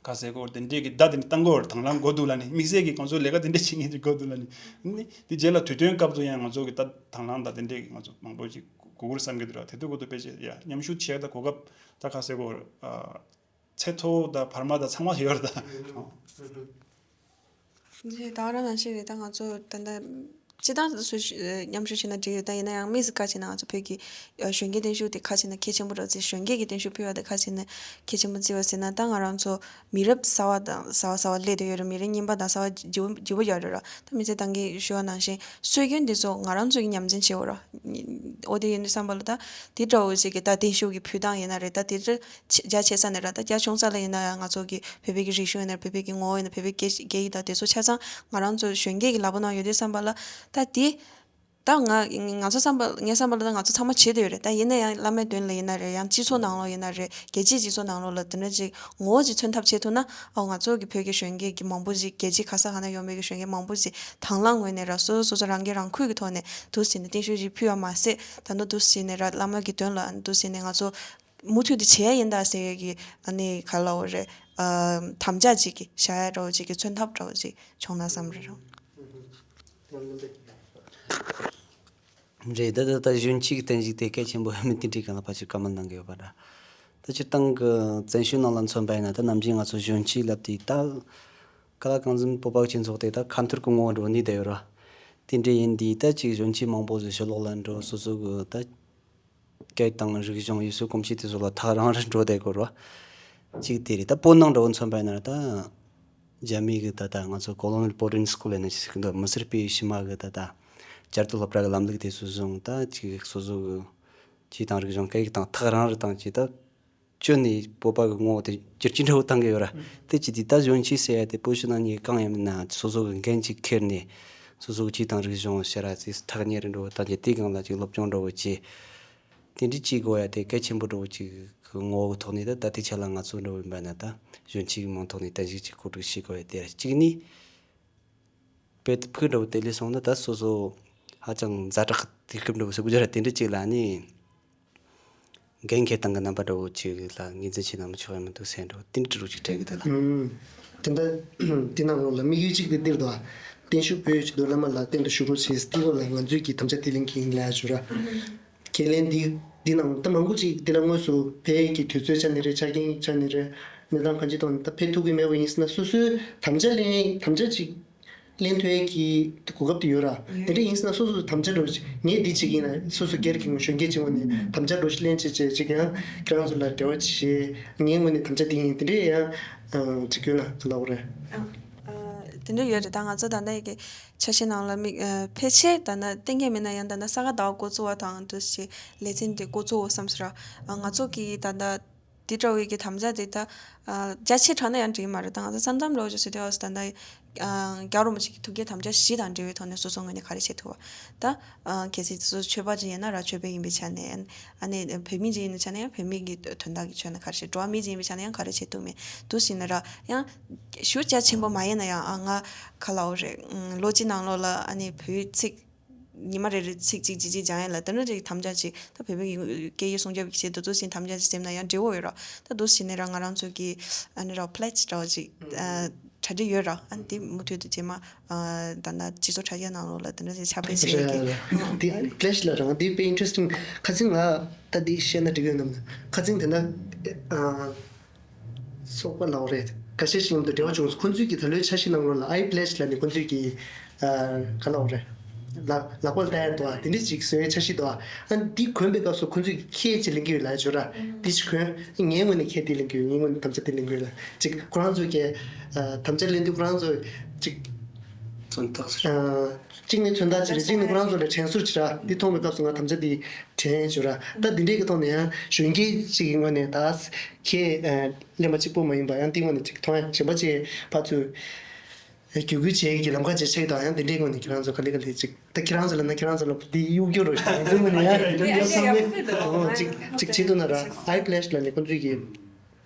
ག་ཟེར་དགོས་རེད། དེ་འདྲས་ཀྱི་ད་དེ་འདྲས་བཏང་དགོས་རེད། དང་བླངས་དགོས་འདུག་ལབ་ནི་དམིགས་བསལ་གྱི་ང་ཚོ་ལས་ཀ་དེ་འདྲས་བྱེད་མཁན་ཅིག་དགོས་འདུག་ལབ་ནི། ནི་དེ་རྗེས་ལ་དུས་སྟོན་སྐབས་སུ་ཡང་ང་ཚོ་གི་ད་དང་བླངས་དང་དེ་འདྲས་ཀྱི་ང་ཚོ་མང་པོ་ཅིག་དགོས་ཀྱི་རེད་བསམ་གི་འདུག་ར། དེ་དུས་གོ་དུ་དཔེ་ཆ་ཡ་མཉམ་ཞུགས་བྱས་ད་གོ་སྐབས་ད་ག་ཟེར་དགོས་རེད། ཨ་ཚད་མཐོ་བོ་དང་བར་མ་དང་ཚང་མ་ཡོད་རེད་ད། འདི་ད་ག་རང་ནང་བཞིན་རེད། ད་ང་ཚོ་ད་ལྟ་སྤྱི་བཏང་སུ་ཞུ་མཉམ་ཞུགས་བྱས་ན་འགྲིག་རེད། ད་ཡིན་ན་ཡང་དམིགས་སུ་བཀར་བྱས་ན་ང་ཚོ་བོད་ཀྱི་གཞོན་སྐྱེས་བརྟན་བཞུགས་དེ་ག་བྱས་ན་གལ་ཆེན་པོ་རེད་བརྩི། གཞོན་སྐྱེས་ཀྱི་བརྟན་བཞུགས་ཕུལ་བ་དེ་ག་བྱས་ན་གལ་ཆེན་པོ་བརྩི་བ་ཟེར་ན། ད་ང་རང་ཚོ་མི་རབས་གསར་བ་དང་གསར་བ་གསར་བ་སླེབས་བསྡད་ཡོད་རེད། མི་རབས་རྙིང་པ་དང་གསར་བ་བརྗེ་པོ་བརྗེ་པོ་ཡོད་རེད་ར། ད་མི་ཚེ་ཏང་གིས་ཞུ་བ་ནང་བཞིན་སྲོལ་རྒྱུན་འདི་ཚོ་ང་རང་ཚོ་གིས་ཉམས་ལེན་བྱེད་དགོས་ར། འོ་དེ་ཡིན་དུས་བསམ་པ་ལ་ད་དེ་འདྲ་བོ་ཞིག་གི་ད་བརྟན་བཞུགས་ཀྱི་ཕུལ་སྟངས་ཡིན་ན་རེད། ད་དེ་འདྲ་ཆེ་རྒྱ་ཆེ་ས་ནས་ར། ད་རྒྱ་ཆུང་ས་ལ་ཡིན་ན་ཡང་ང་ཚོ་གི་བོད་པའི་གི་རིག་གཞུང་ཡིན་ན་རེད། བོད་པའི་གི་ངོ་བོ་ཡིན་ན། བོད་པའི་སྐད་སྐད་ཡིག་དང་དེ་ཚོ་ཆ་ཚང་ང་རང་ཚོ་གཞོན་སྐྱེས་ཀྱི་ལག་པ་ནང་ཡོད་དུས་བསམ་པ་ལ་ད་དེ། ད་ང་ང་ཚོ་བསམ་པ་ངའི་བསམ་པ་ལ་ད་ང་ཚོ་ཚང་མ་བྱེད་བསྡད་ཡོད་རེད། ད་ཡིན་ན་ཡང་བླ་མའི་མདུན་ལ་ཡིན་ན་རེད། ཡང་སྤྱི་ཚོགས་ནང་ལོགས་ཡིན་ན་རེད། རྒྱལ་སྤྱིའི་སྤྱི་ཚོགས་ནང་ལོགས་ལ་དེ་འདྲ་ཅིག་ངོ་བོ་ཅིག་མཚོན་ཐབས་བྱེད་ཐུབ་ན། ཨོ་ང་ཚོ་གི་བོད་ཀྱི་གཞོན་སྐྱེས་ཀྱི་མང་པོ་ཅིག་རྒྱལ་སྤྱི་ག་ས་ག་ན་ཡོད་པའི་གི་གཞོན་སྐྱེས་མང་པོ་ཅིག་དང་བླངས་ངོས་ནས་ར། སོ་སོ་སོ་སོ་རང་སྐད་རང་ཁུལ་གྱི་ཐོག་ནས་འདུག་སེ་བྱས་ནས་བརྟན་བཞུགས་ཅིག་ཕུལ་བ་མ་ཟད། ད་ནི་འདུག་སེ་བྱས་ནས་ར་བླ་མ་གི་མདུན་ལ་འདུག་སེ་བྱས་ནས་ང་ཚོ་མུ་མཐུད་དུ་བྱེད་ཡ་ཡིན་ད་ཟེར་ཡས་ཀྱི་ཨ་ནི་ག་ལབ་དགོས་རེད། ཨ་དམ་བཅའ་ཅིག་གི་བཞག་ཡ་འདྲ་བོ་ཅིག་གི་མཚོན་ཐབས་འདྲ་བོ་ཅིག་བྱུང་ན་བསམ་རེད་རང་། རེད། ད་ད་ད་གཞོན་སྐྱེས་ཀྱི་བརྟན་བཞུགས་དེ་གལ་ཆེན་པོ་ཡོད་མེད་དེ་འདྲའི་སྒང་ལ་ཕལ་ཆེར་བཀའ་མོལ་གནང་གི་ཡོད་པ་འདྲ། ད་སྤྱིར་བཏང་གི་བཙན་བྱོལ་ནང་ལ་མཚོན་པ་ཡིན་ན། ད་ནམ་རྒྱུན་ང་ཚོ་གཞོན་སྐྱེས་ལབ་དུས་ད་ག་ལ་གང་འཛོམས་བོད་པ་སྤྱི་ཚོགས་དེ་ད་ཁ་འཐོར་གྱི་ངོ་བོ་འདྲ་བོ་གནས་བསྡད་ཡོད་ར། དེ་འདྲ་ཡིན་དུས་ད་ཅིག་གཞོན་སྐྱེས་མང་པོ་ཞིག་ཕྱི་ལོགས་ལ་འགྲོ། སོ་སོ་གི་ད་སྐད་དང་རིག་གཞུང་ཡུལ་སྲོལ་གོམས་གཤིས་དེ་ཚོ་ལ་ཐག་རིང་རུ་འགྲོ་བསྡད་ཀྱི་ཡོད་ར། གཅིག་དེ་རེད། ད་བོད་ནང་འདྲ་བོ་མཚོན་པ་ཡིན་ན་ད་ རྒྱ་མི་གི་ད་ལྟ་ང་ཚོ་Colonial Boarding School ཡིན་ན་ཅི་ཟེར་གི་འདུག་མི་སེར་སྤེལ་ཡུལ་ཕྱི་མ་གི་ད་ལྟ་བསྐྱར་དུ་སློབ་གྲྭ་གི་ལམ་ལུགས་དེ་ཚོ་བཟུང་ད་ཅིག་སོ་སོ་གི་ཆོས་དང་རིག་གཞུང་སྐད་ཡིག་དང་ཐག་རིང་རུ་བཏང་ཅིག་ད་བཅོས་ནས་བོད་པ་གི་ངོ་བོ་དེ་བསྒྱུར་བཅོས་འདྲ་བོ་བཏང་གི་ཡོད་ར། དེ་ཅི་དེ་ད་གཞོན་སྐྱེས་ཟེར་ཡ་དེ་བོད་ཕྱི་ནང་གཉིས་གང་ཡིན་ན་སོ་སོ་གི་འགན་ཅིག་འཁྱེར་ནས་སོ་སོ་གི་ཆོས་དང་རིག་གཞུང་ཕྱི་ར་ཅིག་ཐག་ཉེ་རུ་འགྲོ་བ་བཏང་རྒྱུ་དེ་སྒང་ལ་ཅིག་སློབ་སྦྱོང་འདྲ་བོ་བྱས། དེ་འདྲ་བྱེད་དགོས་ཡ་དེ་གལ་ཆེན་པོ་འདྲ་བོ་ཅིག་གི་ངོ་བོ་གི་ཐོག་ནས་ད་ད་ལྟའི་ཆ་ལ་ང་ཚོ་འདྲ་བོ་ཡིན་པ་ན་ད་གཞོན་སྐྱེས་ཀྱི་མིང་ཐོག་ནས་གཏན་ཞིག་ཅིག་གོ་སྒྲིག་བྱེད་དགོས་ཡ་དེ་ར་གཅིག་ནི། དཔེ་ཕུགས་འདྲ་བོ་དེ་ལས་སོང་ན་ད་སོ་སོ་ཧ་ཅང་ཛ་དྲག་དུས་སྐབས་འདྲ་བོ་ཟེར་དགོས་ར། དེ་འདྲ་ཅིག་ལ་ནི་འགན་འཁྱེར་སྟངས་ཀྱི་རྣམ་པ་འདྲ་བོ་ཅིག་ལ་ངོས་འཛིན་བྱས་ན་མི་ཆོག་ཡ་མི་འདུག་ཟེར་འདྲ་བོ་དེ་འདྲ་འདྲ་བོ་ཅིག་དྲན་གི་འདུག་ལ། ཨུམ། དེ་འདྲ་དེ་ནང་ལོགས་ལ་དམིགས་ཡུལ་གཅིག་དེ་འདིར་འདུག་དེ་ཤུགས་བོད་ཀྱི་མདོ་བླ་མ་ལ་སྟེང་དུ་བཞུགས་རོགས་བྱེད་ཟེར་དེ་ལོགས་ལ་ང་ཚོས་ཀྱི་དམ་བཅའ་དེ་ལེན་གྱི་ཡིན་ལ་ཞུ་ར། ཁས་ལེན་འདི་འདི་ནང་ད་མང་པོ་ཅིག་འདི་ལ་དངོས་སུ་ཕེབས་ཀྱི་དུས་ཚོད་ཆ་ནས་རེད། ཆ་རྐྱེན་ཆ་ནས་རེད། གནས་སྟངས་གང་ཅིའི་ཐོག་ནས་ད་ཕེབས་ཐུབ་ཀྱི་མེད་པ་ཡིན་ཟེར་ན་སོ་སོའི་དམ་བཅའ་ལེན་དམ་བཅའ་ཅིག་ལེན་ཐུབ་ཡས་ཀྱི་གོ་སྐབས་དེ་ཡོད་ར། དེ་འདྲ་ཡིན་ཟེར་ན་སོ་སོའི་དམ་བཅའ་འདྲ་བོ་ཅིག་ངས་འདི་བྱེད་ཀྱི་ཡིན་ན་སོ་སོ་སྒེར་གྱི་ངོས་གཞོན་སྐྱེས་ཅིག་ངོས་ནས་དམ་བཅའ་འདྲ་བོ་ཞིག་ལེན་བྱེད་བྱེད་ཅིག་ཡང་ཁྱེད་རང་ཚོ་ལ་འབྲེལ་བ་བྱེད་ངའི་ངོས་ནས་དམ་བཅའ་འདི་ཡིན་དེ་འདྲས་ཡང་ཅིག་ཡོད་ན་ཚོ་ལབ་རེད། དེ་འདྲ་ཡོད་རེད། ད་ང་ཚོ་ད་ལྟ་ཡི་གེ་འཆར་གཞི་ནང་ལ་དམིགས་ཕལ་ཆེར་ད་ལྟ་གཏན་འཁེལ་མེད་ན་ཡང་ད་ལྟ་ས་ག་ཟླ་བ་འགོ་བཙུགས་པ་དང་དུ་ཞེས་ལེ་ཚན་དེ་འགོ་བཙུགས་འོ་བསམ་ཟེར་ར། ང་ཚོ་གི་ད་ལྟ་དེ་འདྲ་བའི་གི་དམ་བཅའ་དེ་ད་རྒྱ་ཆེ་དྲགས་ན་ཡང་འགྲིག་མ་རེད། ད་ང་ཚོ་ས་མཚམས་འགྲོ་ཆོག་ཟེར་དུས་ཨོ་ད་ལྟ་རྒྱ་རོ་མ་ཞིག་གི་ཐུགས་ཀའི་དམ་བཅའ་བཞི་དང་འབྲེལ་བའི་ཐོག་ནས་སོ་སོ་ངོས་ནས་ག་རེ་བྱེད་ཐུབ་བ། ད་གལ་སྲིད་སོ་སོ་ཆོས་པ་ཅིག་ཡིན་ན་ར་ཆོས་པ་ཡིན་པའི་ཆ་ནས་ཨ་ནི་བོད་མི་ཅིག་ཡིན་པའི་ཆ་ནས་ཡང་བོད་མི་གི་དོན་དག་གི་ཆ་ནས་ག་རེ་བྱེད། འགྲོ་བ་མི་ཅིག་ཡིན་པའི་ཆ་ནས་ཡང་ག་རེ་བྱེད་ཐུབ་མེད་དུ་ཟིན་ན་ར་ཡང་ཞུ་རྒྱ་ཆེན་པོ་མ་ཡིན་ན་ཡང་ཨ་ང་ག་ལ་འོ་རེད། ལོ་གཅིག་ནང་ལོགས་ལ་ཨ་ནི་བོད་ཚིག་ཉི་མ་རེ་རེ་ཚིག་གཅིག་གཅིག་གཅིག་སྦྱང་ཡ་ལ་དེ་འདྲ་ཅིག་དམ་བཅའ་ཅིག་ད་བོད་པའི་སྐད་ཡིག་སྲུང་སྐྱོབ་ཀྱི་ཆེད་དུ་འདུག་སེ་དམ་བཅའ་ཅིག་བསྡེབས་ན་ཡང་འགྲིག་འོ་ཡོད་ར། ད་འདུག་སེ་ནས་ར་ང་རང་ཚོ་གི་ཨ་ནི་ར་pledge འདྲ་བ་ཅིག་གྲ་སྒྲིག་ཡོད་ར། ཨ་ནི་དེ་མུ་མཐུད་དུ་རྗེས་མ་ད་ལྟ་སྤྱི་ཚོགས་དྲ་རྒྱ་ནང་ལོགས་ལ་དེ་འདྲ་ཅིག་ཁྱབ་སྤེལ་བྱེད་ཡ་གི། དེ་ཨ་ནི་pledge ལ་རང་དེ་དཔེ་interesting ཁ་སང་ང་ད་དེ་བཤད་ན་འགྲིག་ཡོད་ནམ་ན། ཁ་སང་དེ་ན། ཚོགས་པ་ལབ་རེད། ཁ་ཤས་ཤིག་མཉམ་དུ་འབྲེལ་བ་བྱུང་སོང་། ཁོང་ཚོས་ཀྱི་ད་ལོའི་འཆར་གཞི་ནང་ལོགས་ལ་I pledge ལབ་ནས་ཁོང་ཚོས་ཀྱི་ག་ལབ་རེད། ལག་ལག་པར་བསྟན་ཡ་འདུག་ཨ། དེ་འདྲ་ཅིག་བཟོ་ཡའི་འཆར་གཞི་འདུག་ཨ། ཨ་འདི་གོན་པའི་སྐབས་སུ་ཁོང་ཚོས་ཀྱི་ཁྱེད་ཅིག་ལེན་གྱི་ཡོད་ལབ་ཡ་བྱོས་ར། འདི་ཅིག་གོན། ངའི་ངོས་ནས་ཁྱེད་འདི་ལེན་གྱི་ཡོད། ངའི་ངོས་ནས་དམ་བཅའ་འདི་ལེན་གྱི་ཡོད་ལ་ཅིག་ཁོ་རང་ཚོས་ཀྱི་དམ་བཅའ་ལེན་དུས་ཁོ་རང་ཚོས་ཅིག་མཚོན་རྟགས་ཟེར། གཅིག་ནས་མཚོན་རྟགས་བྱེད་རེད། གཅིག་ནས་ཁོ་རང་ཚོ་ལ་དྲན་གསོ་བྱེད་ར། འདི་མཐོང་བའི་སྐབས་སུ་ང་དམ་བཅའ་འདི་དྲན་ཡོད་ར། ད་འདི་འདྲའི་གི་ཐོག་ནས་ཡང་གཞོན་སྐྱེས་ཅིག་གི་ངོས་ནས་ད་ཁྱེད་གླེན་པ་གཅིག་པོ་མ་ཡིན་པ་ཡང་འདི་ངོས་ནས་ཅིག་མཐོང་ཡ་གཞན་པ་ཅིག་ཕར་ཚུར་བརྒྱུད་སྐུལ་བྱེད་ཀྱི་ལམ་ཁ་ཅིག་ཆགས་ཀྱི་འདུག་ཡང་འདི་འདྲའི་ངོས་ནས་ཁྱེད་རང་ཚོ་ག་ལེ་ག་ལེ་ཅིག་ད་ཁྱེད་རང་ཚོ་ལ་ན་ཁྱེད་རང་ཚོ་ལ་འདི་གཡུག་རྒྱུ་རོ་ཞིག་ང་ཚོའི་ངོས་ནས་ཡང་འདི་འདྲ་ཡོད་ཚང་མས་ཨོ་ཅིག་ཅིག་བྱེད་ཐུབ་ན་ར། I pledge ལབ་ནས་ཁོང་ཚོས་ཀྱི་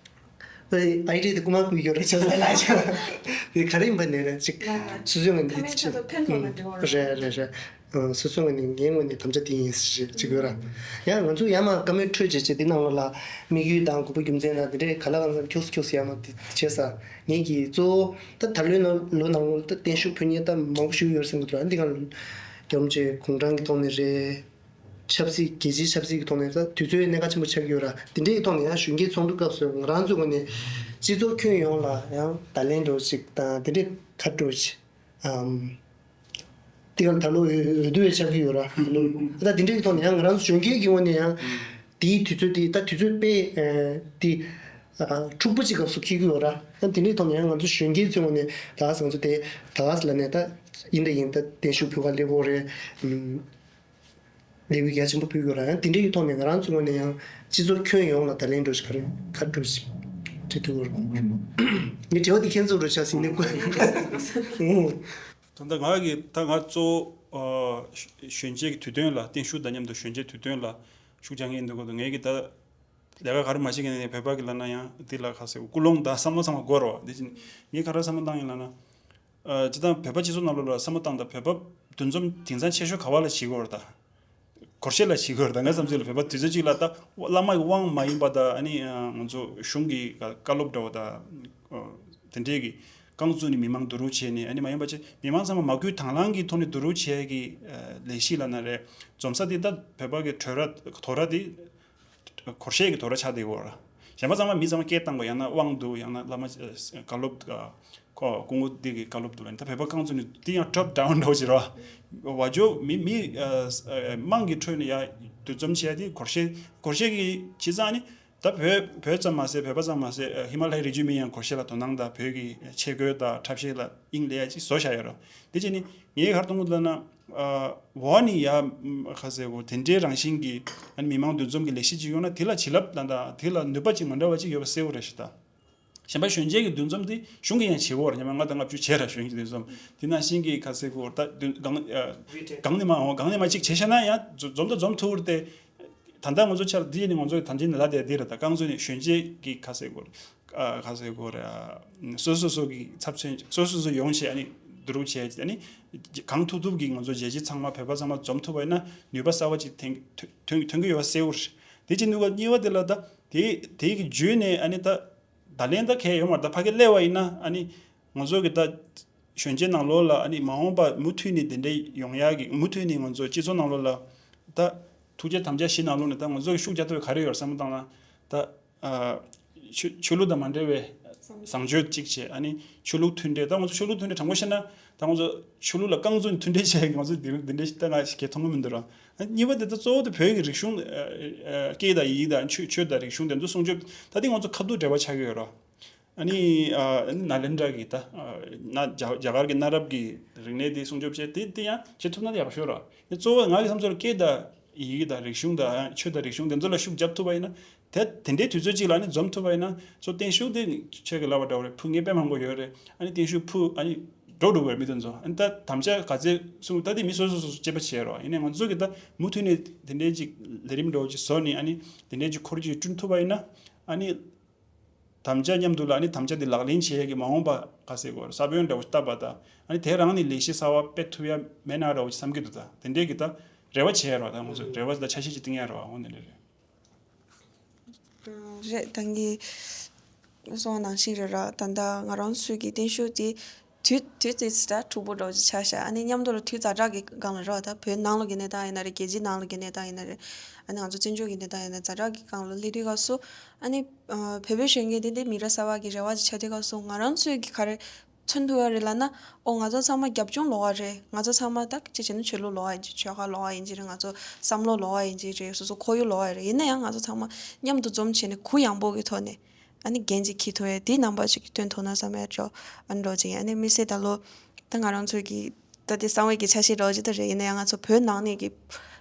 ཨའི་ཌི་དེ་རྐུ་མ་རྐུ་ཡོད་རེད་ཆགས་ས་ལ་ཆགས། དེ་ག་རེ་ཡིན་པ་ནས་རེད་ཅིག་ལ་སོ་སོའི་ངོས་ནས་ཕ་མའི་ཆེད་དུ་ཕན་ཐོགས་ན་འགྲིག་འོ་རེད། རེད་རེད་རེད། སོ་སོའི་ངོས་ནས་ངའི་ངོས་ནས་དམ་བཅའ་དེ་ཡིན་ཞེས་ཅིག་ཡོད་ར། ཡང་ང་ཚོ་ཡར་མར་བཀའ་མོལ་འཕྲོད་བྱས་བྱས་དེ་ནང་ལོགས་ལ་དམིགས་ཡུལ་དང་དགོས་པ་རྒྱུ་མཚན་དང་དེ་འདྲས་ག་ལ་གང་འཚམ་ཁྱོགས་སུ་ཁྱོགས་སུ་ཡར་མར་དེ་བྱས་ས། ངེད་ཀྱིས་གཙོ་བོ་ད་ད་ལོའི་ནང་ལོ་ནང་ལོགས་ད་བརྟན་བཞུགས་ཕུལ་མཁན་ད་མང་པོ་ཞིག་ཡོད་རེད་བསམ་གྱི་འདུག་ཨ་འདི་ག་རྒྱ་རོ་ཆེ་གུང་ཁྲན་གྱི་ཐོག་ནས་རེད། ཆབ་སྲིད་རྒྱལ་སྤྱིའི་ཆབ་སྲིད་ཀྱི་ཐོག་ནས་ད་དུས་ཚོད་གནད་འགག་ཆེན་པོ་ཆགས་ཀྱི་ཡོད་ར། དེ་འདྲའི་ཐོག་ནས་ཡང་གཞོན་སྐྱེས་ཚོགས་འདུ་སྐབས་སུ་ང་རང་ཚོའི་ངོས་ནས་སྤྱི་ཚོགས་ཁྱོན་ཡོངས་ལ་ཡང་བརྡ་ལན་འདྲ་བོ་ཞིག་དང་དེ་འདྲའི་ག་འདྲ་བོ་ཞིག་ཨམ། དེ་ག་ད་ལོ་འོས་བསྡུ་བའི་ཆགས་ཀྱི་ཡོད་ར། ད་དེ་འདྲའི་ཐོག་ནས་ཡང་ང་རང་ཚོ་གཞོན་སྐྱེས་ཀྱི་ངོས་ནས་ཡང་དེའི་དུས་ཚོད་དེ་ད་དུས་ཚོད་དཔེ་དེ་འཁྲུག་པོ་ཅིག་སྐབས་སུ་འཁེལ་གྱི་ཡོད་ར། ད་དེ་འདྲའི་ཐོག་ནས་ཡང་ང་ཚོ་གཞོན་སྐྱེས་ཚོའི་ངོས་ནས་ད་ག་ཟེར་ང་ཚོ་དེ་ད་ག་ཟེར་ལབ་ནས་ད་ཡིན་ད་ཡིན་ད་བརྟན་བཞུགས་ཕུལ་ག་སླེབས་ཀྱི་ཡོད་རེད། ལས་འགུལ་རྒྱ་ཆེན་པོ་སྤེལ་དགོས་ར། ཡང་དེ་འདྲའི་ཐོག་ནས་ང་རང་ཚོའི་ངོས་ནས་ཡང་སྤྱི་ཚོགས་ཁྱོན་ཡོངས་ལ་བརྡ་ལན་འགྲོ་ཞིག་ག་རེ་ག་རེ་འགྲོ་ཞིག་འབྲི་ཐུབ་ཀྱི་རེད། ངའི་དྲི་བ་དེ་ཁྱེད་ཚོ་རུ་ཆགས་ཟིན་ནས་དགོས། ད་ལྟ་ང་གི་ད་ང་གཙོ་བོ་གཞོན་སྐྱེས་ཀྱི་དུས་སྟོན་ལ་བརྟན་བཞུགས་དང་མཉམ་དུ་གཞོན་སྐྱེས་དུས་སྟོན་ལ་ཤུགས་རྒྱག་མཁན་འདུག་གི་འདུག་ངས་ཀྱི་ད། ལས་ཀ་ག་རེ་མ་བྱེད་མཁན་ནས་བོད་པ་གི་ལབ་ན་ཡང་འདི་ལ་ཁ་གསལ་ཀུན་སློང་དང་བསམ་བློ་ཚང་མ་དགོས་རེད་བ། འདི་ཅི་ངས་ག་རེ་བསམ་བློ་བཏང་ཡིན་ལབ་ན། ཨ་སྤྱིར་བཏང་བོད་པ་སྤྱི་ཚོགས་ནང་ལོགས་ལ་བསམ་བློ་བཏང་དང་བོད་པ་འདུ་འཛོམས་དེང་སང་ཆེ་ཤོས་ག་བ་ལ་བྱེད་དགོས་རེད་ད། སྒོར་གཞས་ལ་བྱེད་དགོས་རེད་ད། ངའི་བསམ་ཚུལ་ལ་བོད་པ་དུས་ཚོད་གཅིག་ལ་ད་བླ་མ་གི་དབང་མ་ཡིན་པ་ད་ཨ་ནི་ང་ཚོ་གཞུང་གི་བཀའ་སློབ་འདྲ་བོ་ད་དེ་འདྲས་ཀྱི་རྐང་བཙུགས་ནས་མི་མང་བསྡུ་རུབ་བྱས་ནས་ཨ་ནི་མ་ཡིན་པ་ཆེ་མི་མང་ཚང་མ་མ་བསྐུལ་དང་བླངས་ཀྱི་ཐོག་ནས་བསྡུ་རུབ་བྱས་ཀྱི་ལས་གཞི་ལབ་ན་རེད། འཛོམས་ས་དེ་ད་བོད་པ་གི་གྲོས་ར་དོ་ར་དེ། སྒོར་གཞས་ཀྱི་དོ་ར་ཆགས་བསྡད་ཡོད་ར། གཞན་པ་ཚང་མ་མི་ཚང་མ་སྐད་བཏང་དགོས། ཡང་ན་དབང་འདུག་ཡང་ན་བླ་མ་ཨ་བཀའ་སློབ་ཨ་ཁོ་སྐུ་ངོ་འདི་གི་བཀའ་སློབ་འདུག་ལབ་ནས་ད་བོད་པ་རྐང་བཙུགས་ནས་འདི་ཡང་drop down འདྲ་བོ་ཅིག་ར། བ་ཇོ་མི་མི་ཨ་ཨ་དམངས་ཀྱི་ཁྲོད་ནས་ཡ་འདུ་འཛོམས་བྱས་ཏེ་སྒོར་གཞས་སྒོར་གཞས་ཀྱི་བྱས་ཙང་ནི་ ད་བོད་བོད་ཙམ་མ་ཟད་བོད་པ་ཙམ་མ་ཟད་ཧི་མ་ལ་ཡའི་རི་རྒྱུད་མི་ཡང་སྒོར་གཞས་ལ་དོ་སྣང་དང་བོད་ཀྱི་ཆས་གོས་དང་འཁྲབ་གཞས་ལ་དབྱིངས་སླེབས་ཡ་ཅིག་བཟོ་བཞག་ཡོད་རེད། དེ་བྱས་ནས་ངས་ག་རེ་གཏོང་གི་འདུག་ལབ་ན། འོ་ནི་ཡ་ཁ་ཟེར་གོ་དེ་འདྲའི་རང་བཞིན་གྱི་ཨ་ནི་མི་མང་འདུ་འཛོམས་ཀྱི་ལས་གཞི་ཅིག་ཡོང་ན་དེ་ལ་བྱིན་རླབས་དང་དེ་ལ་ནུས་པ་ཅིག་མ་འདྲ་བ་ཅིག་ཡོད་པ་གསལ་བོ་རེད་ཤག་ད། གཞན་པ་གཞོན་སྐྱེས་ཀྱི་འདུ་འཛོམས་དེ་གཞུང་གིས་ཡང་བྱེད་དགོས་རེད། ཉི་མ་ལྔ་དང་ལྔ་བཅུ་བྱས་ར་གཞོན་སྐྱེས་འདུ་འཛོམས་དེ་ནང་བཞིན་གྱི་ཁ་ཟེར་གོ་ད་འདུ་གང་ཨ་གང་ནས་མ་འོང་གང་ནས་མ་ཅིག་བྱས་ཤག་ན་ཡང་འཛོམས་དང་འཛོམས་ཐུབ་རེད་དེ། ད་ལྟ་ང་ཚོ་ཆར་འདི་ནི་ང་ཚོ་གི་ད་ཅི་ནི་ད་དེ་དེ་རེད། ད་རྐང་ཚོ་ནི་གཞོན་སྐྱེས་ཀྱི་ཁ་ཟེར་གོ་ཨ་ཁ་ཟེར་གོ་རེད། སོ་སོ་སོ་གི་ཚབ་མཚོན་སོ་སོ་སོ་ཡོང་བྱས་ཨ་ནི་བསྡུ་རུབ་བྱས་ཨ་ནི་གང་ཐུབ་ཐུབ་ཀྱི་ང་ཚོ་རྒྱལ་སྤྱི་ཚང་མ་བོད་པ་ཚང་མ་འཛོམས་ཐུབ་པ་ཡིན་ན་ནུས་པ་གསར་བ་ཅིག་ཐོན་ཐོན་ཐོན་གྱི་ཡོད་པ་གསལ་བོ་རེད། དེ་གཅིག་ནུས་པ་གཉིས་པ་དེ་ལ་ད་དེ་དེ་གི་བརྒྱུད་ནས་ཨ་ནི་ད་ད་ལན་ད་གས་ཡོང་བར་ད་ཕ་གི་སླེབས་པ་ཡིན་ན་ཨ་ནི་ང་ཚོ་གི་ད་གཞོན་སྐྱེས་ནང་ལོགས་ལ་ཨ་ནི་མ་འོངས་པ་མུ་མཐུད་ནས་དེ་འདྲའི་ཡོང་ཡག་གི་མུ་མཐུད་ནས་ང་ཚོ་སྤྱི་ཚོགས་ནང་ལོགས་ལ་ད་ཐུགས་བསྐྱེད་དམ་བཅའ་བཞི་ནང་ལོགས་ནས་ད་ང་ཚོ་གི་ཤུགས་རྒྱག་ཐུབ་པའི་ག་རེ་ཡོད་བསམ་བློ་བཏང་ན་ད་ཨ་ཆོས་ཆོས་ལུགས་དང་མ་འབྲེལ་བའི་བཟང་སྤྱོད་ཅིག་བྱས། ཨ་ནི་ཆོས་ལུགས་མཐུན་འབྲེལ་ད་ང་ཚོ་ཆོས་ལུགས་མཐུན་འབྲེལ་དྲང་པོ་བཤད་ན་ད་ང་ཚོ་ཆོས་ལུགས་ལ་རྐང་བཙུགས་མཐུན་འབྲེལ་བྱས་ང་ཚོ་འདི་འདི་འདྲའི་ཞིག་ད་ང་ཞིག་གས་མཐོང་གི་མི་འདུག་ར། ཨ་གཉིས་པ་དེ་ད་གཙོ་བོ་དེ་བོད་ཀྱི་རིག་གཞུང་ཨ་ཨ་སྐད་དང་ཡི་གེ་དང་ཆོས་ཆོས་དང་རིག་གཞུང་དེ་ཚོ་སྲུང་སྐྱོབ་ད་དེ་ང་ཚོ་ཁ་ཐུག་འབྲེལ་བ་ཆགས་ཀྱི་ཡོད་ར། ཨ་ནི་ཨ་ནཱ་ལེནྡྲ་གི་ད་ཨ་ན་རྒྱ་རྒྱ་གར་གྱི་གནའ་རབས་ཀྱི་རིག་གནས་དེ་སྲུང་སྐྱོབ་བྱས་དེ་དེ་ཡང་བྱེད་ཐུབ་ན་ཡག་ཤོས་ར། དེ་གཙོ་བོ་ང་གི་བསམ་ཚུལ་སྐད་དང་ཡི་གེ་དང་རིག་གཞུང་དང་ཆོས་དང་རིག་གཞུང་དེ་ཚོ་ལ་ཤུགས་རྒྱབ་ཐུབ་པ་ཡིན་ན་དེ་དེ་འདྲའི་དུས་ཚོད་ཅིག་ལ་ཨ་ནི་འཛོམས་ཐུབ་པ་ཡིན་ན་ཚོ་བརྟན་བཞུགས་དེ་ཁྱོད་ཀྱི་ལབ་པ་འདྲ་བོ་རེད། ཕུ་ངས་དཔེ་མང་པོ་ཡོད་རེད། ཨ་ནི་བརྟན་བཞུགས་ཕུ་ཨ་ནི་འགྲོ་འགྲོ་བའི་མི་དེ་ཚོ་ཨ་ནི་ད་དམ་བཅའ་ག་ཚད་སྲུང་ད་དེ་མི་སོ་སོ་སོ་སོ་དཔྱད་པ་བྱེད་རོགས། ཡིན་ནའི་ང་ཚོ་གི་ད་མུ་མཐུད་ནས་དེ་འདྲའི་ཅིག་ལས་རིམ་འདྲ་བོ་ཅིག་བཟོ་ནས་ཨ་ནི་དེ་འདྲའི་ཅིག་འཁོར་རྒྱུག་བསྐྲུན་ཐུབ་པ་ཡིན་ན་ཨ་ནི། དམ་བཅའ་མཉམ་དུ་ལ་ཨ་ནི་དམ་བཅའ་འདི་ལག་ལེན་བྱེད་ཡས་ཀྱི་མ་འོངས་པ་ག་ཟེར་དགོས་ས་བོན་འདྲ་བོ་ཞིག་བཏབ་པ་དང་ཨ་ནི་དེ་རང་ནི་ལས་གཞི་གསར་བ་སྤེལ་ཐུབ་ཡ་མེད་ན་འདྲ་བོ་ཞིག་བསམ་གྱི་འདུག་ད་དེ་འདྲས་ཀྱི་ད་རེ་བ་བྱེད་ཡ་རོགས། ད་ང་ཚོ་རེ་བ་ད་འཆར་གཞི་ཅིག་བཏིང་ཡ་རོགས་འོ་འདི་འདྲས་རེད། རེད། ད་ངས་གསུངས་པ་ནང་བཞིན་རེད་ར། ད་ལྟ་ང་རང་ཚོའི་གི་བརྟན་བཞུགས་དེ་དུས་དུས་ཙི་ཙི་ད་འཁྲུག་པོ་འདྲ་བོ་ཅིག་ཆགས་ཤག་ཨ་ནི་མཉམ་དུ་ལ་དུས་ཛ་དྲག་གི་སྒང་ལ་རེད་བ། ད་བོད་ནང་ལོགས་ཀྱི་གནས་སྟངས་ཡིན་ན་རེད། རྒྱལ་སྤྱིའི་ནང་ལོགས་ཀྱི་གནས་སྟངས་ཡིན་ན་རེད། ཨ་ནི་ང་ཚོ་བཙན་བྱོལ་གྱི་གནས་སྟངས་ཡིན་ན་ཛ་དྲག་གི་སྒང་ལ་སླེབས་དུས་སྐབས་སུ་ཨ་ནི་བོད་པའི་གཞོན་སྐྱེས་དེ་འདི་མི་རབས་གསར་བ་གི་རེ་བ་ཅིག་ཆགས་དུས་སྐབས་སུ་ང་རང་ཚོས་གི་ག་རེ་མཚོན་ཐུབ་ཡོད་རེད་ལབ་ན། ཨོ་ང་ཚོ་ཚང་མ་རྒྱབ་ལྗོངས་ལོགས་ཀ་རེད། ང་ཚོ་ཚང་མ་ད་ཅི་བྱས་ན་ཆོས་ལུགས་ལོགས་ཀ་ཡིན་གྱི་ཆོལ་ཁ་ལོགས་ཀ་ཡིན་གྱི་རེད། ང་ཚོ་བསམ་བློ་ལོགས་ཀ་ཡིན་གྱི་རེད། སོ་སོ་ཁོར་ཡུག་ལོགས་ཀ་རེད། ཡིན་ན་ཡང་ང་ཚོ་ཚང་མ་མཉམ་དུ་འཛོམས་བྱས་ནས་གུ་ཡངས་པོ་གི་ཐོག་ནས་ཨ་ནི་འགན་ཅིག་འཁྱེར་ཐུབ་ཡ་དེའི་རྣམ་པ་ཅིག་སྟོན་ཐུབ་ན་བསམ་ཡ་ཅོ་ཨ་ནི་འགྲོ་ཅིག་ཡིན། ཨ་ནི་དམིགས་བསལ་ད་ལོ་ད་ང་རང་ཚོའི་གི་ད་དེ་གསང་བའི་གི་ཆ་ཤས་འདྲ་བོ་ཅིག་ད་རེད། ཡིན་ན་ཡང་ང་ཚོ་བོད་ནང་ནས་གི་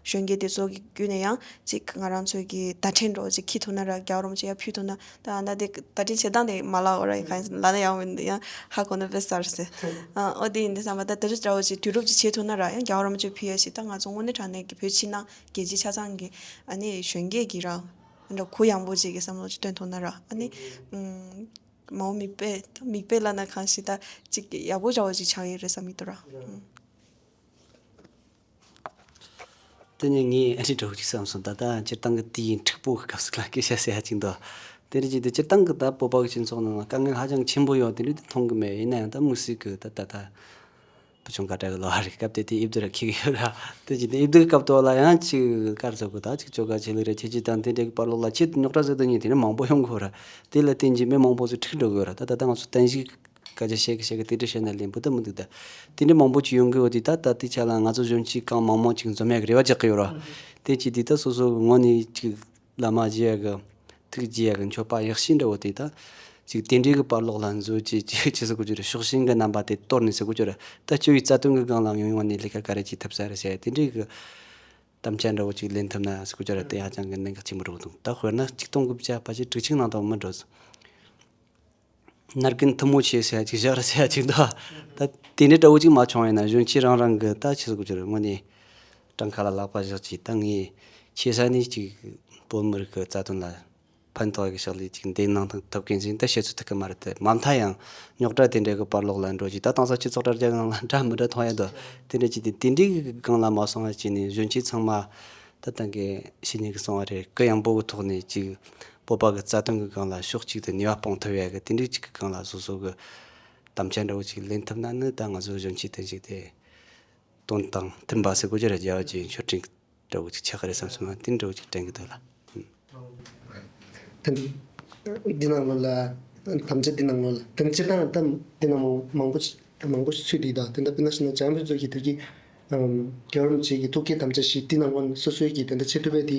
གཞོན་སྐྱེས་དེ་ཚོ་གི་བརྒྱུད་ནས་ཡང་ཅིག་ང་རང་ཚོའི་གི་བརྡ་འཕྲིན་འདྲ་བོ་ཅིག་འཁྱེར་ཐུབ་ན་ར། རྒྱལ་བ་རིན་པོ་ཆེ་ཡར་ཕུལ་ཐུབ་ན། ད་ད་དེ་བརྡ་འཕྲིན་བྱེད་སྟངས་དེ་མ་ལག་འོ་ར་ཡིན་གང་ལ་ན་ཡང་མིན་ཡང་ཧ་གོ་ན་དཔེ་གསར་ཟེར། ཨ་ཨོ་དེ་ཡིན་དུས་ཙམ་པ་ད་དེ་འདྲ་འདྲ་བོ་ཅིག་དུས་རབས་ཅིག་བྱེད་ཐུབ་ན་ར་ཡང་རྒྱལ་བ་རིན་པོ་ཆེ་ཕུལ་ཡ་ཞིག་ད་ང་ཚོ་དངོས་གནས་དྲང་གནས་ཀྱི་བོད་ཕྱི་ནང་རྒྱལ་སྤྱི་ཆ་ཚང་གི་ཨ་ནི་གཞོན་སྐྱེས་ཀྱི་ར་འདྲ་གུ་ཡངས་པོ་ཅིག་གི་བསམ་བློ་ཅིག་སྟོན་ཐུབ་ན་ར། ཨ་ནི་ཨུམ། མ་འོངས་མིག་དཔེ་ད་མིག་དཔེ་ལབ་ན་གང་ཞིག་ད་ཅིག་ཡག་པོ་འདྲ་བོ་ཅིག་ཆགས་ཡོད་རེད་བསམ་གྱི་འདུག་ར། ཨུམ། དེ་ནས་ངས་ཨ་ནི་འདྲ་བོ་ཅིག་བསམ་སོང་། ད་ལྟ་སྤྱིར་བཏང་གི་དུས་ཡུན་འཁྲུག་པོ་གི་སྐབས་སུ་ལ་སྐད་ཆ་ཟེར་ཡ་ཅིག་འདུག་དེ་འདྲ་ཅིག་དེ་སྤྱིར་བཏང་གི་ད་བོད་པ་གི་སྤྱི་ཚོགས་ནང་ལ་དཀའ་ངལ་ཧ་ཅང་ཆེན་པོ་ཡོད་དེ་འདྲ་དེ་མཐོང་གི་མེད། ཡིན་ན་ཡང་ད་དམིགས་བསལ་གི་ད་ད་ད་བུ་ཆུང་ག་འདྲ་གི་ལོ་བ་རེད། སྐབས་དེ་དེ་ཨིབ་དུ་ར་ཁྱི་གི་ཡོད་ར། དེ་ཅིག་དེ་ཨིབ་དུ་གི་སྐབས་དོ་ལ་ཡང་ཅིག་གར་ཚོ་གི་ད་ཅིག་ཅོ་ག་ཆེ་ལི་རེ་ཁྱེད་ཀྱི་དང་དེ་འདྲ་གི་པར་ལོག་ལ་ཆེད་དུ་རྙོག་དྲ་བཟོ་དུ་ཉིན་དེ་འདྲ་མང་པོ་ཡོང་གི་ཡོད་ར། དེ་ལ་བརྟེན་གྱི་མི་མང་པོ་ཚོ་འཁྲུག་འགྲོ་གི་ཡོད་ར། ད་ད་ད་ང་ཚོ་བརྟན་བཞུགས་སྐད་ཆ་བཤད་གི་བཤད་གི་དེ་འདྲ་བཤད་ན་ལེན་པོ་ད་མི་འདུག་ད་དེ་འདྲ་མང་པོ་ཅིག་ཡོང་གི་ཡོད་དེ་ད་ད་དེ་ཆ་ལ་ང་ཚོ་གཞོན་སྐྱེས་གང་མང་མང་ཅིག་འཛོམས་ཡག་གི་རེ་བ་རྒྱག་གི་ཡོད་ར། དེ་ཅིག་དེ་ད་སོ་སོ་གི་ངོས་ནས་ཅིག་བླ་མ་རྗེ་ཡག་གི་ཐུགས་རྗེ་ཡག་གི་མཆོད་པ་ཡག་ཤོས་འདྲ་བོ་དེ་ད་ཅིག་དེ་འདྲའི་གི་པར་ལོག་ལ་མཛོད་ཅིག་ཅིག་ཅི་ཟེར་དགོས་ཀྱི་རེད། ཕྱོགས་ཞེན་གི་རྣམ་པ་དེ་གཏོར་ནས་ཟེར་དགོས་ཀྱི་རེད། ད་སྤྱི་བའི་རྩ་དོན་གི་སྒང་ལ་ཡོང་ཡོང་ནས་ལས་ཀ་ག་རེ་ཅིག་ཐུབ་ས་རེད་ཟེར་དེ་འདྲའི་གི་དམ་བཅའ་འདྲ་བོ་ཅིག་ལེན་ཐུབ་ན་ཟེར་དགོས་ཀྱི་རེད། དེ་ཧ་ཅང་གི་གནད་འགག་ཆེན་པོ་འདྲ་བོ་འདུག་ད་དཔེར་ན་ཆིག་སྟོང་དགུ་བརྒྱ་ཕལ་ཆེར་དྲུག་ཅུ་ནང་དུ་མི་འགྲོ་ཟེར། ནར་གིན་ཐུ་མོ་ཆེ་ཟེར་ཡ་ཅིག་བཞག་ར་ཟེར་ཡ་ཅིག་འདུག་ད་དེ་འདྲའི་འདྲ་བོ་ཅིག་མ་བྱུང་ཡིན་ན་གཞོན་སྐྱེས་རང་རང་གི་ད་ཆི་ཟེར་དགོས་ཀྱི་རེད། དངོས་གནས་བྲང་ཁ་ལ་ལག་པ་བཞག་ཅིག་ད་ངས་ཆེ་ས་ནས་ཅིག་བོད་མི་རིགས་ཀྱི་རྩ་དོན་ལ་ཕན་ཐོགས་ཀྱི་ཕྱག་ལས་ཅིག་འདེམས་གནང་ཐུབ་མཁན་ཞིག་ད་བཤད་ཚོད་ཐིག་གི་མ་རེད་དེ། མ་མཐའ་ཡང་རྙོག་དྲ་དེ་འདྲའི་གི་པར་ལོག་ལ་འགྲོ་ཅིག་ད་དེང་སང་སྤྱི་ཚོགས་དྲ་རྒྱ་སྒང་ལ་འདྲ་མི་འདྲ་མཐོང་ཡ་འདུག་དེ་འདྲ་ཅིག་དེ་དེ་འདྲའི་གི་སྒང་ལ་མ་སོང་བ་བྱས་ནས་གཞོན་སྐྱེས་ཚང་མ་ད་ད་གི་ཤི་ཉིན་གི་སོང་བ་རེད། གུ་ཡངས་པོ་གི་ཐོག་ནས་ཅིག་བོད་པ་གི་རྩ་དོན་གི་སྒང་ལ་ཕྱོགས་གཅིག་ཏུ་ནུས་པ་སྤུངས་ཐུབ་ཡ་གི་དེ་འདྲའི་ཅིག་གི་སྒང་ལ་སོ་སོ་གི་དམ་བཅའ་འདྲ་བོ་ཅིག་ལེན་ཐུབ་ན་ནི་ད་ང་ཚོ་གཞོན་སྐྱེས་དེ་ཞིག་དེ་དོན་དང་མཐུན་པ་ཟེར་དགོས་ཀྱི་རེད། རྒྱལ་བ་ཅིག་མཆོད་སྤྲིན་འདྲ་བོ་ཅིག་ཆགས་ཀྱི་རེད་བསམ་སོང་ན་དེ་འདྲ་བོ་ཅིག་དྲན་གི་འདུག་ལ། ད་འདི་ནང་ལོགས་ལ་དམ་བཅའ་འདི་ནང་ལོགས་ལ་དམ་བཅའ་དང་གཏམ་འདི་ནང་མང་པོ་ཞིག་མང་པོ་ཞིག་ཚུད་དེ་ད་དེ་འདྲ་དཔེར་ན་ཞིག་ན་འཇམ་དཔལ་མཛོད་ཀྱི་དེ་གི་རྒྱལ་བ་རིན་པོ་ཆེ་གི་ཐུགས་བསྐྱེད་དམ་བཅའ་བཞི་འདི་ནང་ལོགས་ནས་སོ་སོའི་གི་དེ་འདྲ་བྱེད་ཐུབ་པའི་དེ་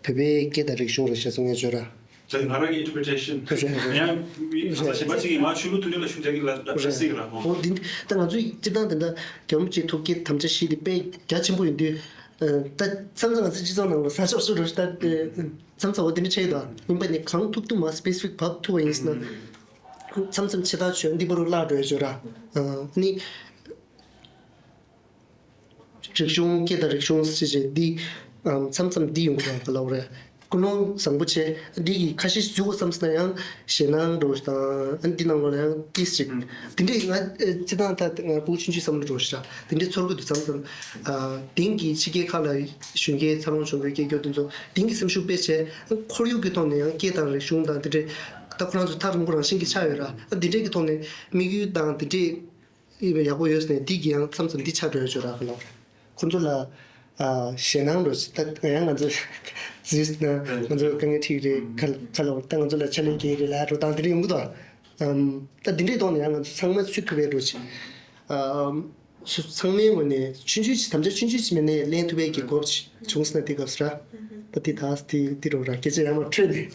བོད་པའི་སྐད་དང་རིག་གཞུང་རེད་ཤག་སོང་ངས་བརྗོད་ར། ད་ང་རང་གི་ཨིན་ཊར་པི་རི་ཊེ་ཤན། རེད་རེད། ཡང་མི་གཞན་པ་ཞིག་གིས་ང་ཆོས་ལུགས་མཐུན་སྒྲིལ་ལ་ཤུགས་རྒྱག་གི་ལ་ལ་རེད། སྲིད་ཀྱི་ར་མོ། འོ་འདི་ད་ང་ཚོའི་སྤྱིར་བཏང་དེ་འདྲ་རྒྱལ་བ་རིན་པོ་ཆེའི་ཐུགས་བསྐྱེད་དམ་བཅའ་བཞི་དེ་དཔེ་རྒྱ་ཆེན་པོ་ཡིན་དུས། ད་མཚམས་མཚམས་ང་ཚོའི་སྤྱི་ཚོགས་ནང་ལ་ས་ཕྱོགས་སུ་འགྲོ་ཤི་ད། མཚམས་མཚམས་འོ་དེ་འདྲ་ཆགས་ཡོད་དོ། ཡིན་པ་ནི་གང་ཐུབ་ཐུབ་མ་སི་པེ་སི་ཕིག་བབ་ཐུབ་པ་ཡིན་ཟེར་ན། མཚམས་མཚམས་ཆེ་ཐག་ཆོད་འདི་བར་དུ་བརླག་འགྲོ་ཡ་ཆོད་ར། ནི། རིག་གཞུང་སྐད་དང་རིག་གཞུང་ཟེར་བྱས་འདི། མཚམས་མཚམས་འདི་ཡོང་གི་རེད་ལབ་རེད། ཀུན་སློང་བཟང་པོ་བྱས་འདི་གི་ཁ་ཤས་འཇུག་དགོས་བསམ་སོང་ན་ཡང་ཞེད་སྣང་འགྲོ་ཞིག་དང་ཨ་འདི་ནང་ལོགས་ལ་ཡང་ཏིས་ཅིག་འདི་འདྲས་ང་སྤྱི་བཏང་ད་ང་ཕྲུ་གུ་ཆུང་ཆུང་བསམ་བློ་འགྲོ་ཞིག་ར་འདི་འདྲས་ཚོར་གི་འདུག་མཚམས་མཚམས། དེང་གི་ཕྱི་རྒྱལ་ཁག་ལ་གཞོན་སྐྱེས་འཚར་ལོངས་བྱུང་བའི་སྐད་སྒྱུར་དེ་ཚོ་དེང་གི་སེམས་ཤུགས་སྤེལ་བྱས་ཁོར་ཡུག་གི་ཐོག་ནས་ཡང་སྐད་དང་རིག་གཞུང་དང་འདི་འདྲས་ད་ཁོ་རང་ཚོ་ཐག་རིང་པོ་རང་བཞིན་གྱི་ཆགས་ཡོད་ར་འདི་འདྲས་ཀྱི་ཐོག་ནས་དམིགས་ཡུལ་དང་འདི་འདྲས། ཡག་པོ་ཡོད་ཟེར་ནས་འདི་གི་ཡང་མཚམས་མཚམས་འདི་ཆགས་འགྲོ་ཡ་ཅོ་ར་ག་ལོ། ཁོ་ཚོ་ལ་ཞེད་སྣང་འགྲོ་ད་ཡང་ང་ཚོ་ཟིས་ན་ང་ཚོ་དཀའ་ངལ་འཕྲད་རེད་ཁ་ལོ་ད་ང་ཚོ་ལ་ཆ་ལེན་གྱི་རེད་ལ་འགྲོ་སྟངས་འདི་རེད་ཡོང་གི་འདུག་ད་འདི་འདྲའི་ཐོག་ནས་ཡང་ང་ཚོ་ཚང་མ་ཚུད་ཐུབ་པའི་འགྲོ་ཆེ། ཚང་མའི་ངོས་ནས་ཆུང་ཆུང་ཞིག་དམ་བཅའ་ཆུང་ཆུང་ཞིག་མེད་ནས་ལེན་ཐུབ་པའི་གི་སྐོར་བྱུང་སོང་ན་དེ་སྐབས་སུ་ར། ད་དེ་ད་དེ་དེ་རུ་ར་སྐད་ཆ་ཡང་མ་འཕྲོད་ནས།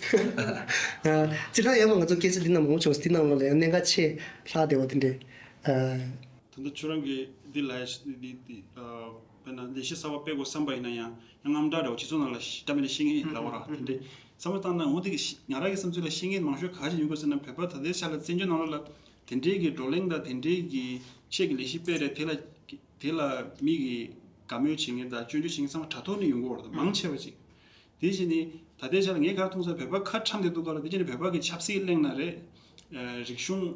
སྤྱིར་བཏང་ཡང་མ་ང་ཚོ་སྐད་ཆ་འདི་ནང་མང་པོ་བྱུང་སོང་འདི་ནང་ལོགས་ལ་ཡང་གནད་འགག་ཆེ་ལྷག་བསྡད་པ་དེ་འདྲས། ད་ལྟ་ཁྱོད་རང་གིས་འདི་ལ་འདི་འདི་དཔེར་ན་ལས་གཞི་གསར་པ་སྤེལ་དགོས་བསམ་པ་ཡིན་ན་ཡང་ཡང་དངངས་སྐྲག་འདྲ་བོ་སྤྱི་ཚོགས་ནང་ལ་ཤི་ཏྲ་མེ་ནས་ཤི་ངེས་ལབ་པ་ར་དེ་འདྲས་བསམ་བློ་བཏང་ན་འོ་དེ་གི་ཤི་ང་རང་གི་བསམ་ཚུལ་ལ་ཤི་ངེས་མང་ཤོས་ག་ཞིག་ཡོང་དགོས་ཟེར་ན་བོད་པ་ད་ལྟའི་ཆ་ལ་བཙན་བྱོལ་ནང་ལོགས་ལ་དེ་འདྲས་ཀྱི་བགྲོ་གླེང་དང་དེ་འདྲས་ཀྱི་ཆེད་ཀྱི་ལས་གཞི་སྤེལ་རེད་དེ་ལ་དེ་ལ་མི་གི་དགའ་མོས་བྱེད་མཁན་དང་སྐྱོན་བརྗོད་བྱེད་མཁན་ཚང་མ་དྲ་ཐོག་ནས་ཡོང་གི་ཡོད་རེད་མང་ཆེ་བ་ཅིག་དེ་བཞིན་ནི་ད་ལྟའི་ཆར་ངས་ག་རེ་མཐོང་ས་བོད་པ་ཁ་ཁྲམ་དེ་འདུག་ག་ལ་དེ་བཞིན་ནི་བོད་པ་གི་ཆབ་སྲིད་གླེང་ན་རེད། རིག་གཞུང་།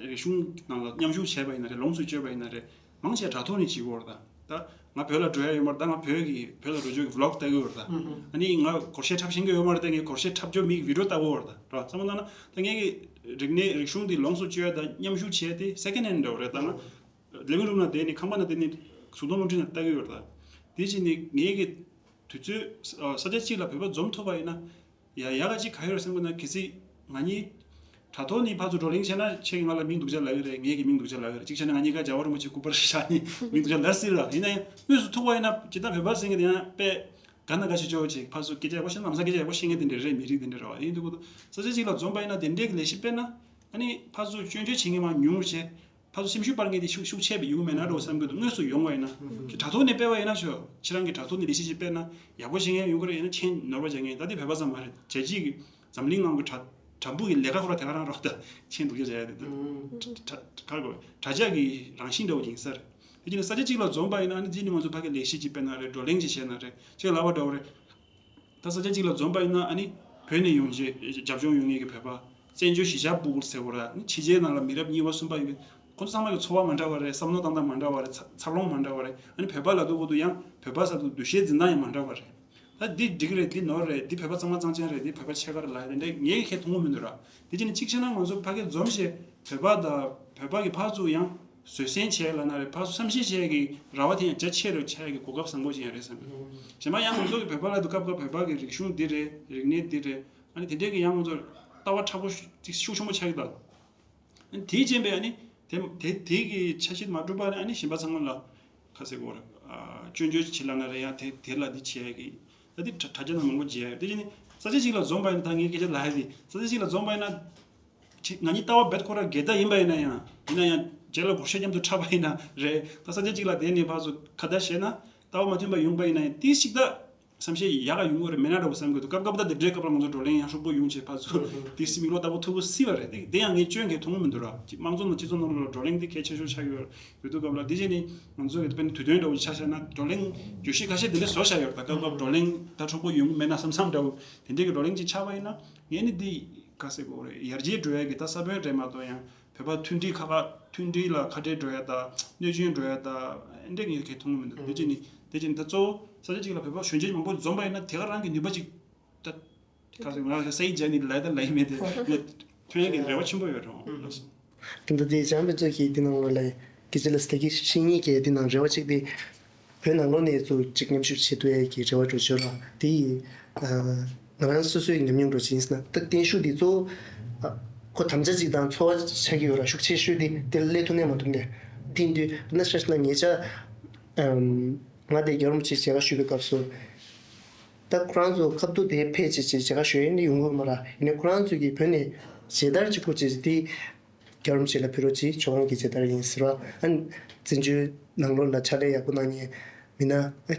རིག་གཞུང་ནང་ལ་མཉམ་ཞུགས་བྱས་པ་ཡིན་ན་རེད་ལོངས་སུ་སྤྱོད་པ་ཡིན་ན་རེད་མང་ཆེ་དྲ་ཐོག་ནས་བྱེད་ཀྱི་ཡོད་རེད་ད། ད་ང་བོད་ལ་འགྲོ་ཡ་ཡོད་མ་རེད་ད་ང་བོད་ཀྱི་བོད་ལ་འགྲོ་ཆོག་གི་ཝི་ལོག་ལྟ་གི་ཡོད་རེད་ད། ཨ་ནི་ང་སྒོར་གཞས་འཁྲབ་ཤེས་ཀྱི་ཡོད་མ་རེད་ད་ངས་སྒོར་གཞས་འཁྲབ་ཆོག་མི་གི་ཝི་ཌི་ཡོ་ལྟ་གི་ཡོད་རེད་ད་ར་བསམ་བློ་བཏང་ན་ད་ངས་ཀྱི་རིག་གནས་རིག་གཞུང་འདི་ལོངས་སུ་སྤྱོད་ཡ་ད་མཉམ་ཞུགས་བྱས་ཏེ་སེ་ཀེན་ཧེན་འདྲ་བོ་རེད་ད་ང་ལིབ་ཝིང་རུམ་ནང་བསྡད་ནས་ཁང་པ་ནང་བསྡད་ནས་གཟུགས་མཐོང་རླུང་འཕྲིན་ནང་ལྟ་གི་ཡོད་རེད་ད། དེ་བཞིན་ནི་ངས་ཀྱི་དུས་ཚོད་ས་ཆ་གཅིག་ལ་བོད་པ་འཛོམས་ཐུབ་པ་ཡིན་ན། ཡ་ཡག་ག་ཅིག་ག་ཡོད་རེད་བསམ་གི་ན་གལ་སྲིད་ང་གཉིས་དྲ་ཐོག་ནས་ཕར་ཚུར་བགྲོ་གླེང་བྱས་ན་ཁྱེད་ཀྱིས་ང་ལ་མིང་སྡུག་ཅག་ལབ་ཀྱི་རེད་ངེད་ཀྱིས་མིང་སྡུག་ཅག་ལབ་ཀྱི་རེད་གཅིག་བྱས་ན་ང་གཉིས་ཀ་རྒྱལ་བ་རིན་པོ་ཆེ་སྐུ་པར་བཞག་ནས་མིང་སྡུག་ཅག་ལབ་སྲིད་ལ་ཡིན་ན་ཡང་དངོས་སུ་ཐུག་པ་ཡིན་ན་སྤྱིར་བཏང་བོད་པ་ཟེར་མཁན་དེ་ཡང་དཔེ་ག་ན་ག་ཞིག་ཆོག་ཅིག་ཕར་ཚུར་སྐད་ཆ་ཡག་པོ་བཤད་ན་ལམ་སང་སྐད་ཆ་ཡག་པོ་བཤད་མཁན་དེ་འདྲ་རེད་མི་རིགས་དེ་འདྲ་བ་ཡིན་དུས་ཀོ་ས་ཆ་གཅིག་ལ་འཛོམས་པ་ཡིན་ན་དེ་འདྲའི་གི་ལས་གཞི་སྤེལ་ན་ཨ་ནི་ཕར་ཚུར་སྐྱོན་བརྗོད་བྱེད་མཁན་མང་ཉུང་རུ་བྱས། ཕར་ཚུར་སེམས་ཤུགས་སྤར་མཁན་དེ་ཤུགས་ཤུགས་ཆེ་བ་ཡོང་མེད་ན་འགྲོ་བསམ་གྱི་འདུག་དངོས་སུ་ཡོང་བ་ཡིན་ན། དྲ་ཐོག་ནས་སྤེལ་བ་ཡིན་ན་ཤོག་ཁྱེད་རང་གི་དྲ་ཐོག་ནས་ལས་གཞི་ཞིག་སྤེལ་ན་ཡག་པོ་བྱེད་མཁན་ཡོང་གི་རེད་ཡིན་ན་མཆན་ནོར་བ་བྱེད་མཁན་ད་དེ་བོད་པ་ཙམ་མ་རེད་རྒྱལ་སྤྱིའི་གི་འཛམ་གླིང་ནང་གི་དྲ་དྲ་འབུ་གི་ལས་ཀ་ཁོ་ར་དེ་ག་རང་རོགས་ད་མཆན་སྡུག་ཅག་བྱས་ཡ་དེ་འདུག་དྲ་དྲ་དྲ་ག་རེ་དགོས་དྲ་ཇག་གི་རང་བཞིན་འདྲ་བོ་ཡིན་ས་རེད། དེ་བྱས་ན་ས་ཆ་གཅིག་ལ་འཛོམས་པ་ཡིན་ན་ཨ་ནི་འདི་ནི་ང་ཚོ་ཕ་གི་ལས་གཞི་ཅིག་སྤེལ་ན་རེད་བགྲོ་གླེང་ཅིག་བྱས་ན་རེད་ཅེས་ལབ་པ་འདྲ་བོ་རེད། ད་ས་ཆ་གཅིག་ལ་འཛོམས་པ་ཡིན་ན་ཨ་ནི་བོད་ནས་ཡོང་རྗེས་རྒྱབ་ལྗོངས་ཡོང་མཁན་གྱི་བོད་པ་བཙན་བྱོལ་གཞིས་ཆགས་སྤུ་གུ་ཟེར་བ་ར་ཨ་ནི་ཕྱི་རྒྱལ་ནང་ལ་མི་རབས་གཉིས་པ་གསུམ་པ་ཡོང་མཁན་ཁོང་ཚོ་ཚང་མ་གི་འཚོ་བ་མ་འདྲ་བ་རེད་བསམ་བློ་བཏང་སྟངས་མ་འདྲ་བ་རེད་འཚར་ལོངས་མ་འདྲ་བ་རེད་ཨ་ནི་བོད་པ་ལབ་དུས་སྐབས་དུ་ཡང་བོད་པ་ཟེར་དུས་འདུ་ཤེས་འཛིན་སྟངས་ཡང་མ་འདྲ་བ་རེད། ད་འདི་འགྲིག་རེད་འདི་ནོར་རེད་འདི་བོད་པ་གཙང་མ་གཙང་རྐྱང་རེད་འདི་བོད་པ་ཕྱེད་ཀ་རེད་ལབ་ཡ་དེ་འདྲ་ངས་ཁས་མཐོང་གི་མི་འདུག་ར། དེ་བྱས་ནས་གཅིག་བྱས་ན་ང་ཚོ་ཕ་གི་འཛོམས་ཞེས་བོད་པ་དང་བོད་པ་གི་ཕར་ཚུར་ཡང་བཟོད་བསྲན་བྱས་ལབ་ན་རེད་ཕར་ཚུར་བསམ་ཤེས་བྱས་ཀྱི་ར་བ་དེ་ཡང་རྒྱ་ཆེ་རུ་ཆགས་ཀྱི་གོ་སྐབས་བཟང་པོ་ཞིག་ཡང་རེད་བསམ་གི་གཞན་པ་ཡང་ང་ཚོ་གི་བོད་པ་ལ་དུ་སྐབས་སྐབས་བོད་པ་གི་རིག་གཞུང་འདི་རེད་རིག་གནས་འདི་རེད་ཨ་ནི་དེ་འདྲས་ཀྱི་ཡང་ང་ཚོ་ལྟ་བ་མཁྲེགས་པོ་ཤུགས་ཆེན་པོ་ཆགས་ཀྱི་འདུག་དེའི་རྐྱེན་པས་ཨ་ནི་དེ་དེ་དེ་གི་ཆ་ཤས་མ་གྲུབ་པ་ནི་ཨ་ནི་གཞན་པ་ཚང་མ་ལ་ཁ་ཟེར་གོ་རེད། སྐྱོན་བརྗོད་བྱེད་ལབ་ན་རེད་ཡ་དེ་དེ་ལ་འདི་བྱེད་ཡ་གི་ད་འདི་དྲ་དྲ་རྒྱ་ནང་མང་པོ་བརྗེ་ཡ་ཡོད་དེ་བཞིན་ནི་ས་ཆ་གཅིག་ལ་འཛོམས་པ་ཡིན་ན་ད་ངའི་སྐད་ཆ་ལ་ཡ་དེ་ས་ཆ་གཅིག་ལ་འཛོམས་པ་ཡིན་ན་ཁྱེད་ང་གཉིས་ལྟ་བ་རྦད་ཁོ་ར་འགལ་ཟླ་ཡིན་པ་ཡིན་ན་ཡང་ཡིན་ན་ཡང་རྗེས་ལ་སྒོར་གཞས་མཉམ་དུ་འཁྲབ་པ་ཡིན་ན་རེད་ད་ས་ཆ་གཅིག་ལ་དེ་ནས་ཕར་ཚུར་ཁ་བརྡ་བྱས་ན་ལྟ་བ་མ་མཐུན་པ་ཡོང་པ་ཡིན་ན་ཡང་ཏིས་ཤིག་ད། བསམ་ཤེས་ཡག་ག་ཡོང་གི་རེད་མེད་ན་འདྲ་བོ་བསམ་གི་འདུག་སྐབས་སྐབས་ད་འདི་འདྲའི་སྐབས་ལ་ང་ཚོ་བགྲོ་གླེང་ཡང་ཧྲུག་པོ་ཡོང་བྱས་ཕར་ཚུར་དེ་སྲིད་མིག་ལོག་ལྟ་བུ་ཐུག་གི་སྲིད་པ་རེད་དེ་དེ་ཡང་ངས་སྐྱོན་གང་མཐོང་གི་མི་འདུག་ར་དམངས་གཙོ་ནང་སྤྱི་ཚོགས་ནང་ལོགས་ལ་བགྲོ་གླེང་འདི་གལ་ཆེ་ཤོས་ཆགས་ཡོད་ཡོད་དུས་སྐབས་ལ་འདི་བྱས་ནས་ང་ཚོ་གི་དཔེར་ན་དུས་སྟོན་འདྲ་བོ་ཆ་བཞག་ན་བགྲོ་གླེང་བརྗོད་གཞི་ཁ་ཤས་དེ་འདྲ་བཟོ་བཞག་ཡོད་རེད་ད་སྐབས་སྐབས་བགྲོ་གླེང་ད་ཧྲུག་པོ་ཡོང་གི་མེད་ན་བསམ་བསམ་འདྲ་བོ་དེ་འདྲའི་གི་བགྲོ་གླེང་ཅིག་ཆགས་པ་ཡིན་ན་ངས་ནི་འདི་ག་ཟེར་དགོས་རེད་ཡར་རྒྱས་འགྲོ་ཡ་གི་ད་ས་བོན་རེད་མ་གཏོགས་ཡང་། བོད་པ་མཐུན་སྒྲིལ་ཁ་ཁ་མཐུན་སྒྲིལ་ལ་ཁ་བྲལ་འགྲོ་ཡ་དང་གནོད་སྐྱོན་འགྲོ་ཡ་དང་འདྲ་ངས་གལ་མཐོང་གི་མི་འདུག་དེ་བྱས་ནས་དེ་བྱས་ནས་ད་གཙོ་བོ་ས་ཆ་གཅིག་ལ་བོད་པ་གཞོན་སྐྱེས་མང་པོ་འཛོམས་པ་ཡིན་ན་དེ་ག་རང་གི་ནུས་པ་ཅིག་ད་ག་ཟེར་ང་ས་ཡིག་སྦྱར་ནས་ལབ་ད་ལབ་ཡི་མེད་དེ་ངས་ཐོན་ཡ་གི་རེ་བ་ཆེན་པོ་ཡོད་རེད། དེ་འདྲ་དེ་བྱམས་པའི་གཙོ་གིས་འདི་ནང་ལ་སྐད་ཆ་ལ་སྟེ་གི་ཤེས་ཉེས་ཀྱི་འདི་ནང་རེ་བ་ཅིག་དེ། བོད་ནང་ལོགས་ནས་ཚུར་གཅིག་མཉམ་ཞུགས་བྱེད་ཐུབ་ཡས་ཀྱི་རེ་བ་འགྲོ་ཆོག་ལ་དེ་ཡིས་ང་རང་སོ་སོའི་ཉམས་མྱོང་འགྲོ་ཆེན་ཡིན་ན་ད་བརྟན་བཞུགས་འདི་གཙོ་བོ་ཁོ་དམ་བཅའ་གཅིག་དང་འཚོ་བ་ཆགས་ཀྱི་ཡོད་ར་ཤུགས་ཆེ་ཤོས་དེ་དེ་ལ་སླེབས་ཐུབ་ནས་མ་ཐུབ་ནས་དེ་ཡིན་དུས་ན་ཤ་ཤ་ན་ངེད་ཅག་ང་དེ་རྒྱལ་བ་རིན་པོ་ཆེ་མཇལ་ཁ་ཞུས་པའི་སྐབས་སུ། ད་ཁོ་རང་ཚོ་ཁ་ཐུག་དེ་ཕེབས་བྱས་བྱས་མཇལ་ཁ་ཞུ་ཡས་ནི་ཡོང་གི་ཡོད་མ་རེད། ཡིན་ནའི་ཁོ་རང་ཚོ་གིས་བོད་ནས་མཇལ་དར་གཅིག་པོ་བྱས་བྱས་དེ་རྒྱལ་བ་རིན་པོ་ཆེ་ལ་ཕུལ་རོགས་གྱིས། མཆོག་དབང་གི་མཇལ་དར་ཡིན་ཟེར་བ། ཨ་ནི་བཙན་བྱོལ་ནང་ལོགས་ལ་ཕྱག་ལས་ཡག་པོ་གནང་མཁན་མི་སྣ་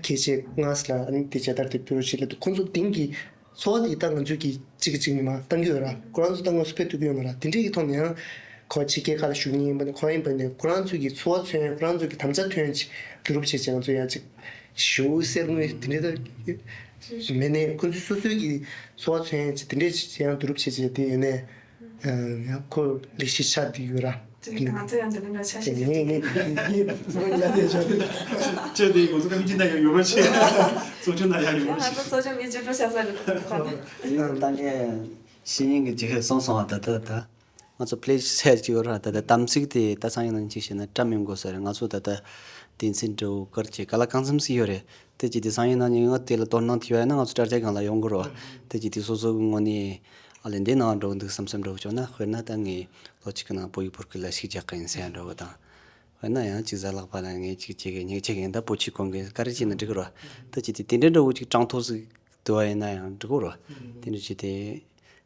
ཁྱད་ཆེ་ལྔ་ཙམ་ལ་ཨ་ནི་དེ་མཇལ་དར་དེ་ཕུལ་རོགས་གྱིས་ལབ་དུས། ཁོང་ཚོ་དེང་གི་འཚོ་བ་དེ་ད་ང་ཚོས་ཀྱིས་གཅིག་གིས་གཅིག་ནས་མར་བཏང་གི་ཡོད་ར། ཁོ་རང་ཚོ་ད་དངོས་སུ་ཕེབས་ཐུབ་ཀྱི་ཡོད་མ་རེད། དེ་འདྲའི་གི་ཐོག་ནས་ཡང་ཁོ་ཕྱི་རྒྱལ་ཁག་ལ་བཞུགས་མཁན་ཡིན་པ་ནས་ཁོ་ཡིན་པ་ནས་ཁོ་རང་ཚོ་གི་འཚོ་བ་མཚོན་ཁོ་རང་ཚོ་གི་དམ་བཅའ་མཚོན་ཅིག་བསྡུ་རུབ་བྱས་བྱས་ང་ཚོ་ཡང་ཅིག་ཞུ་གསེར་དངུལ་དེ་འདྲའི་ད་མེད་ནས་ཁོ་ཚོའི་སོ་སོའི་གི་འཚོ་བ་མཚོན་ཅིག་དེ་འདྲའི་ཅིག་ཡང་བསྡུ་རུབ་བྱས་བྱས་དེ་ཡོད་ནས་ཡང་ཁོ་ལས་གཞི་ཆགས་བསྡད་ཡོད་ར། ང་ཚོ་ཡང་འདི་འདྲ་འདྲ་ཆ་ཤས་ངས་ངས་ངས་ཚོ་ཡ་དེ་ཆ་དེ། ཁྱོད་དེ་ང་ཚོ་ཀམ་ཅི་ན་ཡང་ཡོད་ར་ཆེ། ཚོ་ཆུང་ན་ཡང་ཡོད་ར་ང་ཆེ། ཚོ་ཚོ་ཆུང་མི་ཅི་འགྲོ་ཤ་ས་རེད། ད་ངས་ཤེས་ཡིན་གྱི་ཅིག་གསུངས་སོང་བ། ད་ད་ད་ང་ཚོ་པི་ལེ་ཇི་ཟེར་གྱི་ཡོད་ར། ད་ད་དམ་ཚིག་དེ་ད་སང་ཉིན་ནང་ཅིག་བྱས་ན་བཀྲམ་ཡོང་དགོས་ས་རེད། ང་ཚོ་ད་ད་དེ་ཚིན་འགྲོ་གར་གྱི་ག་ལ་གང་འཚམ་ཞིག་ཡོད་རེད། དེ་ཅི་དེ་སང་ཉིན་ནང་ཉིན་ང་དེ་ལ་དོ་སྣང་ཐེབས་ཡ་ན་ང་ཚོ་དྲ་རྒྱ་སྒང་ལ་ཡོང་དགོས་ར། དེ་ཅི་དེ་སོ་སོ་གི་ངོས་ནས་ཨ་ལས་འདི་ནང་འགྲོ་འདུག་བསམ་བསམ་འགྲོ་གི་བྱུང་ན། དཔེར་ན་ད་ངས་ལོ་གཅིག་གི་ནང་བོད་ཡིག་བོད་སྐད་ལ་ཤུགས་རྒྱག་གི་ཡིན་ཟེར་ཡ་འགྲོ་གི་དང་། དཔེར་ན་ཡང་ཅིག་གཟའ་ལྷག་པ་ལ་ངས་ཅིག་བྱེད་གི་ཉིག་བྱེད་གི་ཡིན། ད་པོ་ཆི་གོང་གི་ག་རེ་བྱས་ན་འགྲིག་གི་ར། ད་ཅི་དེ་དེ་འདྲའི་འདྲ་བོ་ཅིག་གྲངས་ཐོ་ཞིག་བསྡུ་བ་ཡིན་ན་ཡང་འགྲིག་གི་ར། དེ་འདྲ་བྱས་ཏེ།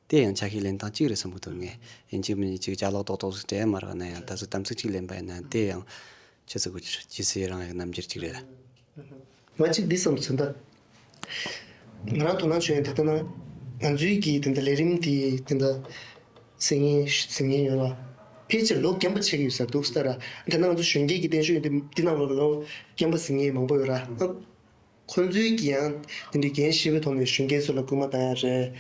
དེ་ཡང་ཆ་ཤས་ལེན་སྟངས་གཅིག་རེད་བསམ་གྱི་འདུག་ངས་ཡིན་གཅིག་མིན་གཅིག་ཅ་ལག་ཏོག་ཏོག་ཞིག་སྤྲད་མ་རག་ན་ཡང་ད་གཟོད་དམ་ཚིག་ཅིག་ལེན་པ་ཡིན་ན་དེ་ཡང་ཆི་ཟེར་དགོས་ཀྱི་རེད། ཇི་སྲིད་རང་ཡང་རྣམ་འགྱུར་གཅིག་རེད། ང་གཅིག་འདི་བསམ་སོང་ད། ང་རང་དོ་སྣང་བྱུང་ཡང་ད་ལྟ་ན་ང་ཚོའི་གི་དེ་འདྲ་ལས་རིམ་དེ་དེ་འདྲ་གཟིགས་མཁན་གཟིགས་མཁན་ཡོད་ལ། ཕལ་ཆེར་ལོ་རྒན་པ་ཆགས་ཀྱི་ཡོད་ས་འདུག་ལྟ་ར། ད་ནང་ཚོ་གཞོན་སྐྱེས་ཀྱི་བརྟན་བཞུགས་ཡོད་དེ་འདི་ནང་ལོགས་ལ་ལོ་རྒན་པ་གཟིགས་མཁན་མང་པོ་ཡོད་ར། ཁོ་ཚོའི་གི་ཡང་དེ་འདྲའི་འགན་ཞེ་པོའི་ཐོག་ནས་གཞོན་སྐྱེས་ཚོ་ལ་སྐུལ་མ་བཏང་ཡ་རེད།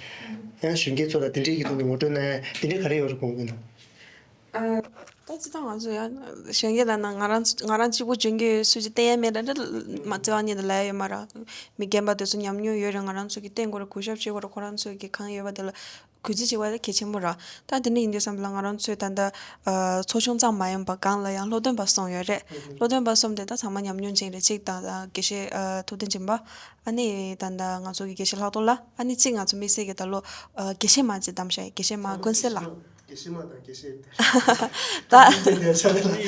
ཡང་གཞོན་སྐྱེས་ཚོ་ལ་དེ་འདྲའི་གི་ཐོག་ནས་ངོ་སྤྲོད་གནང་ཡ་དེ་འདྲའི་ག་རེ་ཡོད་རེད་དགོངས་ཀྱི་འདུག་ཨ། ད་ཅི་ད་ང་ཚོ་ཡང་གཞོན་སྐྱེས་ལ་ན་ང་རང་ང་རང་གཅིག་པུ་གཞོན་སྐྱེས་སུ་ཅིག་བསྟེན་ཡ་མེད་ལ་འདྲ་མ་བརྩེ་བ་ཉིད་དུ་ལབ་ཡ་ཡོད་མ་རེད། མི་རྒན་པ་དེ་ཚོ་ཉམས་མྱོང་ཡོད་རེད། ང་རང་ཚོ་གི་བསྟེན་དགོས་རེད། གུས་ཞབས་བྱེད་དགོས་རེད། ཁོ་རང་ཚོ་གི་གང་ཡོད་པ་དེ་ལ་གུས་བརྩི་བྱེད་པ་དེ་གལ་ཆེན་པོ་རེད། ད་དེ་འདྲ་ཡིན་དུས་ཙམ་པ་ལ་ང་རང་ཚོས་ད་ལྟ་ཨ་ཚོགས་ཆུང་ཙམ་མ་ཡིན་པ་སྒང་ལ་ཡང་སློབ་སྟོན་པ་གསུམ་ཡོད་རེད། སློབ་སྟོན་པ་གསུམ་དེ་ད་ཚང་མ་ཉམས་མྱོང་ཅན་རེད། གཅིག་ད་ད་དགེ་བཤེས་ཨ་ཐུབ་བསྟན་སྦྱིན་པ། ཨ་ནི་ད་ད་ང་ཚོ་གི་དགེ་བཤེས་ལྷག་རྡོར་ལགས། ཨ་ནི་གཅིག་ང་ཚོ་དམིགས་བསལ་གྱི་ད་ལོ་ཨ་དགེ་བཤེས་མ་ཅིག་བདམས་བཞག་དགེ་བཤེས་མ་ཀུན་གསལ་ལགས། དགེ་བཤེས་མ་དང་དགེ་བཤེས། ད། དེ་ཚོའི་ནང་གི་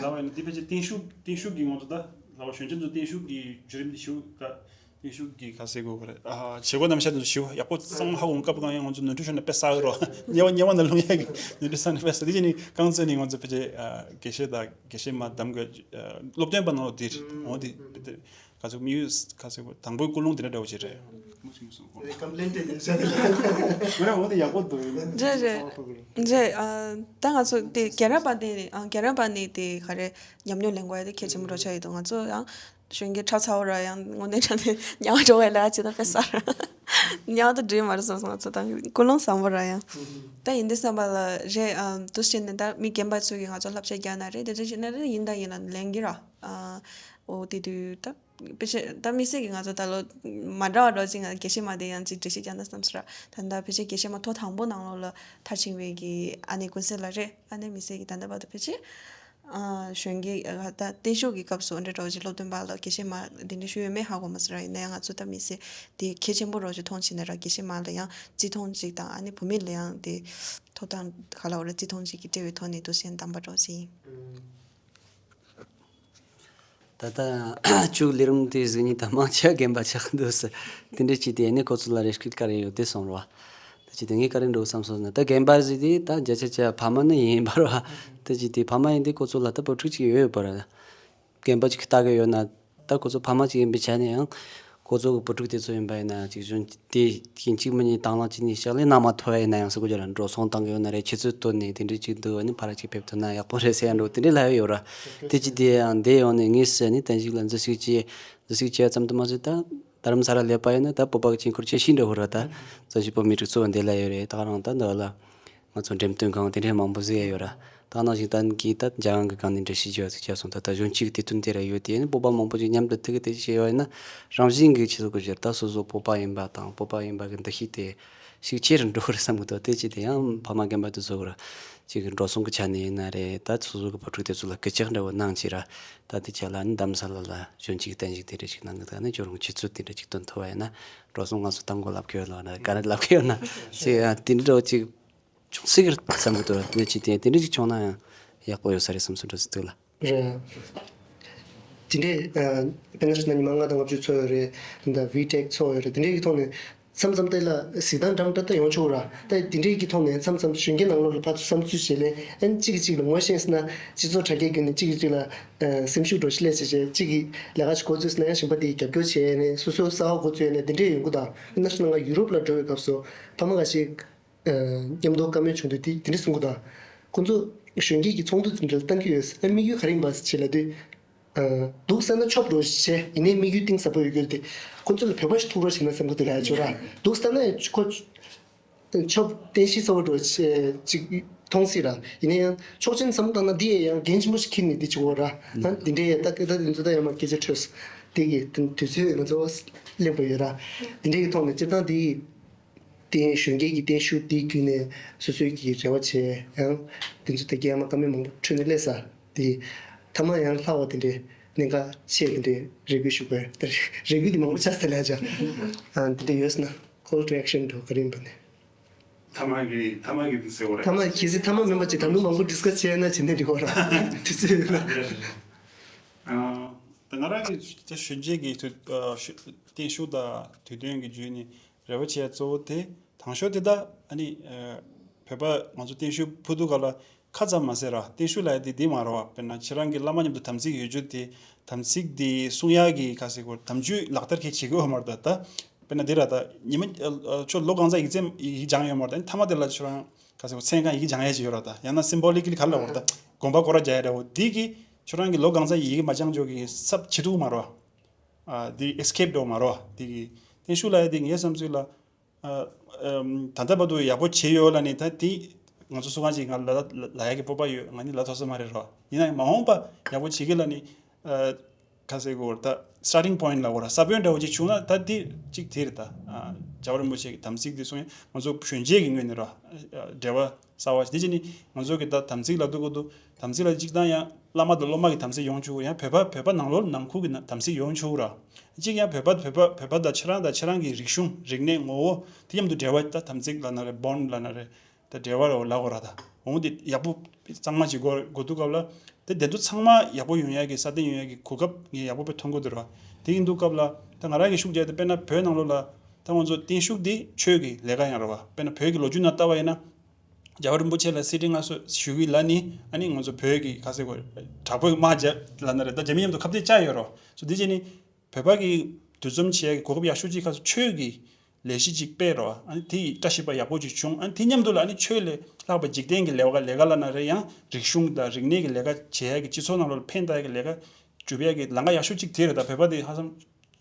ལབ་པ་ཡིན་ན་འདི་ཕལ་ཆེར་བརྟན་བཞུགས་བརྟན་བཞུགས་ཀྱི་ངོ་ཚོ་ད་ལབ་པ་གཞོན་སྐྱེས་ཚོ་བརྟན་བཞུགས་ཀྱི་བརྒྱུད་རིམ་འདི་ཞུ་ད། བརྟན་བཞུགས་ཀྱི་ཁ་གསལ་དགོས་པ་རེད། ཨ་བྱེད་སྒོ་རྣམ་གཞག་དེ་ཚོ་ཞུ་ཡག་པོ་གཙང་མ་ཧ་གོ་སྐབས་གང་ཡང་ང་ཚོ་ནོར་འཁྲུལ་ཤོར་ན་དཔེ་བསགས་རོགས། དམྱལ་བ་དམྱལ་བ་ནང་ལྷུང་ཡག་གི་ནོར་འཁྲུལ་བསགས་ན་དཔེ་བསགས། དེ་བྱས་ནས་རྐང་བཙུགས་ནས་ང་ཚོ་ཕལ་ཆེར་ཨ་དགེ་བཤེས་དང་དགེ་བཤེས་མ་བདམས་དགོས། ཨ་སློབ་སྟོན་པ་ནང་ལོགས་འདིར་འོ་འདི་དཔེ་དེ་ག་ཚོད་དམིགས་ཡུལ་ག་ཚོད་དང་པོའི་ཀུན་སློང་དེ་འདྲ་འདྲ་བོ་ཅིག་རེད། ཁམ་པླེན་ཊེ་ཌི་ཟེར་ཏེ། ང་རང་འོ་དེ་ཡག་པོ་འདུག་རེད་རེད། རེད། ཨ་ད་ང་ཚོ་དེ་རྒན་རབས་པ་དེ་ཨ་རྒན་རབས་པ་ནས་དེ་ག་རེ་ཉམས་མྱོང་ལེན་དགོས་ཡ་དེ་གལ་ཆེན་པོ་རེད་ཆགས་ཡོད་འདུག་ང་ཚོ་ཡང་གཞོན་སྐྱེས་ཁྲ་ཚ་བོ་ར་ཡང་དངོས་གནས་དྲང་གནས་ཉམས་འགྲོ་བའི་ལས་ཀ་བྱེད་ན་དཔེ་གསར་ཉམས་དུ་འགྲིག་མ་རེད་བསམ་སོང་། ང་ཚོ་ད་ཀུན་སློང་བཟང་པོ་ར་ཡང་ད་ཡིན་དུས་བསམ་པ་ལ་རེད། ཨ་འདུག་བྱས་ནས་ད་མི་རྒན་པ་ཚོས་ཀྱིས་ང་ཚོ་བསླབ་བྱ་རྒྱག་ན་རེད། དེ་འདྲ་བྱས་ན་རེད། ཡིན་དང་ཡིན་ལ་ལེན་གྱི་ར། ཨ་འོ་དེ་དུས་ད། ཕལ་ཆེར་ད་དམིགས་བསལ་གྱི་ང་ཚོ་ད་ལོ་མ་འདྲ་བ་འགྲོ་ཅིག་ང་དགེ་བཤེས་མ་དེ་ཡང་ཅིག་འགྲེལ་བཤད་རྒྱག་ན་བསམ་ཟེར། ད་ལྟ་ཕལ་ཆེར་དགེ་བཤེས་མ་ཐོག་དང་པོ་ནང་ལོགས་ལ་མཐར་ཕྱིན་པའི་གི་ཨ་ནེ་ཀུན་གསལ་ལགས་རེད། ཨ་ནེ་དམིགས་བསལ་གྱི་ད་ལྟ་བར་དུ་ཕལ་ཆེར་ཨ་གཞོན་སྐྱེས་ཨ་ད་བརྟན་བཞུགས་ཀྱི་སྐབས་སུ་འདྲ་འདྲ་བོ་ཅིག་སློབ་སྟོན་པ་ལ་དགེ་བཤེས་མ་འདི་འདྲ་ཞུ་ཡོད་མེད་ཧ་གོ་མ་ཟེར། ཡིན་ན་ཡང་ང་ཚོ་ད་དམིགས་བསལ་དེ་གལ་ཆེན་པོ་འདྲ་བོ་ཅིག་མཐོང་བྱས་ནས་ར་དགེ་བཤེས་མ་ལ་ཡང་བརྩི་མཐོང་ཅིག་དང་། ཨ་ནེ་བུད་མེད་ལ་ཡང་དེ་ཐོབ་ཐང་ག་ལ་འོ་ར་བརྩི་མཐོང་ཅིག་གི་སྤྲད་པའི་ཐོག་ནས་འདུག་སེ་གདམ་པ་འདྲ་བོ་ཅིག་ཡིན། ད་ལྟ་ཁྱོད་ལས་རིམ་དེ་གཟིགས་ནས་ད་མང་ཆེ་བ་རྒན་པ་ཆགས་འདུག་ཟེར། དེ་འདྲ་བྱས་ཏེ་ནི་ཁོ་ཚོ་ལ་རེ་སྐུལ་ག་རེ་ཡོད་དེ་གསུངས་རོགས། ད་ཅི་དེ་ངས་ག་རེ་འགྲོ་བསམ་སོང་ན། ད་རྒན་པ་ཟེར་དེ་ད་བརྒྱ་ཆ་བརྒྱ་ཕ་མ་ནི་ཡིན་པ་རེད་བ། ད་ཅི་དེ་ཕ་མ་ཡིན་དེ་ཁོ་ཚོ་ལ་ད་བུ་ཕྲུག་ཅིག་ཡོད་ཡོད་པ་རེད། རྒན་པ་ཅིག་ལྟ་གི་ཡོད་ན། ད་ཁོ་ཚོ་ཕ་མ་ཅིག་ཡིན་པའི་ཆ་ནས་ཡང་། ཁོ་ཚོ་གི་བུ་ཕྲུག་དེ་ཚོ་ཡིན་པ་ཡིན་ན་ཅིག་གཞོན་དེ་གིན་གཅིག་མིན་གཉིས་དང་བླངས་བྱས་ནས་ཕྱག་ལས་གནང་མ་ཐུབ་པ་ཡིན་ན་ཡང་ཟེར་གོ་རྒྱུ་ར། འགྲོ་སོང་བཏང་གི་ཡོད་ན་རེད། ཆུ་ཚོད་བཏོན་ནས་དེ་འདྲས་ཅིག་འདུག་བ་ནི་ཕར་ཅིག་ཕེབས་ཐུབ་ན་ཡག་པོ་རེད་ཟེར་ཡ་འགྲོ་དེ་འདྲས་ལབ་ཡོད་ར། དེ་ཅི་དེ་ཡང་འདས་ཡོང་ནས་ངས་ཟེར་ནས་བརྟན་བཞུགས་ལ་འཛུལ་ཞུགས་བྱས། འཛུལ་ཞུགས་བྱས་ཙམ་དུ་མ་ཟད་ད་རྡ་རམ་ས་ལ་སླེབས་པ་ཡིན་ན་ད་བོད་པ་གི་དཀྱིལ་འཁོར་ཆེ་ཤོས་འདྲ་བོ་ར། ད་བརྟན་བཞུགས་བོད་མིའི་སྒྲིག་འཛུགས་འདི་ལ་ཡོད་རེད། ད་ག་རང་ད་འདི་ལ། ང་ཚོ་འགྲེམས་སྟོན་ཁང་དེ་འདྲའི་མང་པོ་ཟིག་ཡོད་ར། ད་ནང་བཞིན་ད་གིས་ད་འཇམ་དབྱངས་ཀྱི་སྒང་ནས་འགྲེལ་བཤད་བརྗོད་ཟིག་བྱས་སོང་། ད་ད་གཞོན་སྐྱེས་ཀྱི་དུས་སྟོན་དེ་ར་ཡོད་དེ་ནི་བོད་པ་མང་པོ་ཅིག་མཉམ་དུ་ཐུག་གི་དེ་བྱས་ཡོད་ན་རང་བཞིན་གྱི་ཆེད་དུ་གོ་ཞིག་ད་སོ་སོ་བོད་པ་ཡིན་པ་དང་བོད་པ་ཡིན་པ་གི་འདུ་ཤེས་དེ་ཤུགས་ཆེ་རུ་འགྲོ་གི་རེད་བསམ་གི་འདུག་དེ་ཅི་དེ་ཡང་ཕ་མ་རྒན་པ་དེ་ཚོ་གི་ར་ཅིག་གི་འགྲོ་སོང་གི་ཆ་ནས་ཡིན་ན་རེད། ད་སོ་སོ་གི་བུ་ཕྲུག་དེ་ཚོ་ལ་སྐུལ་ལྕག་འདྲ་བོ་གནང་ཅིག་ར། ད་དེ་ཆ་ལ་ནི་རྡ་རམ་ས་ལ་ལ་གཞོན་སྐྱེས་ཀྱི་བརྟན་བཞུགས་དེ་འདྲ་ཅིག་གནང་གི་འདུག་ནི་ཁྱོད་རང་ཆུ་ཚོད་དེ་འདྲ་ཅིག་བཏོན་ཐུབ་པ་ཡིན་ན་འགྲོ་སོང་ང་ཚོ་ད་མགོ་ལབ་གི་ཡོད་ལ་ན་ག་རེ་ལབ་གི་ཡོད་ན་ཅིག་ཡང་དེ་འདྲ་ཅིག་ཆུང་སྲིད་ཀྱི་བསམ་གི་འདུག་དེ་ཅི་དེ་དེ་འདྲ་ཅིག་བྱུང་ན་ཡང་ཡག་པོ་ཡོད་ས་རེད་བསམ་སོང་འདྲ་ཟིག་འདུག་ལ། རེད། དེ་འདྲས་ཨ་དཔེར་ན་ཉི་མ་ལྔ་དང་ལྔ་བཅུ་འཚོགས་ཡོད་རེད། ད་ལྟ་ཝི་ཊེག་འཚོགས་ཡོད་རེད། དེ་འདྲས་ཀྱི་ཐོག་ནས་མཚམས་མཚམས་དེ་ལ་གཟིགས་སྟངས་འདྲ་མི་འདྲ་ད་ཡོང་ཆོག་ར། ད་དེ་འདྲས་ཀྱི་ཐོག་ནས་མཚམས་མཚམས་གཞོན་སྐྱེས་ནང་ལོགས་ལ་ཕར་ཚུར་བསམ་ཚུལ་བྱས་ལས་ཨན་གཅིག་གིས་གཅིག་ལ་ངོ་ཤེས་ན་སྤྱི་ཚོགས་དྲ་རྒྱའི་བརྒྱུད་ནས་གཅིག་གིས་གཅིག་ལ་ཨ་སེམས་ཤུགས་འགྲོ་ཤི་ལས་བྱས་བྱས་གཅིག་གིས་ལས་ཀ་ཞིག་འགོ་བཙུགས་ན་ཡང་གཞན་པ་དེས་རྒྱབ་སྐྱོར་བྱས་ནས་སོ་སོའི་གསར་པ་འགོ་བཙུགས་ནས་དེ་འདྲས་ཡོང་གི་ད། དཔེར་ན་ཤི་ན་ང་ཡུ་རོབ་ལ་འགྲོ་བའི་སྐབས་སུ་ཕ་མ་འགའ་ཞིག་མཉམ་དུ་བཀའ་མོལ་བྱུང་དུས་དེ་དེ་འདྲ་གསུང་གི་འདུག་ཁོང་ཚོ་གཞོན་སྐྱེས་ཀྱི་ཚོགས་འདུ་དེ་འདྲ་ལ་བཏང་གི་ཡོད། ཨ་དམིགས་ཡུལ་ག་རེ་ཡིན་པ་ཞེས་ལབ་དུས། ཨ་འདུག་ས་ན་ཆོབ་འགྲོ་བྱས་ཡིན་ནའི་དམིགས་ཡུལ་གཏིང་ཟབ་པོ་ཡོད་རྒྱུ་དེ་ཁོང་ཚོ་ལ་བོད་པ་ཞིག་ཐུག་རོགས་བྱས་ན་བསམ་གི་འདུག་ལབ་ཡ་ཅོ་ར། འདུག་ས་ན་ཁོ་ཆོབ་རྟེན་གཞི་གསར་པ་འགྲོ་བྱས་ཅིག་མཐོང་སྲིད་ར། ཡིན་ན་ཡང་ཆོག་མཆན་བསམ་བློ་བཏང་ན་འདི་ཡང་འགན་ཆེན་པོ་ཞིག་འཁྱེར་ནས་འདི་བྱེད་དགོས་ར། ཨ་འདི་འདྲའི་ཡ་ད་སྐད་ད་འདི་ཚོ་ད་ཡང་མ་སྐད་ཆ་འཕྲོས་སོང་། དེ་གི་དུས་ཚོད་ང་ཚོ་གླེན་པོ་ཡོད་ར། འདི་འདྲའི་གི་ཐོག་ནས་སྤྱིར་བཏང་འདི་ཡི་བརྟན་གཞོན་སྐྱེས་ཀྱི་བརྟན་བཞུགས་འདིའི་བརྒྱུད་ནས་སོ་སོའི་གི་རེ་བ་བྱས་ཡང་། དེ་ཚོ་དེ་གའི་ཨ་མ་བཀའ་མོལ་མང་པོ་འཕྲོས་ནས་སླེབས་ས་དེ། མཐའ་མ་ཡང་ལྷག་པ་དེ་འདྲའི་གནད་འགག་ཆེ་དེ་འདྲའི་རེ་སྐུལ་ཞུ་དགོས་ཡ། ད་རེ་སྐུལ་དེ་མང་པོ་ཆགས་ཚར་ལ་ཅག་ཨ་དེ་འདྲ་ཡོད་ས་ན་call to action་འགྲོ་ག་རེ་ཡིན་པ་ནས། མཐའ་མ་གི་མཐའ་མ་གི་དེ་ཟེར་བ་རེད། མཐའ་མ་གལ་སྲིད་མཐའ་མ་མིན་པ་ཅིག་ད་དུང་མང་པོ་ཌིསི་ཀ་སི་བྱས་ན་བྱེད་འདོད་འདི་གོ་ར་དུས་ཚོད་ཡོད་ན། ཨ་ད་ང་རང་གི་ད་གཞོན་སྐྱེས་ཀྱི་དུས་ཨ་ཤུ་བརྟན་བཞུགས་དང་དུས་སྟོན་གྱི་བརྒྱུད་ནས། རེ་བ་བྱེད་ཡ་གཙོ་བོ་དེ་དང་ཤོས་དེ་ད་ཨ་ནི་ཨ་བོད་པ་ང་ཚོ་བརྟན་བཞུགས་ཕུལ་དུས་སྐབས་ལ་ཁ་ཙམ་མ་ཟད་ར་བརྟན་བཞུགས་ལབ་ཡ་དེ་འདི་མ་རེད་བ། དཔེར་ན་ཁྱེད་རང་གི་བླ་མ་མཉམ་དུ་དམ་ཚིག་ཡོད་རྒྱུ་དེ་དམ་ཚིག་དེ་སྲུང་ཡ་གི་ག་ཟེར་གོ་དམ་ཆོས་ལག་བསྟར་ཁྱེད་བྱེད་གི་ཡོད་མ་རེད་ད། ད་དཔེར་ན་འདི་ར་ད་ཉི་མ་ཨ་ཨ་ཁྱོད་ལོ་གང་ཙམ་ཡིག་ཚད་ཡིག་སྦྱངས་ཡོད་མ་རེད་ད། ཨ་ནི་མཐའ་མ་དེ་ལ་ཁྱོད་རང་ག་ཟེར་གོ་མཚན་གང་ཡིག་སྦྱང་ཡ་ཅིག་ཡོད་ར་ད། ཡང་ན་སིམ་བོ་ལི་ཀི་ལི་ག་རེ་ལབ་དགོས་རེད་ད། དགོན་པ་སྐོར་ར་རྒྱག་ཡ་འདྲ་བོ་འདི་གི་ཁྱོད་རང་གི་ལོ་གང་ཙམ་ཡིག་མ་སྦྱངས་ཆོག་གི་སབ་བྱེད་ཐུབ་མ་རེད་བ། ཨ་འདི་ཨེ་སི་ཀེབ་འགྲོ་མ་རེད་བ། འདི་གི་བརྟན་བཞུགས་ལབ་ཡ་འདི་ངའི་བསམ་ཚུལ་ལ་ཨ་ཨམ་ད་ལྟ་བར་དུ་ཡག་པོ་བྱས་ཡོད་ལབ་ནི་ད་འདི་ང་ཚོ་སུ་གང་ཅིག་ང་ལ་ལ་ལ་ཡ་གི་སྤོབས་པ་ཡོད། ང་ནི་ལ་ཐོག་ས་མ་རེད་རོ། ཡིན་ན་ཡང་མ་འོངས་པ་ཡག་པོ་བྱེད་གི་ལབ་ནི་ཨ་ག་ཟེར་དགོས་རེད་ད། སི་ཊར་ཊིང་པོ་ཡིན་ཊི་ལབ་དགོས་ར། ས་བོན་འདྲ་བོ་ཅིག་བྱུང་ན་ད་འདི་གཅིག་དེ་རེད་ད། ཨ་རྒྱལ་བ་རིན་པོ་ཆེ་གི་དམ་ཚིག་འདི་སོང་ཡང་ང་ཚོ་གཞོན་སྐྱེས་ཀྱི་ངོས་ནས་ར་ཨ་འབྲེལ་བ་གསར་བ་འདི་བྱས་ནི་ང་ཚོ་གི་ད་དམ་ཚིག་ལབ་དུས་སྐབས་དུ། དམ་ཚིག་ལ་གཅིག་དང་ཡང་བླ་མ་དང་སློབ་མ་གི་དམ་ཚིག་ཡོང་ཆོག་ཡང་བོད་པ་བོད་པ་ནང་ལོགས་ནང་ཁུལ་གྱི་ན་དམ་ཚིག་ཡོང་ཆོག་ར། གཅིག་ཡང་བོད་པ་བོད་པ་བོད་པ་དང་ཁྱེད་རང་དང་ཁྱེད་རང་གི་རིག་གཞུང་རིག་གནས་ངོ་བོ་དེ་མཉམ་དུ་འབྲེལ་བ་ད་དམ་ཚིག་ལབ་ན་རེད། བོན་ཌི་ལབ་ན་རེད། ད་འབྲེལ་བ་རེད་ལབ་དགོས་ར། ད་འོང་དེ་ཡག་པོ་གཙང་མ་ཅིག་དགོས་དགོས་དུས་སྐབས་ལ་དེ་དེ་ཚོ་ཚང་མ་ཡག་པོ་ཡོང་ཡ་གི་སྲ་བརྟན་ཡོང་ཡ་གི་གོ་སྐབས་ངས་ཡག་པོ་དཔེ་མཐོང་གི་འདུག་ར། དེ་ཡིན་དུས་སྐབས་ལ་ད་ང་རང་གི་ཤུགས་རྒྱག་དེ་དཔེར་ན་བོད་ནང་ལོགས་ལ་ད་ང་ཚོ་བརྟན་བཞུགས་དེ་ཆོས་ཀྱི་ལས་ཀ་ཡང་རེད་བ། དཔེར་ན་བོད་ཀྱི་ལོ་རྒྱུས་ནང་ལྟ་བ་ཡིན་ན། རྒྱལ་བ་རིན་པོ་ཆེ་ལ་གསེར་ཕྲེང་མངའ་གསོལ་ཞུ་གི་ལབ་ནི་ཨ་ནི་ང་ཚོ་བོད་ཀྱི་ག་ཚོད་གོ་དྲག་པོའི་དམག་རྒྱབ་ལབ་ན་རེད་ད། རྒྱ་མི་མཉམ་དུ་ཁ་གཏད་བཅག་ཡོད་རོ། སོ་འདི་བྱས་ནི་བོད་པ་གི་འདུ་འཛོམས་བྱེད་ཡ་གི་གོ་སྐབས་ཡག་ཤོས་ཅིག་ག་ཚོད་ཆོས་ཀྱི་ལས་གཞི་ཅིག་སྤེལ་རོ། ཨ་ནི་དེ་ཡི་བཀྲ་ཤིས་པ་ཡག་པོ་ཅིག་བྱུང་། ཨ་ནི་དེ་མཉམ་དུ་ལ་ཨ་ནི་ཆོས་ལས་ལྷག་པ་འཇིག་རྟེན་གྱི་ལས་ཀ་ལས་ཀ་ལབ་ན་རེད། ཡང་རིག་གཞུང་དང་རིག་གནས་ཀྱི་ལས་ཀ་བྱེད་ཡ་གི་སྤྱི་ཚོགས་ནང་ལོགས་ལ་ཕན་བཏགས་ཡ་གི་ལས་ཀ་སྒྲུབ་ཡ་གི་ལམ་ཁ་ཡག་ཤོས་ཅིག་དེ་རེད་ད། བོད་པ་དེ་ཧ་ཅང་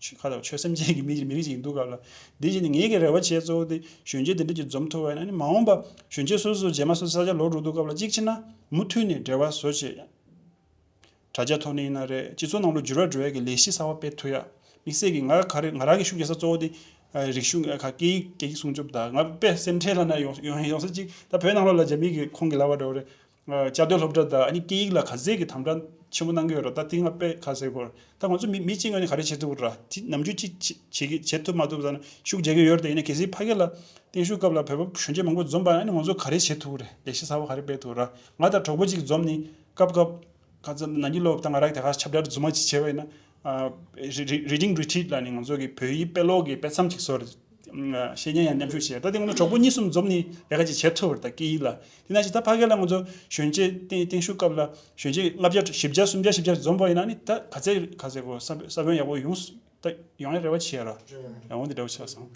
ཆོས་ཁ་དང་ཆོས་སེམས་ཅན་གྱི་མི་མི་རིགས་ཅིག་ཡིན་དུས་སྐབས་ལ། འདི་བཞིན་ངེད་ཀྱི་རེ་བ་བྱས་གཙོ་བོ་དེ་གཞོན་སྐྱེས་དེ་འདྲ་ཅིག་འཛོམས་ཐུབ་པ་ཡིན་ན་ནི་མ་འོངས་པ་གཞོན་སྐྱེས་སོ་སོ་རྗེས་མ་སོ་སོ་ས་ཆ་ལོག་འགྲོ་དུས་སྐབས་ལ་གཅིག་བྱས་ན་མུ་མཐུད་ནས་འབྲེལ་བ་བཟོ་བྱས། དྲ་རྒྱ་ཐོག་ནས་ཡིན་ན་རེད། སྤྱི་ཚོགས་ནང་ལ་འགྱུར་བ་འགྲོ་ཡ་གི་ལས་གཞི་གསར་པ་སྤེལ་ཐུབ་ཡ། དམིགས་བསལ་གྱི་ང་ག་རེ་ང་རང་གི་ཤུགས་རྒྱག་ས་གཙོ་བོ་དེ་རིག་གཞུང་ག་སྐད་ཡིག་སྐད་ཡིག་སྲུང་སྐྱོབ་དང་། ང་དཔེ་སེམས་ཁྲལ་ལབ་ན་ཡོང་ཡོང་ཡོང་ས་གཅིག་ད་བོད་ནང་ལོགས་ལ་རྒྱ་མི་གི་ཁོང་གི་ལབ་པ་འདྲ་བོ་རེད། བཅའ་སྡོད་སློབ་གྲྭ་དང་ཨ་ནི་སྐད་ཡིག་ལ་ག་ཚད་ཀྱི་དམ་དྲག་ཆེན་པོ་གནང་གི་ཡོད་རེད། ད་དེ་ང་དཔེ་ག་ཟེར་དགོས་རེད། ད་ང་ཚོ་མི་མི་གཅིག་ངོས་ནས་ག་རེ་བྱེད་ཐུབ་ར། དེ་ནམ་རྒྱུན་གཅིག་བྱེད་བྱེད་ཀྱི་བྱེད་ཐུབ་མ་ཐུབ་ད་ན་ཤུགས་རྒྱག་གི་ཡོད་རེད། ད་ཡིན་ན་གལ་སྲིད་ཕ་གི་ལ་བརྟན་བཞུགས་སྐབས་ལ་བོད་པ་གཞོན་སྐྱེས་མང་པོ་འཛོམས་པ་ན་ཨ་ནི་ང་ཚོ་ག་རེ་བྱེད་ཐུབ་རེད། ལས་གཞི་གསར་པ་ག་རེ་སྤེལ་ཐུབ་ར། ང་དང་གྲོགས་པོ་གཅིག་འཛོམས་ནས་སྐབས་སྐབས་ག་ཚོད་ནང་གི་ལོ་ད་ང་རང་གི་དེ་ག་ཁྱབ་བསྒྲགས་རྫུན་མ་ཅིག་བྱས་པ་ཡིན་ན། Reading Retreat་ལ་ནི་ང་ཚོ་གི་བོད་ཡིག་དཔེ་ཀློག་གི་དཔེ་མཚམས་ཅིག་བཟོ་རེད། བཤད་ཉན་ཡང་མཉམ་ཞུགས་བྱས། ད་དེ་ང་ཚོ་གྲོགས་པོ་གཉིས་གསུམ་འཛོམས་ནས་ལས་ཀ་ཅིག་བྱེད་ཐུབ་པ་རེད་ད་སྐད་ཡིག་ལ། དེ་ནང་བཞིན་ད་ཕ་གི་ལ་ང་ཚོ་གཞོན་སྐྱེས་བརྟན་བརྟན་བཞུགས་སྐབས་ལ་གཞོན་སྐྱེས་ལྔ་བརྒྱ་བཞི་བརྒྱ་སུམ་བརྒྱ་བཞི་བརྒྱ་འཛོམས་པ་ཡིན་ན་ནི་ད་ག་ཚད་ག་ཚད་གོ་ས་ས་བོན་ཡག་པོ་ཡོང་ད་ཡོང་ཡ་རེ་བ་བྱེད་ཡ་ར། ཡང་འོང་དེ་འདྲ་བོ་ཆགས་སོང་།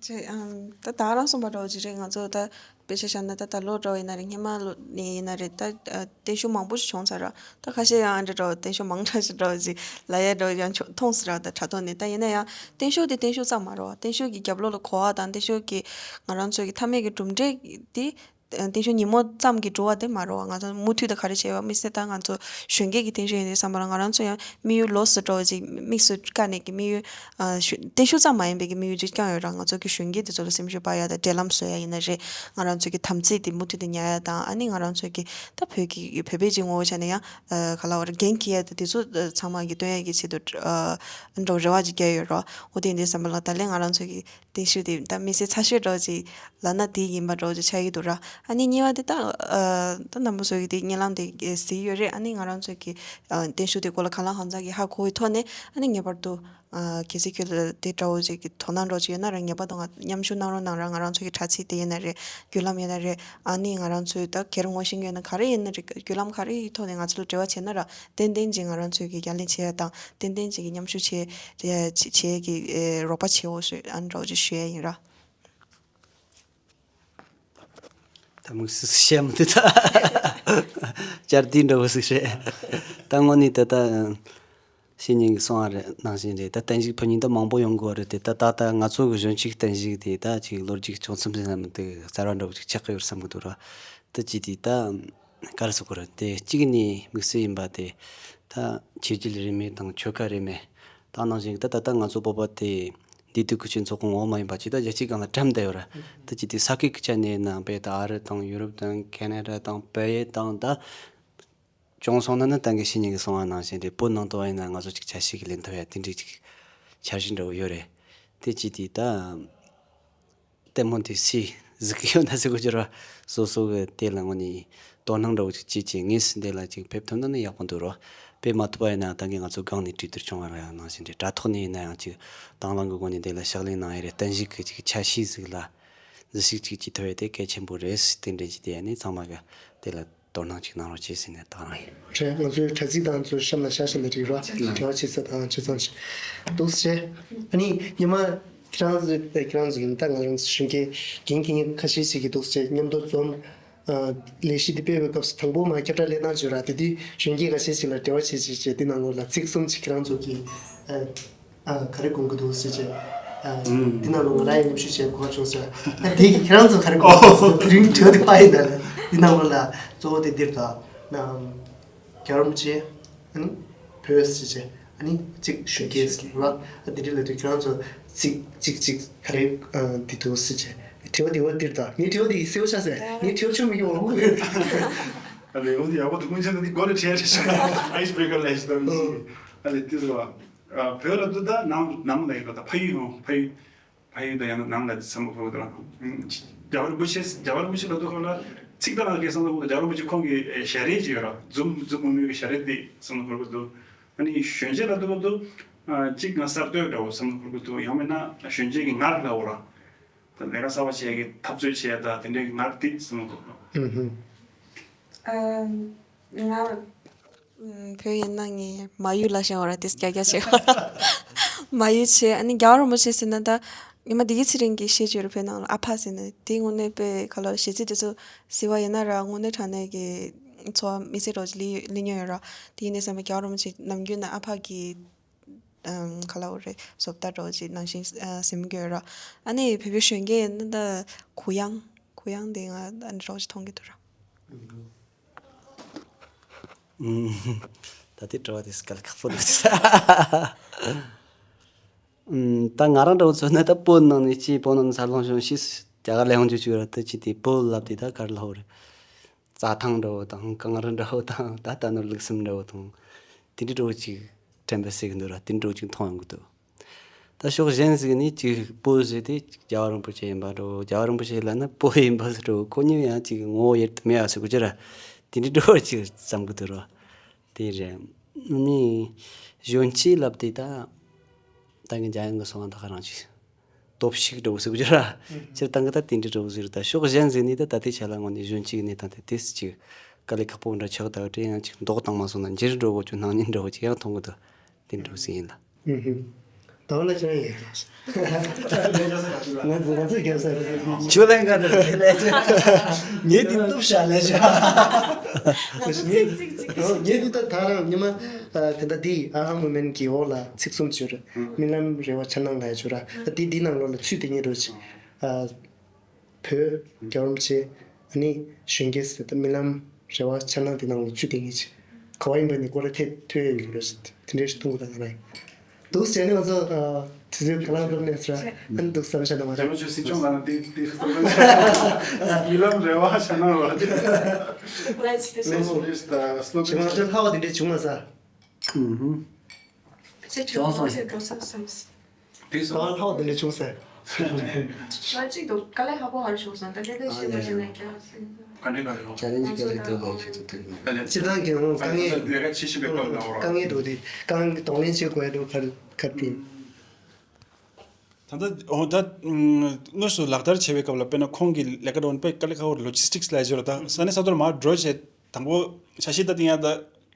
ཅེ་ཨམ་ད་ད་རང་གསུངས་པ་འདྲ་བོ་ཅིག་རེད། ང་ཚོ་ད་དཔེ་ཆ་བཞག་ན་ད་ད་ལོ་འདྲ་བོ་ཡིན་ན་རེད། སྔོན་མ་ལོ་ནས་ཡིན་ན་རེད། ད་ཨ་བརྟན་བཞུགས་མང་པོ་ཞིག་བྱུང་ཚར་ར། ད་ཁ་ཤས་ཡང་ཨ་འདྲ་འདྲ་བོ་བརྟན་བཞུགས་མང་དྲགས་ཤིག་འདྲ་བོ་ཅིག་ལབ་ཡ་འདྲ་བོ་ཡང་ཆོ་མཐོང་སྲིད་ར། ད་དྲ་ཐོག་ནས། ད་ཡིན་ན་ཡང་བརྟན་བཞུགས་དེ་བརྟན་བཞུགས་ཙམ་མ་རེད་བ། བརྟན་བཞུགས་ཀྱི་རྒྱབ་ལོགས་ལ་གོ་བ་དང་བརྟན་བཞུགས་ཀྱི་ང་རང་ཚོའི་གི་མཐའ་མའི་གི་གྲུབ་འབྲས་དེ་བརྟན་བཞུགས་ཉིན་མོ་ཙམ་གྱིས་འགྲོ་བ་དེ་མ་རེད་བ། ང་ཚོ་མུ་མཐུད་དུ་ག་རེ་བྱས་པ། དམིགས་བསལ་ད་ང་ཚོ་གཞོན་སྐྱེས་ཀྱི་བརྟན་བཞུགས་ཡིན་དུས་ཙམ་པ་ལ་ང་རང་ཚོ་ཡང་དམིགས་ཡུལ་ལོགས་སུ་འགྲོ་བ་ཅིག་དམིགས་སུ་བཀར་ནས་ཀྱི་དམིགས་ཡུལ་ཨ་ཞུ་བརྟན་བཞུགས་ཙམ་མ་ཡིན་པའི་ཀྱི་དམིགས་ཡུལ་ཅིག་བསྐྱངས་ཡོད་ར། ང་ཚོ་གི་གཞོན་སྐྱེས་དེ་ཚོ་ལ་སེམས་ཤུགས་སྤར་ཡ་དང་འབྲེལ་ལམ་བཟོ་ཡ་ཡིན་ན་རེད། ང་རང་ཚོ་གི་དམ་ཚིག་དེ་མུ་མཐུད་དུ་ཉར་ཡ་དང་། ཨ་ནི་ང་རང་ཚོ་གི་ད་བོད་ཀྱི་བོད་པའི་ཅིག་ངོ་བོ་ཆ་ནས་ཡང་ཨ་ག་ལབ་དགོས་རེད། འགན་འཁྱེར་ཡ་དེ་དེ་ཚོ་ཚང་མ་གི་སྟོན་ཡ་གི་ཆེད་དུ་ཨ་འགྲོ་རེ་བ་ཅིག་བརྒྱབ་ཡོད་ར། འོ་དེ་ཡིན་དུས་ཙམ་པ་ལ་ད་ལན་ང་རང་ཚོ་གི་བརྟན་བཞུགས་དེ་ད་མི་ཚེ་ཚ་ཤོས་འདྲ་བོ་ཅིག་ལབ་ན་དེ་ཡིན་པ་འདྲ་བོ་ཅིག་ཆགས་ཀྱི་འདུག་ར། ཨ་ནི་གཉིས་པ་དེ་ད་ཨ་ད་རྣམ་པ་ཚོ་གི་དེ་བརྙན་ལམ་དེ་གཟིགས་ཡོད་རེད། ཨ་ནི་ང་རང་ཚོ་གི་ཨ་བརྟན་བཞུགས་དེ་སྐོར་ལ་གང་ལ་གང་འཚམ་གི་ཧ་གོ་བའི་ཐོག་ནས། ཨ་ནི་ངེས་པར་དུ་ཨ་གལ་སྲིད་ཁྱོད་ལ་དེ་འདྲ་བོ་ཅིག་གི་དོ་སྣང་འདྲ་བོ་ཅིག་ཡོད་ན་ར། ངེས་པར་དུ་ང་མཉམ་ཞུགས་གནང་རོགས་གནང་ར། ང་རང་ཚོ་གི་དྲ་ཚིགས་དེ་ཡིན་ན་རེད། བརྒྱུད་ལམ་ཡིན་ན་རེད། ཨ་ནི་ང་རང་ཚོས་ད་སྒེར་ངོ་ཤེས་མཁན་ཡིན་ན་ག་རེ་ཡིན་ན་རེད། བརྒྱུད་ལམ་ག་རེ་ཡི་ཐོག་ནས་ང་ཚོ་ལ་འབྲེལ་བ་བྱས་ན་ར། ཏན་ཏན་ཅིག་ང་རང་ཚོས་གི་ཡ་ལན་བྱེད་ཡ་དང་། ཏན་ཏན་ཅིག་གི་མཉམ་ཞུགས་བྱེད་བྱེད་བྱེད་ཀྱི་ཨེ་རོགས་པ་བྱེད་འོ་ཞུ། ཨ་ནི་འདྲ་བོ་ཅིག་ཞུ་ཡ་ཡིན་ར། ད་དམིགས་བསལ་བཤད་མི་འདུག་ད་བཅར་དུས་འདྲ་བོ་ཟིག་རེད། ད་དངོས་གནས་ད་ལྟ་བཤེས་གཉེན་གྱིས་གསུངས་པ་རེད། ནང་བཞིན་རེད། ད་བརྟན་བཞུགས་ཕུལ་མཁན་ད་མང་པོ་ཡོང་གི་རེད་དེ། ད་ད་ལྟ་ང་ཚོ་གི་གཞོན་སྐྱེས་བརྟན་བཞུགས་དེ་ད་ཅིག་ལོ་རྒྱུས་བྱུང་མཚམས་ཟིན་ན་མི་འདུག་གསར་བ་འདྲ་བོ་ཅིག་ཆགས་ཀྱི་ཡོད་བསམ་གི་འདུག་ར། ད་ཅི་དེ་ད་ག་རེ་ཟེར་དགོས་རེད། དེ་གཅིག་ནས་དམིགས་བསལ་ཡིན་པ་དེ་ད་ཆོས་བརྒྱུད་རིས་མེད་དང་ཆོལ་ཁ་རིས་མེད། ད་ནང་བཞིན་ད་ད་ལྟ་ང་ཚོ་བོད་པ་དེ་འདས་དུས་ཀྱི་སྤྱི་ཚོགས་ངོ་མ་ཡིན་པ་ཅིག་ད་རྒྱལ་སྤྱིའི་སྒང་ལ་གྲམ་བསྡད་ཡོད་ར། ད་ཅི་དེ་ས་ཁུལ་གྱི་ཆ་ནས་ན་དཔེ་ད་ཨ་རི་དང་ཡུ་རོབ་དང་ཁེ་ན་ཌ་དང་བལ་ཡུལ་དང་ད་བྱུང་སོང་ན་ནི། ད་གིན་བཤེས་གཉེན་གྱིས་གསུངས་པ་ནང་བཞིན་རེད། བོད་ནང་དུ་བ་ཡིན་ན་ང་ཚོ་ཅིག་ཆ་ཤས་ཀྱི་ལེན་ཐུབ་ཡ་དེ་འདྲའི་ཅིག་འཆར་གཞི་འདྲ་བོ་ཡོད་རེད། དེ་ཅི་དེ་ད་ལྟད་མོ་དེ་སུས་གཟིགས་ཀྱི་ཡོད་ན་ཟེར་གོ་རྒྱུ་ར། སོ་སོ་གི་དེ་ལ་དངོས་གནས་དོ་སྣང་འདྲ་བོ་ཅིག་བྱེད་ཅིག་ངེས་སུ་འདི་ལ་ཅིག་ཕེབས་ཐུབ་ན་ནི་ཡག་པོ་འདུག་རོ། དཔེ་མ་ཐུབ་པ་ཡིན་ན་ད་གིན་ང་ཚོ་སྒང་ནས་གྲོས་བསྡུར་བྱུང་བ་ར་ཡང་ནང་བཞིན་རེད། དྲ་ཐོག་ནས་ཡིན་ན་ཡང་ཅིག་དང་བླངས་ཀྱི་སྒོ་ནས་འདི་ལ་ཕྱག་ལས་གནང་ཡ་རེད། བརྟན་བཞུགས་ཀྱི་ཅིག་ཆ་ཤས་ཟིག་ལ་གཟིགས་ཞིབ་ཅིག་བྱེད་ཐུབ་ཡ་དེ་གལ་ཆེན་པོ་རེད། དེ་འདྲ་ཅིག་དེ་ཡ་ནི་ཚང་མ་གི་དེ་ལ་དོ་སྣང་ཅིག་གནང་རོགས་བྱེད་ཟེར་ནས་ད་རང་ཡིན། རེད། ང་ཚོའི་དྲ་ཚིགས་དང་ཚོ་གཤམ་ལ་བཞག་བཞག་ན་འགྲིག་རོགས། འབྲེལ་བ་བྱེད་ས་དང་བྱེད་སྟངས་ཤིག་འདུག་ཟེར། ཨ་ནི་ཉི་མ་ཁྱེད་རང་ཚོ་ཁྱེད་རང་ཚོ་ཡིན་ད་ང་རང་ཚོ་གཞོན་སྐྱེས་རྒན་རྒན་ཁ་ཤས་ཤིག་གིས་འདུག་ཟེར་མཉམ་དུ་འཛོམས། ཨ་ལས་གཞི་འདི་སྤེལ་བའི་སྐབས་སུ་དང་པོ་མ་ཁྱབ་བསྒྲགས་སླེབས་གནང་བྱོས་ར། དེ་དུས་གཞོན་སྐྱེས་ཁ་ཤས་ཤིག་ལ་འབྲེལ་བ་བྱེད་བྱེད་བྱེད་འདི་ནང་ལོགས་ལ་ཚིག་གསུམ་ཅིག་ཁྱེད་རང་ཚོ་གིས་ཨ། ཨ་ག་རེ་དགོངས་ཀྱི་འདུག་ཟེར་བྱས། ཨ་འདི་ནང་ལོགས་ང་རང་ཡང་མཉམ་ཞུགས་བྱས་གོ་བྱུང་ཟེར། ཨ་དེ་གི་ཁྱེད་རང་ཚོ་ག་རེ་དགོངས་ཀྱི་འདུག་ཟེར། དེ་རིང་གྲོས་དེ་པ་ཡིན་ད་ལ་འདི་ནང་ལོགས་ལ་གཙོ་བོ་དེ་འདིར་དང་ནམ་རྒྱལ་བ་རིན་པོ་ཆེ། ཨ་ནི་བོད་ཟེར་བྱས། ཨ་ནི་གཅིག་གཞོན་སྐྱེས་ཟེར་བ། ཨ་དེ་འདྲ་ལ་དུས་ཁྱེད་རང་ཚོ་ཚིག་གཅིག་གཅིག་ག་རེ་ཨ་འདི་འདུག་ཟེར་བྱས། དྲི་བ་དེ་བ་འདིར་དང་ངའི་དྲི་བ་དེ་གསལ་པོ་ཆགས་ཟེར། ངའི་དྲི་བ་ཆུ་མི་ཡོང་བ་མོ་གི། ཨ་ལས་འོ་དེ་ཡག་པོ་འདུག་སྔོན་ཆད་འདི་སྒོ་ནས་བྲལ་རེ་ཤག་ཨའི་སི་བེ་རེ་ཀར་ལས་ཤི་དང་ཨ་ལས་དེ་ཟེར་བ། བོད་ལ་འདུག་ད་ནང་ནང་ལ་ཡིན་པ་ད་ཕ་ཡུལ་ཡོང་ཕ་ཡུལ། ཕ་ཡུལ་དང་ཡང་ན་ནང་ལ་བསམ་བློ་འཁོར་གི་འདུག་ར། རྒྱལ་བ་རིན་པོ་ཆེ་རྒྱལ་བ་རིན་པོ་ཆེ་ལ་འདུག་ཁོང་ལ་ཚིག་དང་ལ་སྐད་བསམ་བློ་འཁོར་གི་འདུག་རྒྱལ་བ་རིན་པོ་ཆེ་ཁོང་གི་ཞལ་རས་ཅིག་ཡོད་ར། འཛུམ་འཛུམ་དམུལ་དམུལ་གི་ཞལ་རས་དེ་བསམ་བློ་འཁོར་གི་འདུག་ཨ་ནི་གཞོན་སྐྱེས་ལ་འདུག་འདུག་གཅིག་ང་གསར་གཏོད་འདྲ་བོ་བསམ་བློ་འཁོར་གི་འདུག་ཡང་མིན་ན་གཞོན་སྐྱེས་ཀྱི་ངར་ལ་འོ་ར། ད་ལས་ཀ་གསར་པ་བྱེད་ཀྱི་འཐབ་རྩོད་བྱེད་ཡ་ད་དེ་འདྲའི་ངར་དེ་བསམ་བློ་འཁོར་གི་འདུག་ཨ་ང་བོད་ཡིན་ན་ངས་མ་ཡུལ་ལ་བྱ་བ་ར་དེ་རྒྱ་རྒྱ་བྱེད་བ་མ་ཡུལ་བྱེད། ཨ་ནི་རྒྱལ་བ་རིན་པོ་ཆེ་ཟེར་ན་ད་ཉི་མ་འདི་གི་ཚེ་རིང་གི་བཤད་རྒྱུ་རེད། བོད་ནང་ལ་ཨ་ཕ་ཟེར་ན་དེ་དངོས་གནས་དཔེ་ག་ལ་གཞས་ཚིག་དེ་ཚོ་གཟིགས་པ་ཡིན་ན་ར་དངོས་གནས་དྲང་གནས་ཀྱི་ཚོར་བ་དམིགས་བསལ་འདྲ་བོ་ཅིག་སླེབས་སླེབས་མྱོང་ཡོད་ར། དེ་ཡིན་ནའི་བསམ་པ་རྒྱལ་བ་རིན་པོ་ཆེ་ནམ་རྒྱུན་ན་ཨ་ཕ་གི་ཨམ་ག་ལ་འོ་རེད་བཟོ་ལྟ་འདྲ་བོ་ཅིག་ནང་བཞིན་ཨ་སེམས་འགྱོད་ར། ཨ་ནི་བོད་པའི་གཞོན་སྐྱེས་ཡིན་ན་ད་གུ་ཡངས་གུ་ཡངས་དེ་ང་ཨ་ནི་འདྲ་བོ་ཅིག་མཐོང་གི་འདུག་ར། ཨུམ། ད་ལྟའི་དྲི་བ་དེ་དཀའ་ལས་ཁག་པོ་འདུག་ཨུམ། ད་ང་རང་འདྲ་བོ་མཚོན་ན་ད་བོད་ནང་ནས་སྐྱེས་བོད་ནང་ནས་འཚར་ལོངས་བྱུང་ཕྱིས་སུ་རྒྱ་གར་ལ་ཡོང་རྒྱུ་བྱུང་ར། ད་ཅི་དེ་བོད་ལབ་དེ་ད་ག་རེ་ལབ་དགོས་རེད། རྩྭ་ཐང་འདྲ་བོ་དང་གངས་རི་འདྲ་བོ་དང་ད་ལྟ་ནོར་ལུག་གསུམ་འདྲ་བོ་དང་དེ་འདྲའི་འདྲ་བོ་ཅིག་དྲན་པ་གསོས་ཀྱི་འདུག་ར། དེ་འདྲ་བོ་ཅིག་མཐོང་ཡོང་གི་འདུག་ད་ཕྱོགས་གཞན་ཟིག་ནས་ཅིག་བོད་ཟེར་དེ་རྒྱལ་བ་རིན་པོ་ཆེ་ཡིན་པ་འདྲ་བོ། རྒྱལ་བ་རིན་པོ་ཆེ་ལབ་ན་བོད་ཡིན་པ་ཟེར་འདྲ་བོ། ཁོ་གཉིས་ཡང་ཅིག་ངོ་བོ་ཡུལ་དུ་མེད་པ་ཟེར་དགོས་ཀྱི་ར། དེ་འདྲའི་འདྲ་བོ་ཅིག་བསམ་གི་འདུག་ར། དེ་རེད། ནི་གཞོན་སྐྱེས་ལབ་དེ་ད་ད་གིན་འཇམ་དབྱངས་གིས་གསུངས་པ་ད་ག་རང་ཅིག་སྟོབས་ཤུགས་འདྲ་བོ་ཟེར་དགོས་ཀྱི་ར། སྤྱིར་བཏང་གི་ད་དེ་འདྲའི་འདྲ་བོ་ཟེར། ད་ཕྱོགས་གཞན་ཟིག་ནས་ད་ད་ལྟའི་ཆ་ལ་དངོས་གནས་གཞོན་སྐྱེས་ཀྱི་གནས་སྟངས་དེ་དེ་ཅིག་དཀའ་ལས་ཁག་པོ་འདྲ་ཆགས་ད་བ་དེ་ཡང་ཅིག་མདོག་བཏང་མ་སོང་ན་འགྱུར་འགྲོ་དགོས་ཀྱི་སྣང་བརྙན་འདྲ་བོ་ཅིག་ཡང་མཐོང་གི་འདུག་དེ་འདྲ་བོ་ཟིག་ཡིན་ལ། ཨུ་ཧུ། ད་ལ་ཅང་ཡིན། ང་ང་ཚོས་རྒྱབ་ས་རེད། ཆུ་ལེན་ག་འདྲ་དེ་ལས་ཅི། ངས་དེ་སྟོབས་ཤ་ལས་ཤ། ང་ཚོ་ཚིག་ཚིག་ཚིག་ངས་དེ་ད་ད་རང་ཉི་མ་དེ་འདྲ་དེ་ཨ་ཧ་མུ་མེན་གྱི་འོག་ལ་ཚིག་གསུམ་བྱོས་རེད། རྨི་ལམ་རེ་བ་འཆར་སྣང་ལ་ཡ་བྱོས་ར། ད་དེ་དེ་ནང་ལོགས་ལ་ཚུད་དེ་ཉེ་རུ་ཅིག་བོད་རྒྱལ་བ་རིན་པོ་ཆེ། ཨ་ནི་གཞོན་སྐྱེས་ཟེར་ཏེ་རྨི་ལམ་རེ་བ་འཆར་སྣང་དེ་ནང་ལ་ཚུད་དེ་ངེས་ཅི། ག་བ་ཡིན་པ་ནི་སྐོར་ར་ཐད་ཐོས་ཡོད་རེད་ཟེར་ཏེ་དེ་འདྲའི་ཞིག་གཏོང་གི་ད་ང་རང་ཡིན། འདུག་ཟེར་ནས་ང་ཚོ་དུས་ཚོད་ག་ལ་འགྲོ་ནས་ཟེར་ཨ་ནི་འདུག་བསམ་ཤ་དང་མ་རྒྱ་མི་ཆོས་སྲིད་སྐྱོང་ལ་ནི་དེ་དེ་རྨི་ལམ་རེ་བ་འཆར་སྣང་ར་དེ། ང་ཚོ་ལྷག་པ་དེ་འདྲའི་བྱུང་མ་ས། ཨུ་ཧུ། ཅེ་ཅེ་ཨོ་སོང་ཡིན། ད་ལྷག་དེ་འདྲ་བྱུང་ཟེར། ང་གཅིག་ཏུ་དཀའ་ལས་ཁག་པོ་ཧར་ཞོག་སང་ད་ལྟ་ལས་ཤེས་པ་ཞིག་ན་ཀྱང་སེམས། ག་འདྲ་ག་རེ་ཆ་ལེན་ཇི་ག་རེ་འདུག་ལ་ཞིག་ཏུ་སྟོན་དགོས། སྤྱིར་བཏང་གི་ངོ་དཀའ་ངལ་ལས་ཀ་ཆེ་ཤོས་པའི་སྐབས་ལ་དཀའ་ངལ་འདུག་དེ་དཀའ་ངལ་གདོང་ལེན་བྱེད་དགོས་ཡ་འདུག་ག་རེ་ག་རེ་བྱུང་། ད་ལྟ་འོ་ད་དངོས་སུ་ལག་བསྟར་བྱེད་པའི་སྐབས་ལ་དཔེར་ན་ཁོང་གི་ལས་ཀ་འདྲ་བོ་དཔེ་དཀའ་ལས་ཁག་པོ་རེད། ལོ་ཇི་སི་ཊིག་སི་ལབ་ཡ་ཅིག་ཡོད་རེད། ད་ས་གནས་ས་ཐོག་ལ་མར་འགྲོ་བྱས་དང་པོ་འཆར་གཞི་ད་ཏིང་ཡ་ད་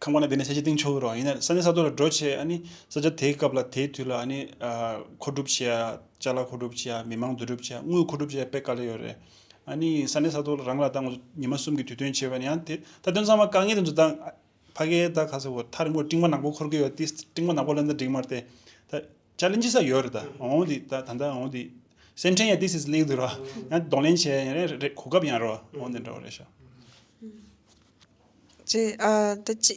ཁང་པ་ནས་དེ་ནས་འཆར་གཞི་བཏིང་ཆོག་གི་རེད། ཡིན་ན་ས་གནས་ས་ཐོག་ལ་འགྲོ་བྱས་ཨ་ནི་ས་ཆ་དེའི་སྐབས་ལ་དེའི་དུས་ལ་ཨ་ནི་ཨ་མཁོ་སྒྲུབ་བྱེད་ཡ། ཅ་ལག་མཁོ་སྒྲུབ་བྱེད་ཡ། མི་མང་འདུ་སྒྲིལ་བྱེད་ཡ། དངུལ་མཁོ་སྒྲུབ་བྱེད་ཡ་དཔེ་དཀའ་ལས་ཡོད་རེད། ཨ་ནི་ས་གནས་ས་ཐོག་ལ་རང་ལ་ད་ང་ཚོ་ཉི་མ་གསུམ་གྱི་དུས་སྟོན་བྱས་པ་ནི་ཡང་དེ་ད་དོན་ཚང་མ་དཀའ་ངལ་དེ་ཚོ་ད་ཕ་གིའི་ད་ག་ཟེར་བོ་ཐག་རིང་པོ་སྤྲིན་པ་ནག་པོ་འཁོར་གི་ཡོད་དེ། སྤྲིན་པ་ནག་པོ་ལབ་ན་འགྲིག་མ་རེད་དེ། ད་ཆ་ལེན་ཇི་ས་ཡོད་རེད། ད་འོང་དེ་ད་ད་ད་འོང་དེ་སེམས་ཁྲལ་ཡ་དེ་སིས་ལེགས་འདུག་ར། ཡང་གདོང་ལེན་བྱས་ཡ་རེད་རེད། གོ་སྐབས་ཡང་རོ་འོང་དེ་འདྲ་བོ་རེད་ཤག་ཅེ་ཨ་ད་ཅི་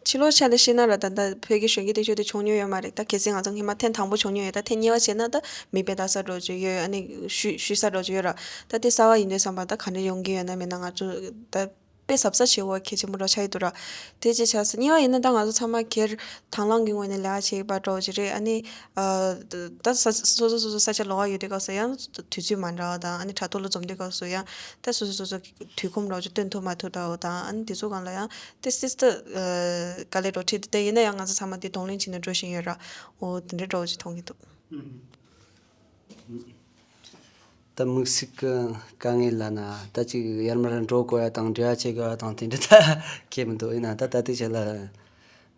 ཕྱི་ལོགས་ཆ་ལ་བཤད་ན་ར་ད་ད་བོད་ཀྱི་གཞོན་སྐྱེས་སྟེང་ཤོག་དེ་བྱུང་མྱོང་ཡོད་མ་རེད། ད་གལ་སྲིད་ང་ཚོ་སྔོན་མ་ཐེངས་དང་པོ་བྱུང་མྱོང་ཡོད། ད་ཐེངས་གཉིས་པ་བྱས་ན་ད་མིག་དཔེ་ལྟ་ས་འགྲོ་རྒྱུ་ཡོད། ཨ་ནི་ཞུ་ཞུ་ས་འགྲོ་རྒྱུ་ཡོད་ར། ད་དེ་གསར་པ་ཡིན་དུས་ཙམ་པ་ད་ག་འདྲ་ཡོང་གི་ཡོད་ན་མེད་ན་ང་ཚོ་ད་དཔེ་གཟབ་གཟབ་བྱེད་དགོས་གལ་ཆེན་པོ་འདྲ་ཆགས་ཀྱི་འདུག་ར། དེ་ཅི་ཆགས་སོང་། གཉིས་པ་ཡིན་ན་ད་ང་ཚོ་ཚང་མ་སྒེར་དང་བླངས་ཀྱི་ངོས་ནས་ལས་ཀ་བྱེད་པ་འདྲ་བོ་ཅིག་རེད། ཨ་ནི་ཨ་ད་ས་སོ་སོ་སོ་སོ་ས་ཆ་ལོགས་ཀ་ཡོད་དུས་སྐབས་སུ་ཡང་དུས་ཚོད་མ་འདྲ་བ་དང་། ཨ་ནི་དྲ་ཐོག་ལ་འཛོམས་དུས་སྐབས་སུ་ཡང་ད་སོ་སོ་སོ་སོ་དུས་ཁོམ་རོགས་ཅིག་སྟོན་ཐུབ་མ་ཐུབ་འདྲ་བོ་དང་། ཨ་ནི་དེ་ཚོ་སྒང་ལ་ཡང་དེ་སིས་ཏ་དཀའ་ལས་འགྲོ་ཁྲིད་དེ། ཡིན་ན་ཡང་ང་ཚོ་ཚང་མ་དེ་གདོང་ལེན་བྱས་ནས་འགྲོ་བཞིན་ཡོད་ར། འོ་དེ་འདྲའི་འདྲ་བོ་ཅིག་མཐོང་གི་འདུག་ད་དམིགས་བསལ་གྱི་དཀའ་ངལ་ལབ་ན་ད་ཅིག་ཡར་མར་འགྲོ་དགོས་ཡ་དང་འབྲེལ་བ་བྱེད་དགོས་ཡ་དང་དེ་འདྲ་ད་གལ་མི་འདུག་ཡིན་ན་ད་ད་ལྟའི་ཆ་ལ།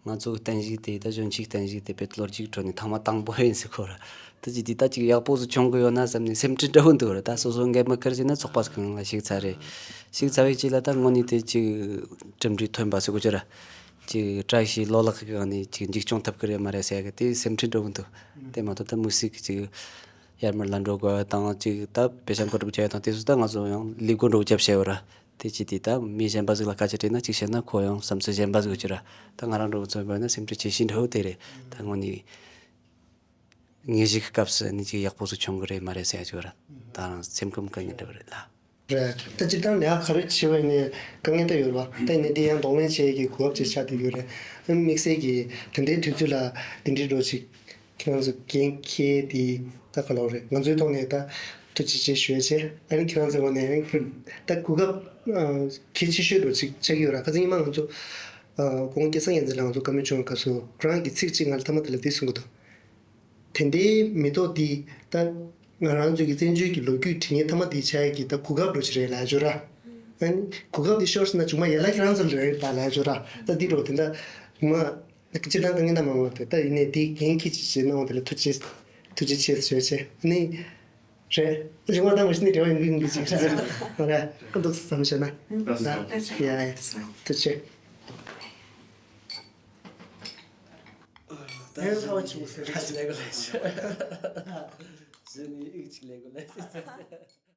ང་ཚོ་གི་བརྟན་བཞུགས་དེ་ད་གཞོན་ཕྱུག་བརྟན་བཞུགས་དེ་བོད་ལོ་རྒྱུས་ཁྲོད་ནས་ཐེངས་མ་དང་པོ་ཡིན་ཟེར་གོ་ར། ད་ཅི་དེ་ད་ཅིག་ཡག་པོ་ཟིག་བྱུང་གི་ཡོད་ན་བསམ་ནས་སེམས་ཁྲལ་འདྲ་བོ་འདུག་ར། ད་སོ་སོ་འགན་མི་ཁུར་ཟིན་ན་ཚོགས་པ་ཟིག་ནང་ལ་ཞུགས་ཚར་རེད། ཞུགས་ཚར་བའི་རྗེས་ལ་ད་དངོས་གནས་དེ་ཅིག་གྲུབ་འབྲས་ཐོན་པ་ཟེར་གོ་རྒྱུ་ར། ཅིག་བཀྲ་ཤིས་ལོ་ལེགས་ཀྱི་སྒང་ནས་ཅིག་མཇུག་སྐྱོང་ཐུབ་ཀྱི་རེད་མ་རེད་ཟེར་ཡ་གི་དེ་སེམས་ཁྲལ་འདྲ་བོ་འདུག་དེ་མ་གཏོགས་ད་དམིགས་བསལ་གྱི་ཅིག་ཡར་མར་ལ་འགྲོ་དགོས་པ་དང་ཅིག་ད་དཔེ་ཆ་མཁོ་སྒྲུབ་བྱས་ཡ་དང་དེ་ཚོ་ད་ང་ཚོ་ཡང་ལས་འགུལ་འདྲ་བོ་རྒྱབ་བྱས་ཡོད་ར། དེ་ཅི་དེ་ད་མི་གཞན་པ་ཟིག་ལ་སྐད་ཆ་དྲིས་ན་གཅིག་བཤད་ན་ཁོ་ཡང་བསམ་ཚུལ་གཞན་པ་ཟིག་ཡོད་ཀྱི་ར། ད་ང་རང་འདྲ་བོ་ཚོ་བས་ན་སེམས་ཁྲལ་ཆེ་ཤོས་འདྲ་བོ་དེ་རེད། ད་དངོས་གནས་དངོས་གཞི་གི་སྐབས་སུ་ནི་ཅིག་ཡག་པོ་ཟིག་བྱུང་གི་རེད་མ་རེད་ཟེར་ཡ་ཅིག་ཡོད་ར། ད་རང་སེམས་ཁམས་དཀའ་ངལ་འདྲ་བོ་རེད་ལ། རེད། ད་སྤྱིར་བཏང་ལས་ཀ་ག་རེ་བྱེད་པ་ཡིན་ནའི་དཀའ་ངལ་ད་ཡོད་རེད་པ། ད་ཡིན་ནའི་དེ་ཡང་གདོང་ལེན་བྱེད་ཡས་ཀྱི་གོ་སྐབས་ཅིག་ཆགས་བསྡད་ཡོད་རེད། དམིགས་བསལ་གྱི་དེ་འདྲའི་དུས་ཚོད་ལ་དེ་འདྲའི་འགྲོ་ཅིག་ཁྱེད་རང་ཚོ་འགན་འཁྱེར་དེ་ད་ག་ལབ་རེད། ང་ཚོའི་ཐོག་ནས་ད་ཐུགས་རྗེ་ཆེ་ཞུ་ཡ་བྱས། ཨ་ནི་ཁྱེད་རང་ཚོའི་ངོས་ནས་ཨ་ནི་ད་གོ་སྐབས་ཨ་གལ་ཆེ་ཤོས་འདྲ་ཅིག་ཆགས་ཀྱི་ཡོད་ར། ཁ་སང་ཉི་མ་ང་ཚོ་ཨ་ཁོང་སྐལ་བཟང་རྒྱལ་མཚན་ལགས་ང་ཚོ་བཀའ་མོལ་བྱུང་བའི་སྐབས་སུ་ཁོ་རང་གིས་ཚིག་གཅིག་ང་ལ་མཐའ་མ་དེ་ལ་འདི་གསུང་གི་འདུག་དེ་འདྲའི་མི་ཐོག་འདི་ད་ང་རང་ཚོའི་གི་བཙན་བྱོལ་གྱི་ལོ་རྒྱུས་འབྲི་མཁན་མཐའ་མ་འདི་ཆགས་ཡ་གི་ད་གོ་སྐབས་འདྲ་ཅིག་རེད་ལབ་ཡ་ཅིག་ཡོད་ར། ཨ་ནི་གོ་སྐབས་འདི་ཤོར་སོང་ན་བྱུང་མ་ཡན་ལག་ཁྱེད་རང་ཚོ་ལ་རེད་ད་ལབ་ཡ་ཅིག་ཡོད་ར། ད་འདི་འདྲ་བོ་དེ་འདྲ་ང་སྤྱིར་བཏང་དཀའ་ངལ་སྣ་མང་བ་དེ་ད་ཡིན་ནའི་དེའི་འགན་འཁྱེར་ཅིག་བྱས་གནང་བ་དེ་ལ་ཐུགས་རྗེ་ཐུགས་རྗེ་ཆེ་ཞུ་ཡ་བྱས། ཨ་ནི་རེད། རིང་བ་དང་མ་ཤི་ནི་འབྲེལ་བ་ཡོང་གི་ཡོང་གི་ཅིག་རེད། ཨ་རེད། ཀུན་ཏུ་བསམ་བྱས་ན། ཡ་ཡ། ཐུགས་རྗེ་ཆེ། ད་ཡང་ཚ་བ་ཆེན་པོ་ཟེར། ཁ་ཅིག་ལས་གོ་ལས་ཤོ། ཟེར་ནི་ཨིག་ཅིག་ལས་གོ་ལས།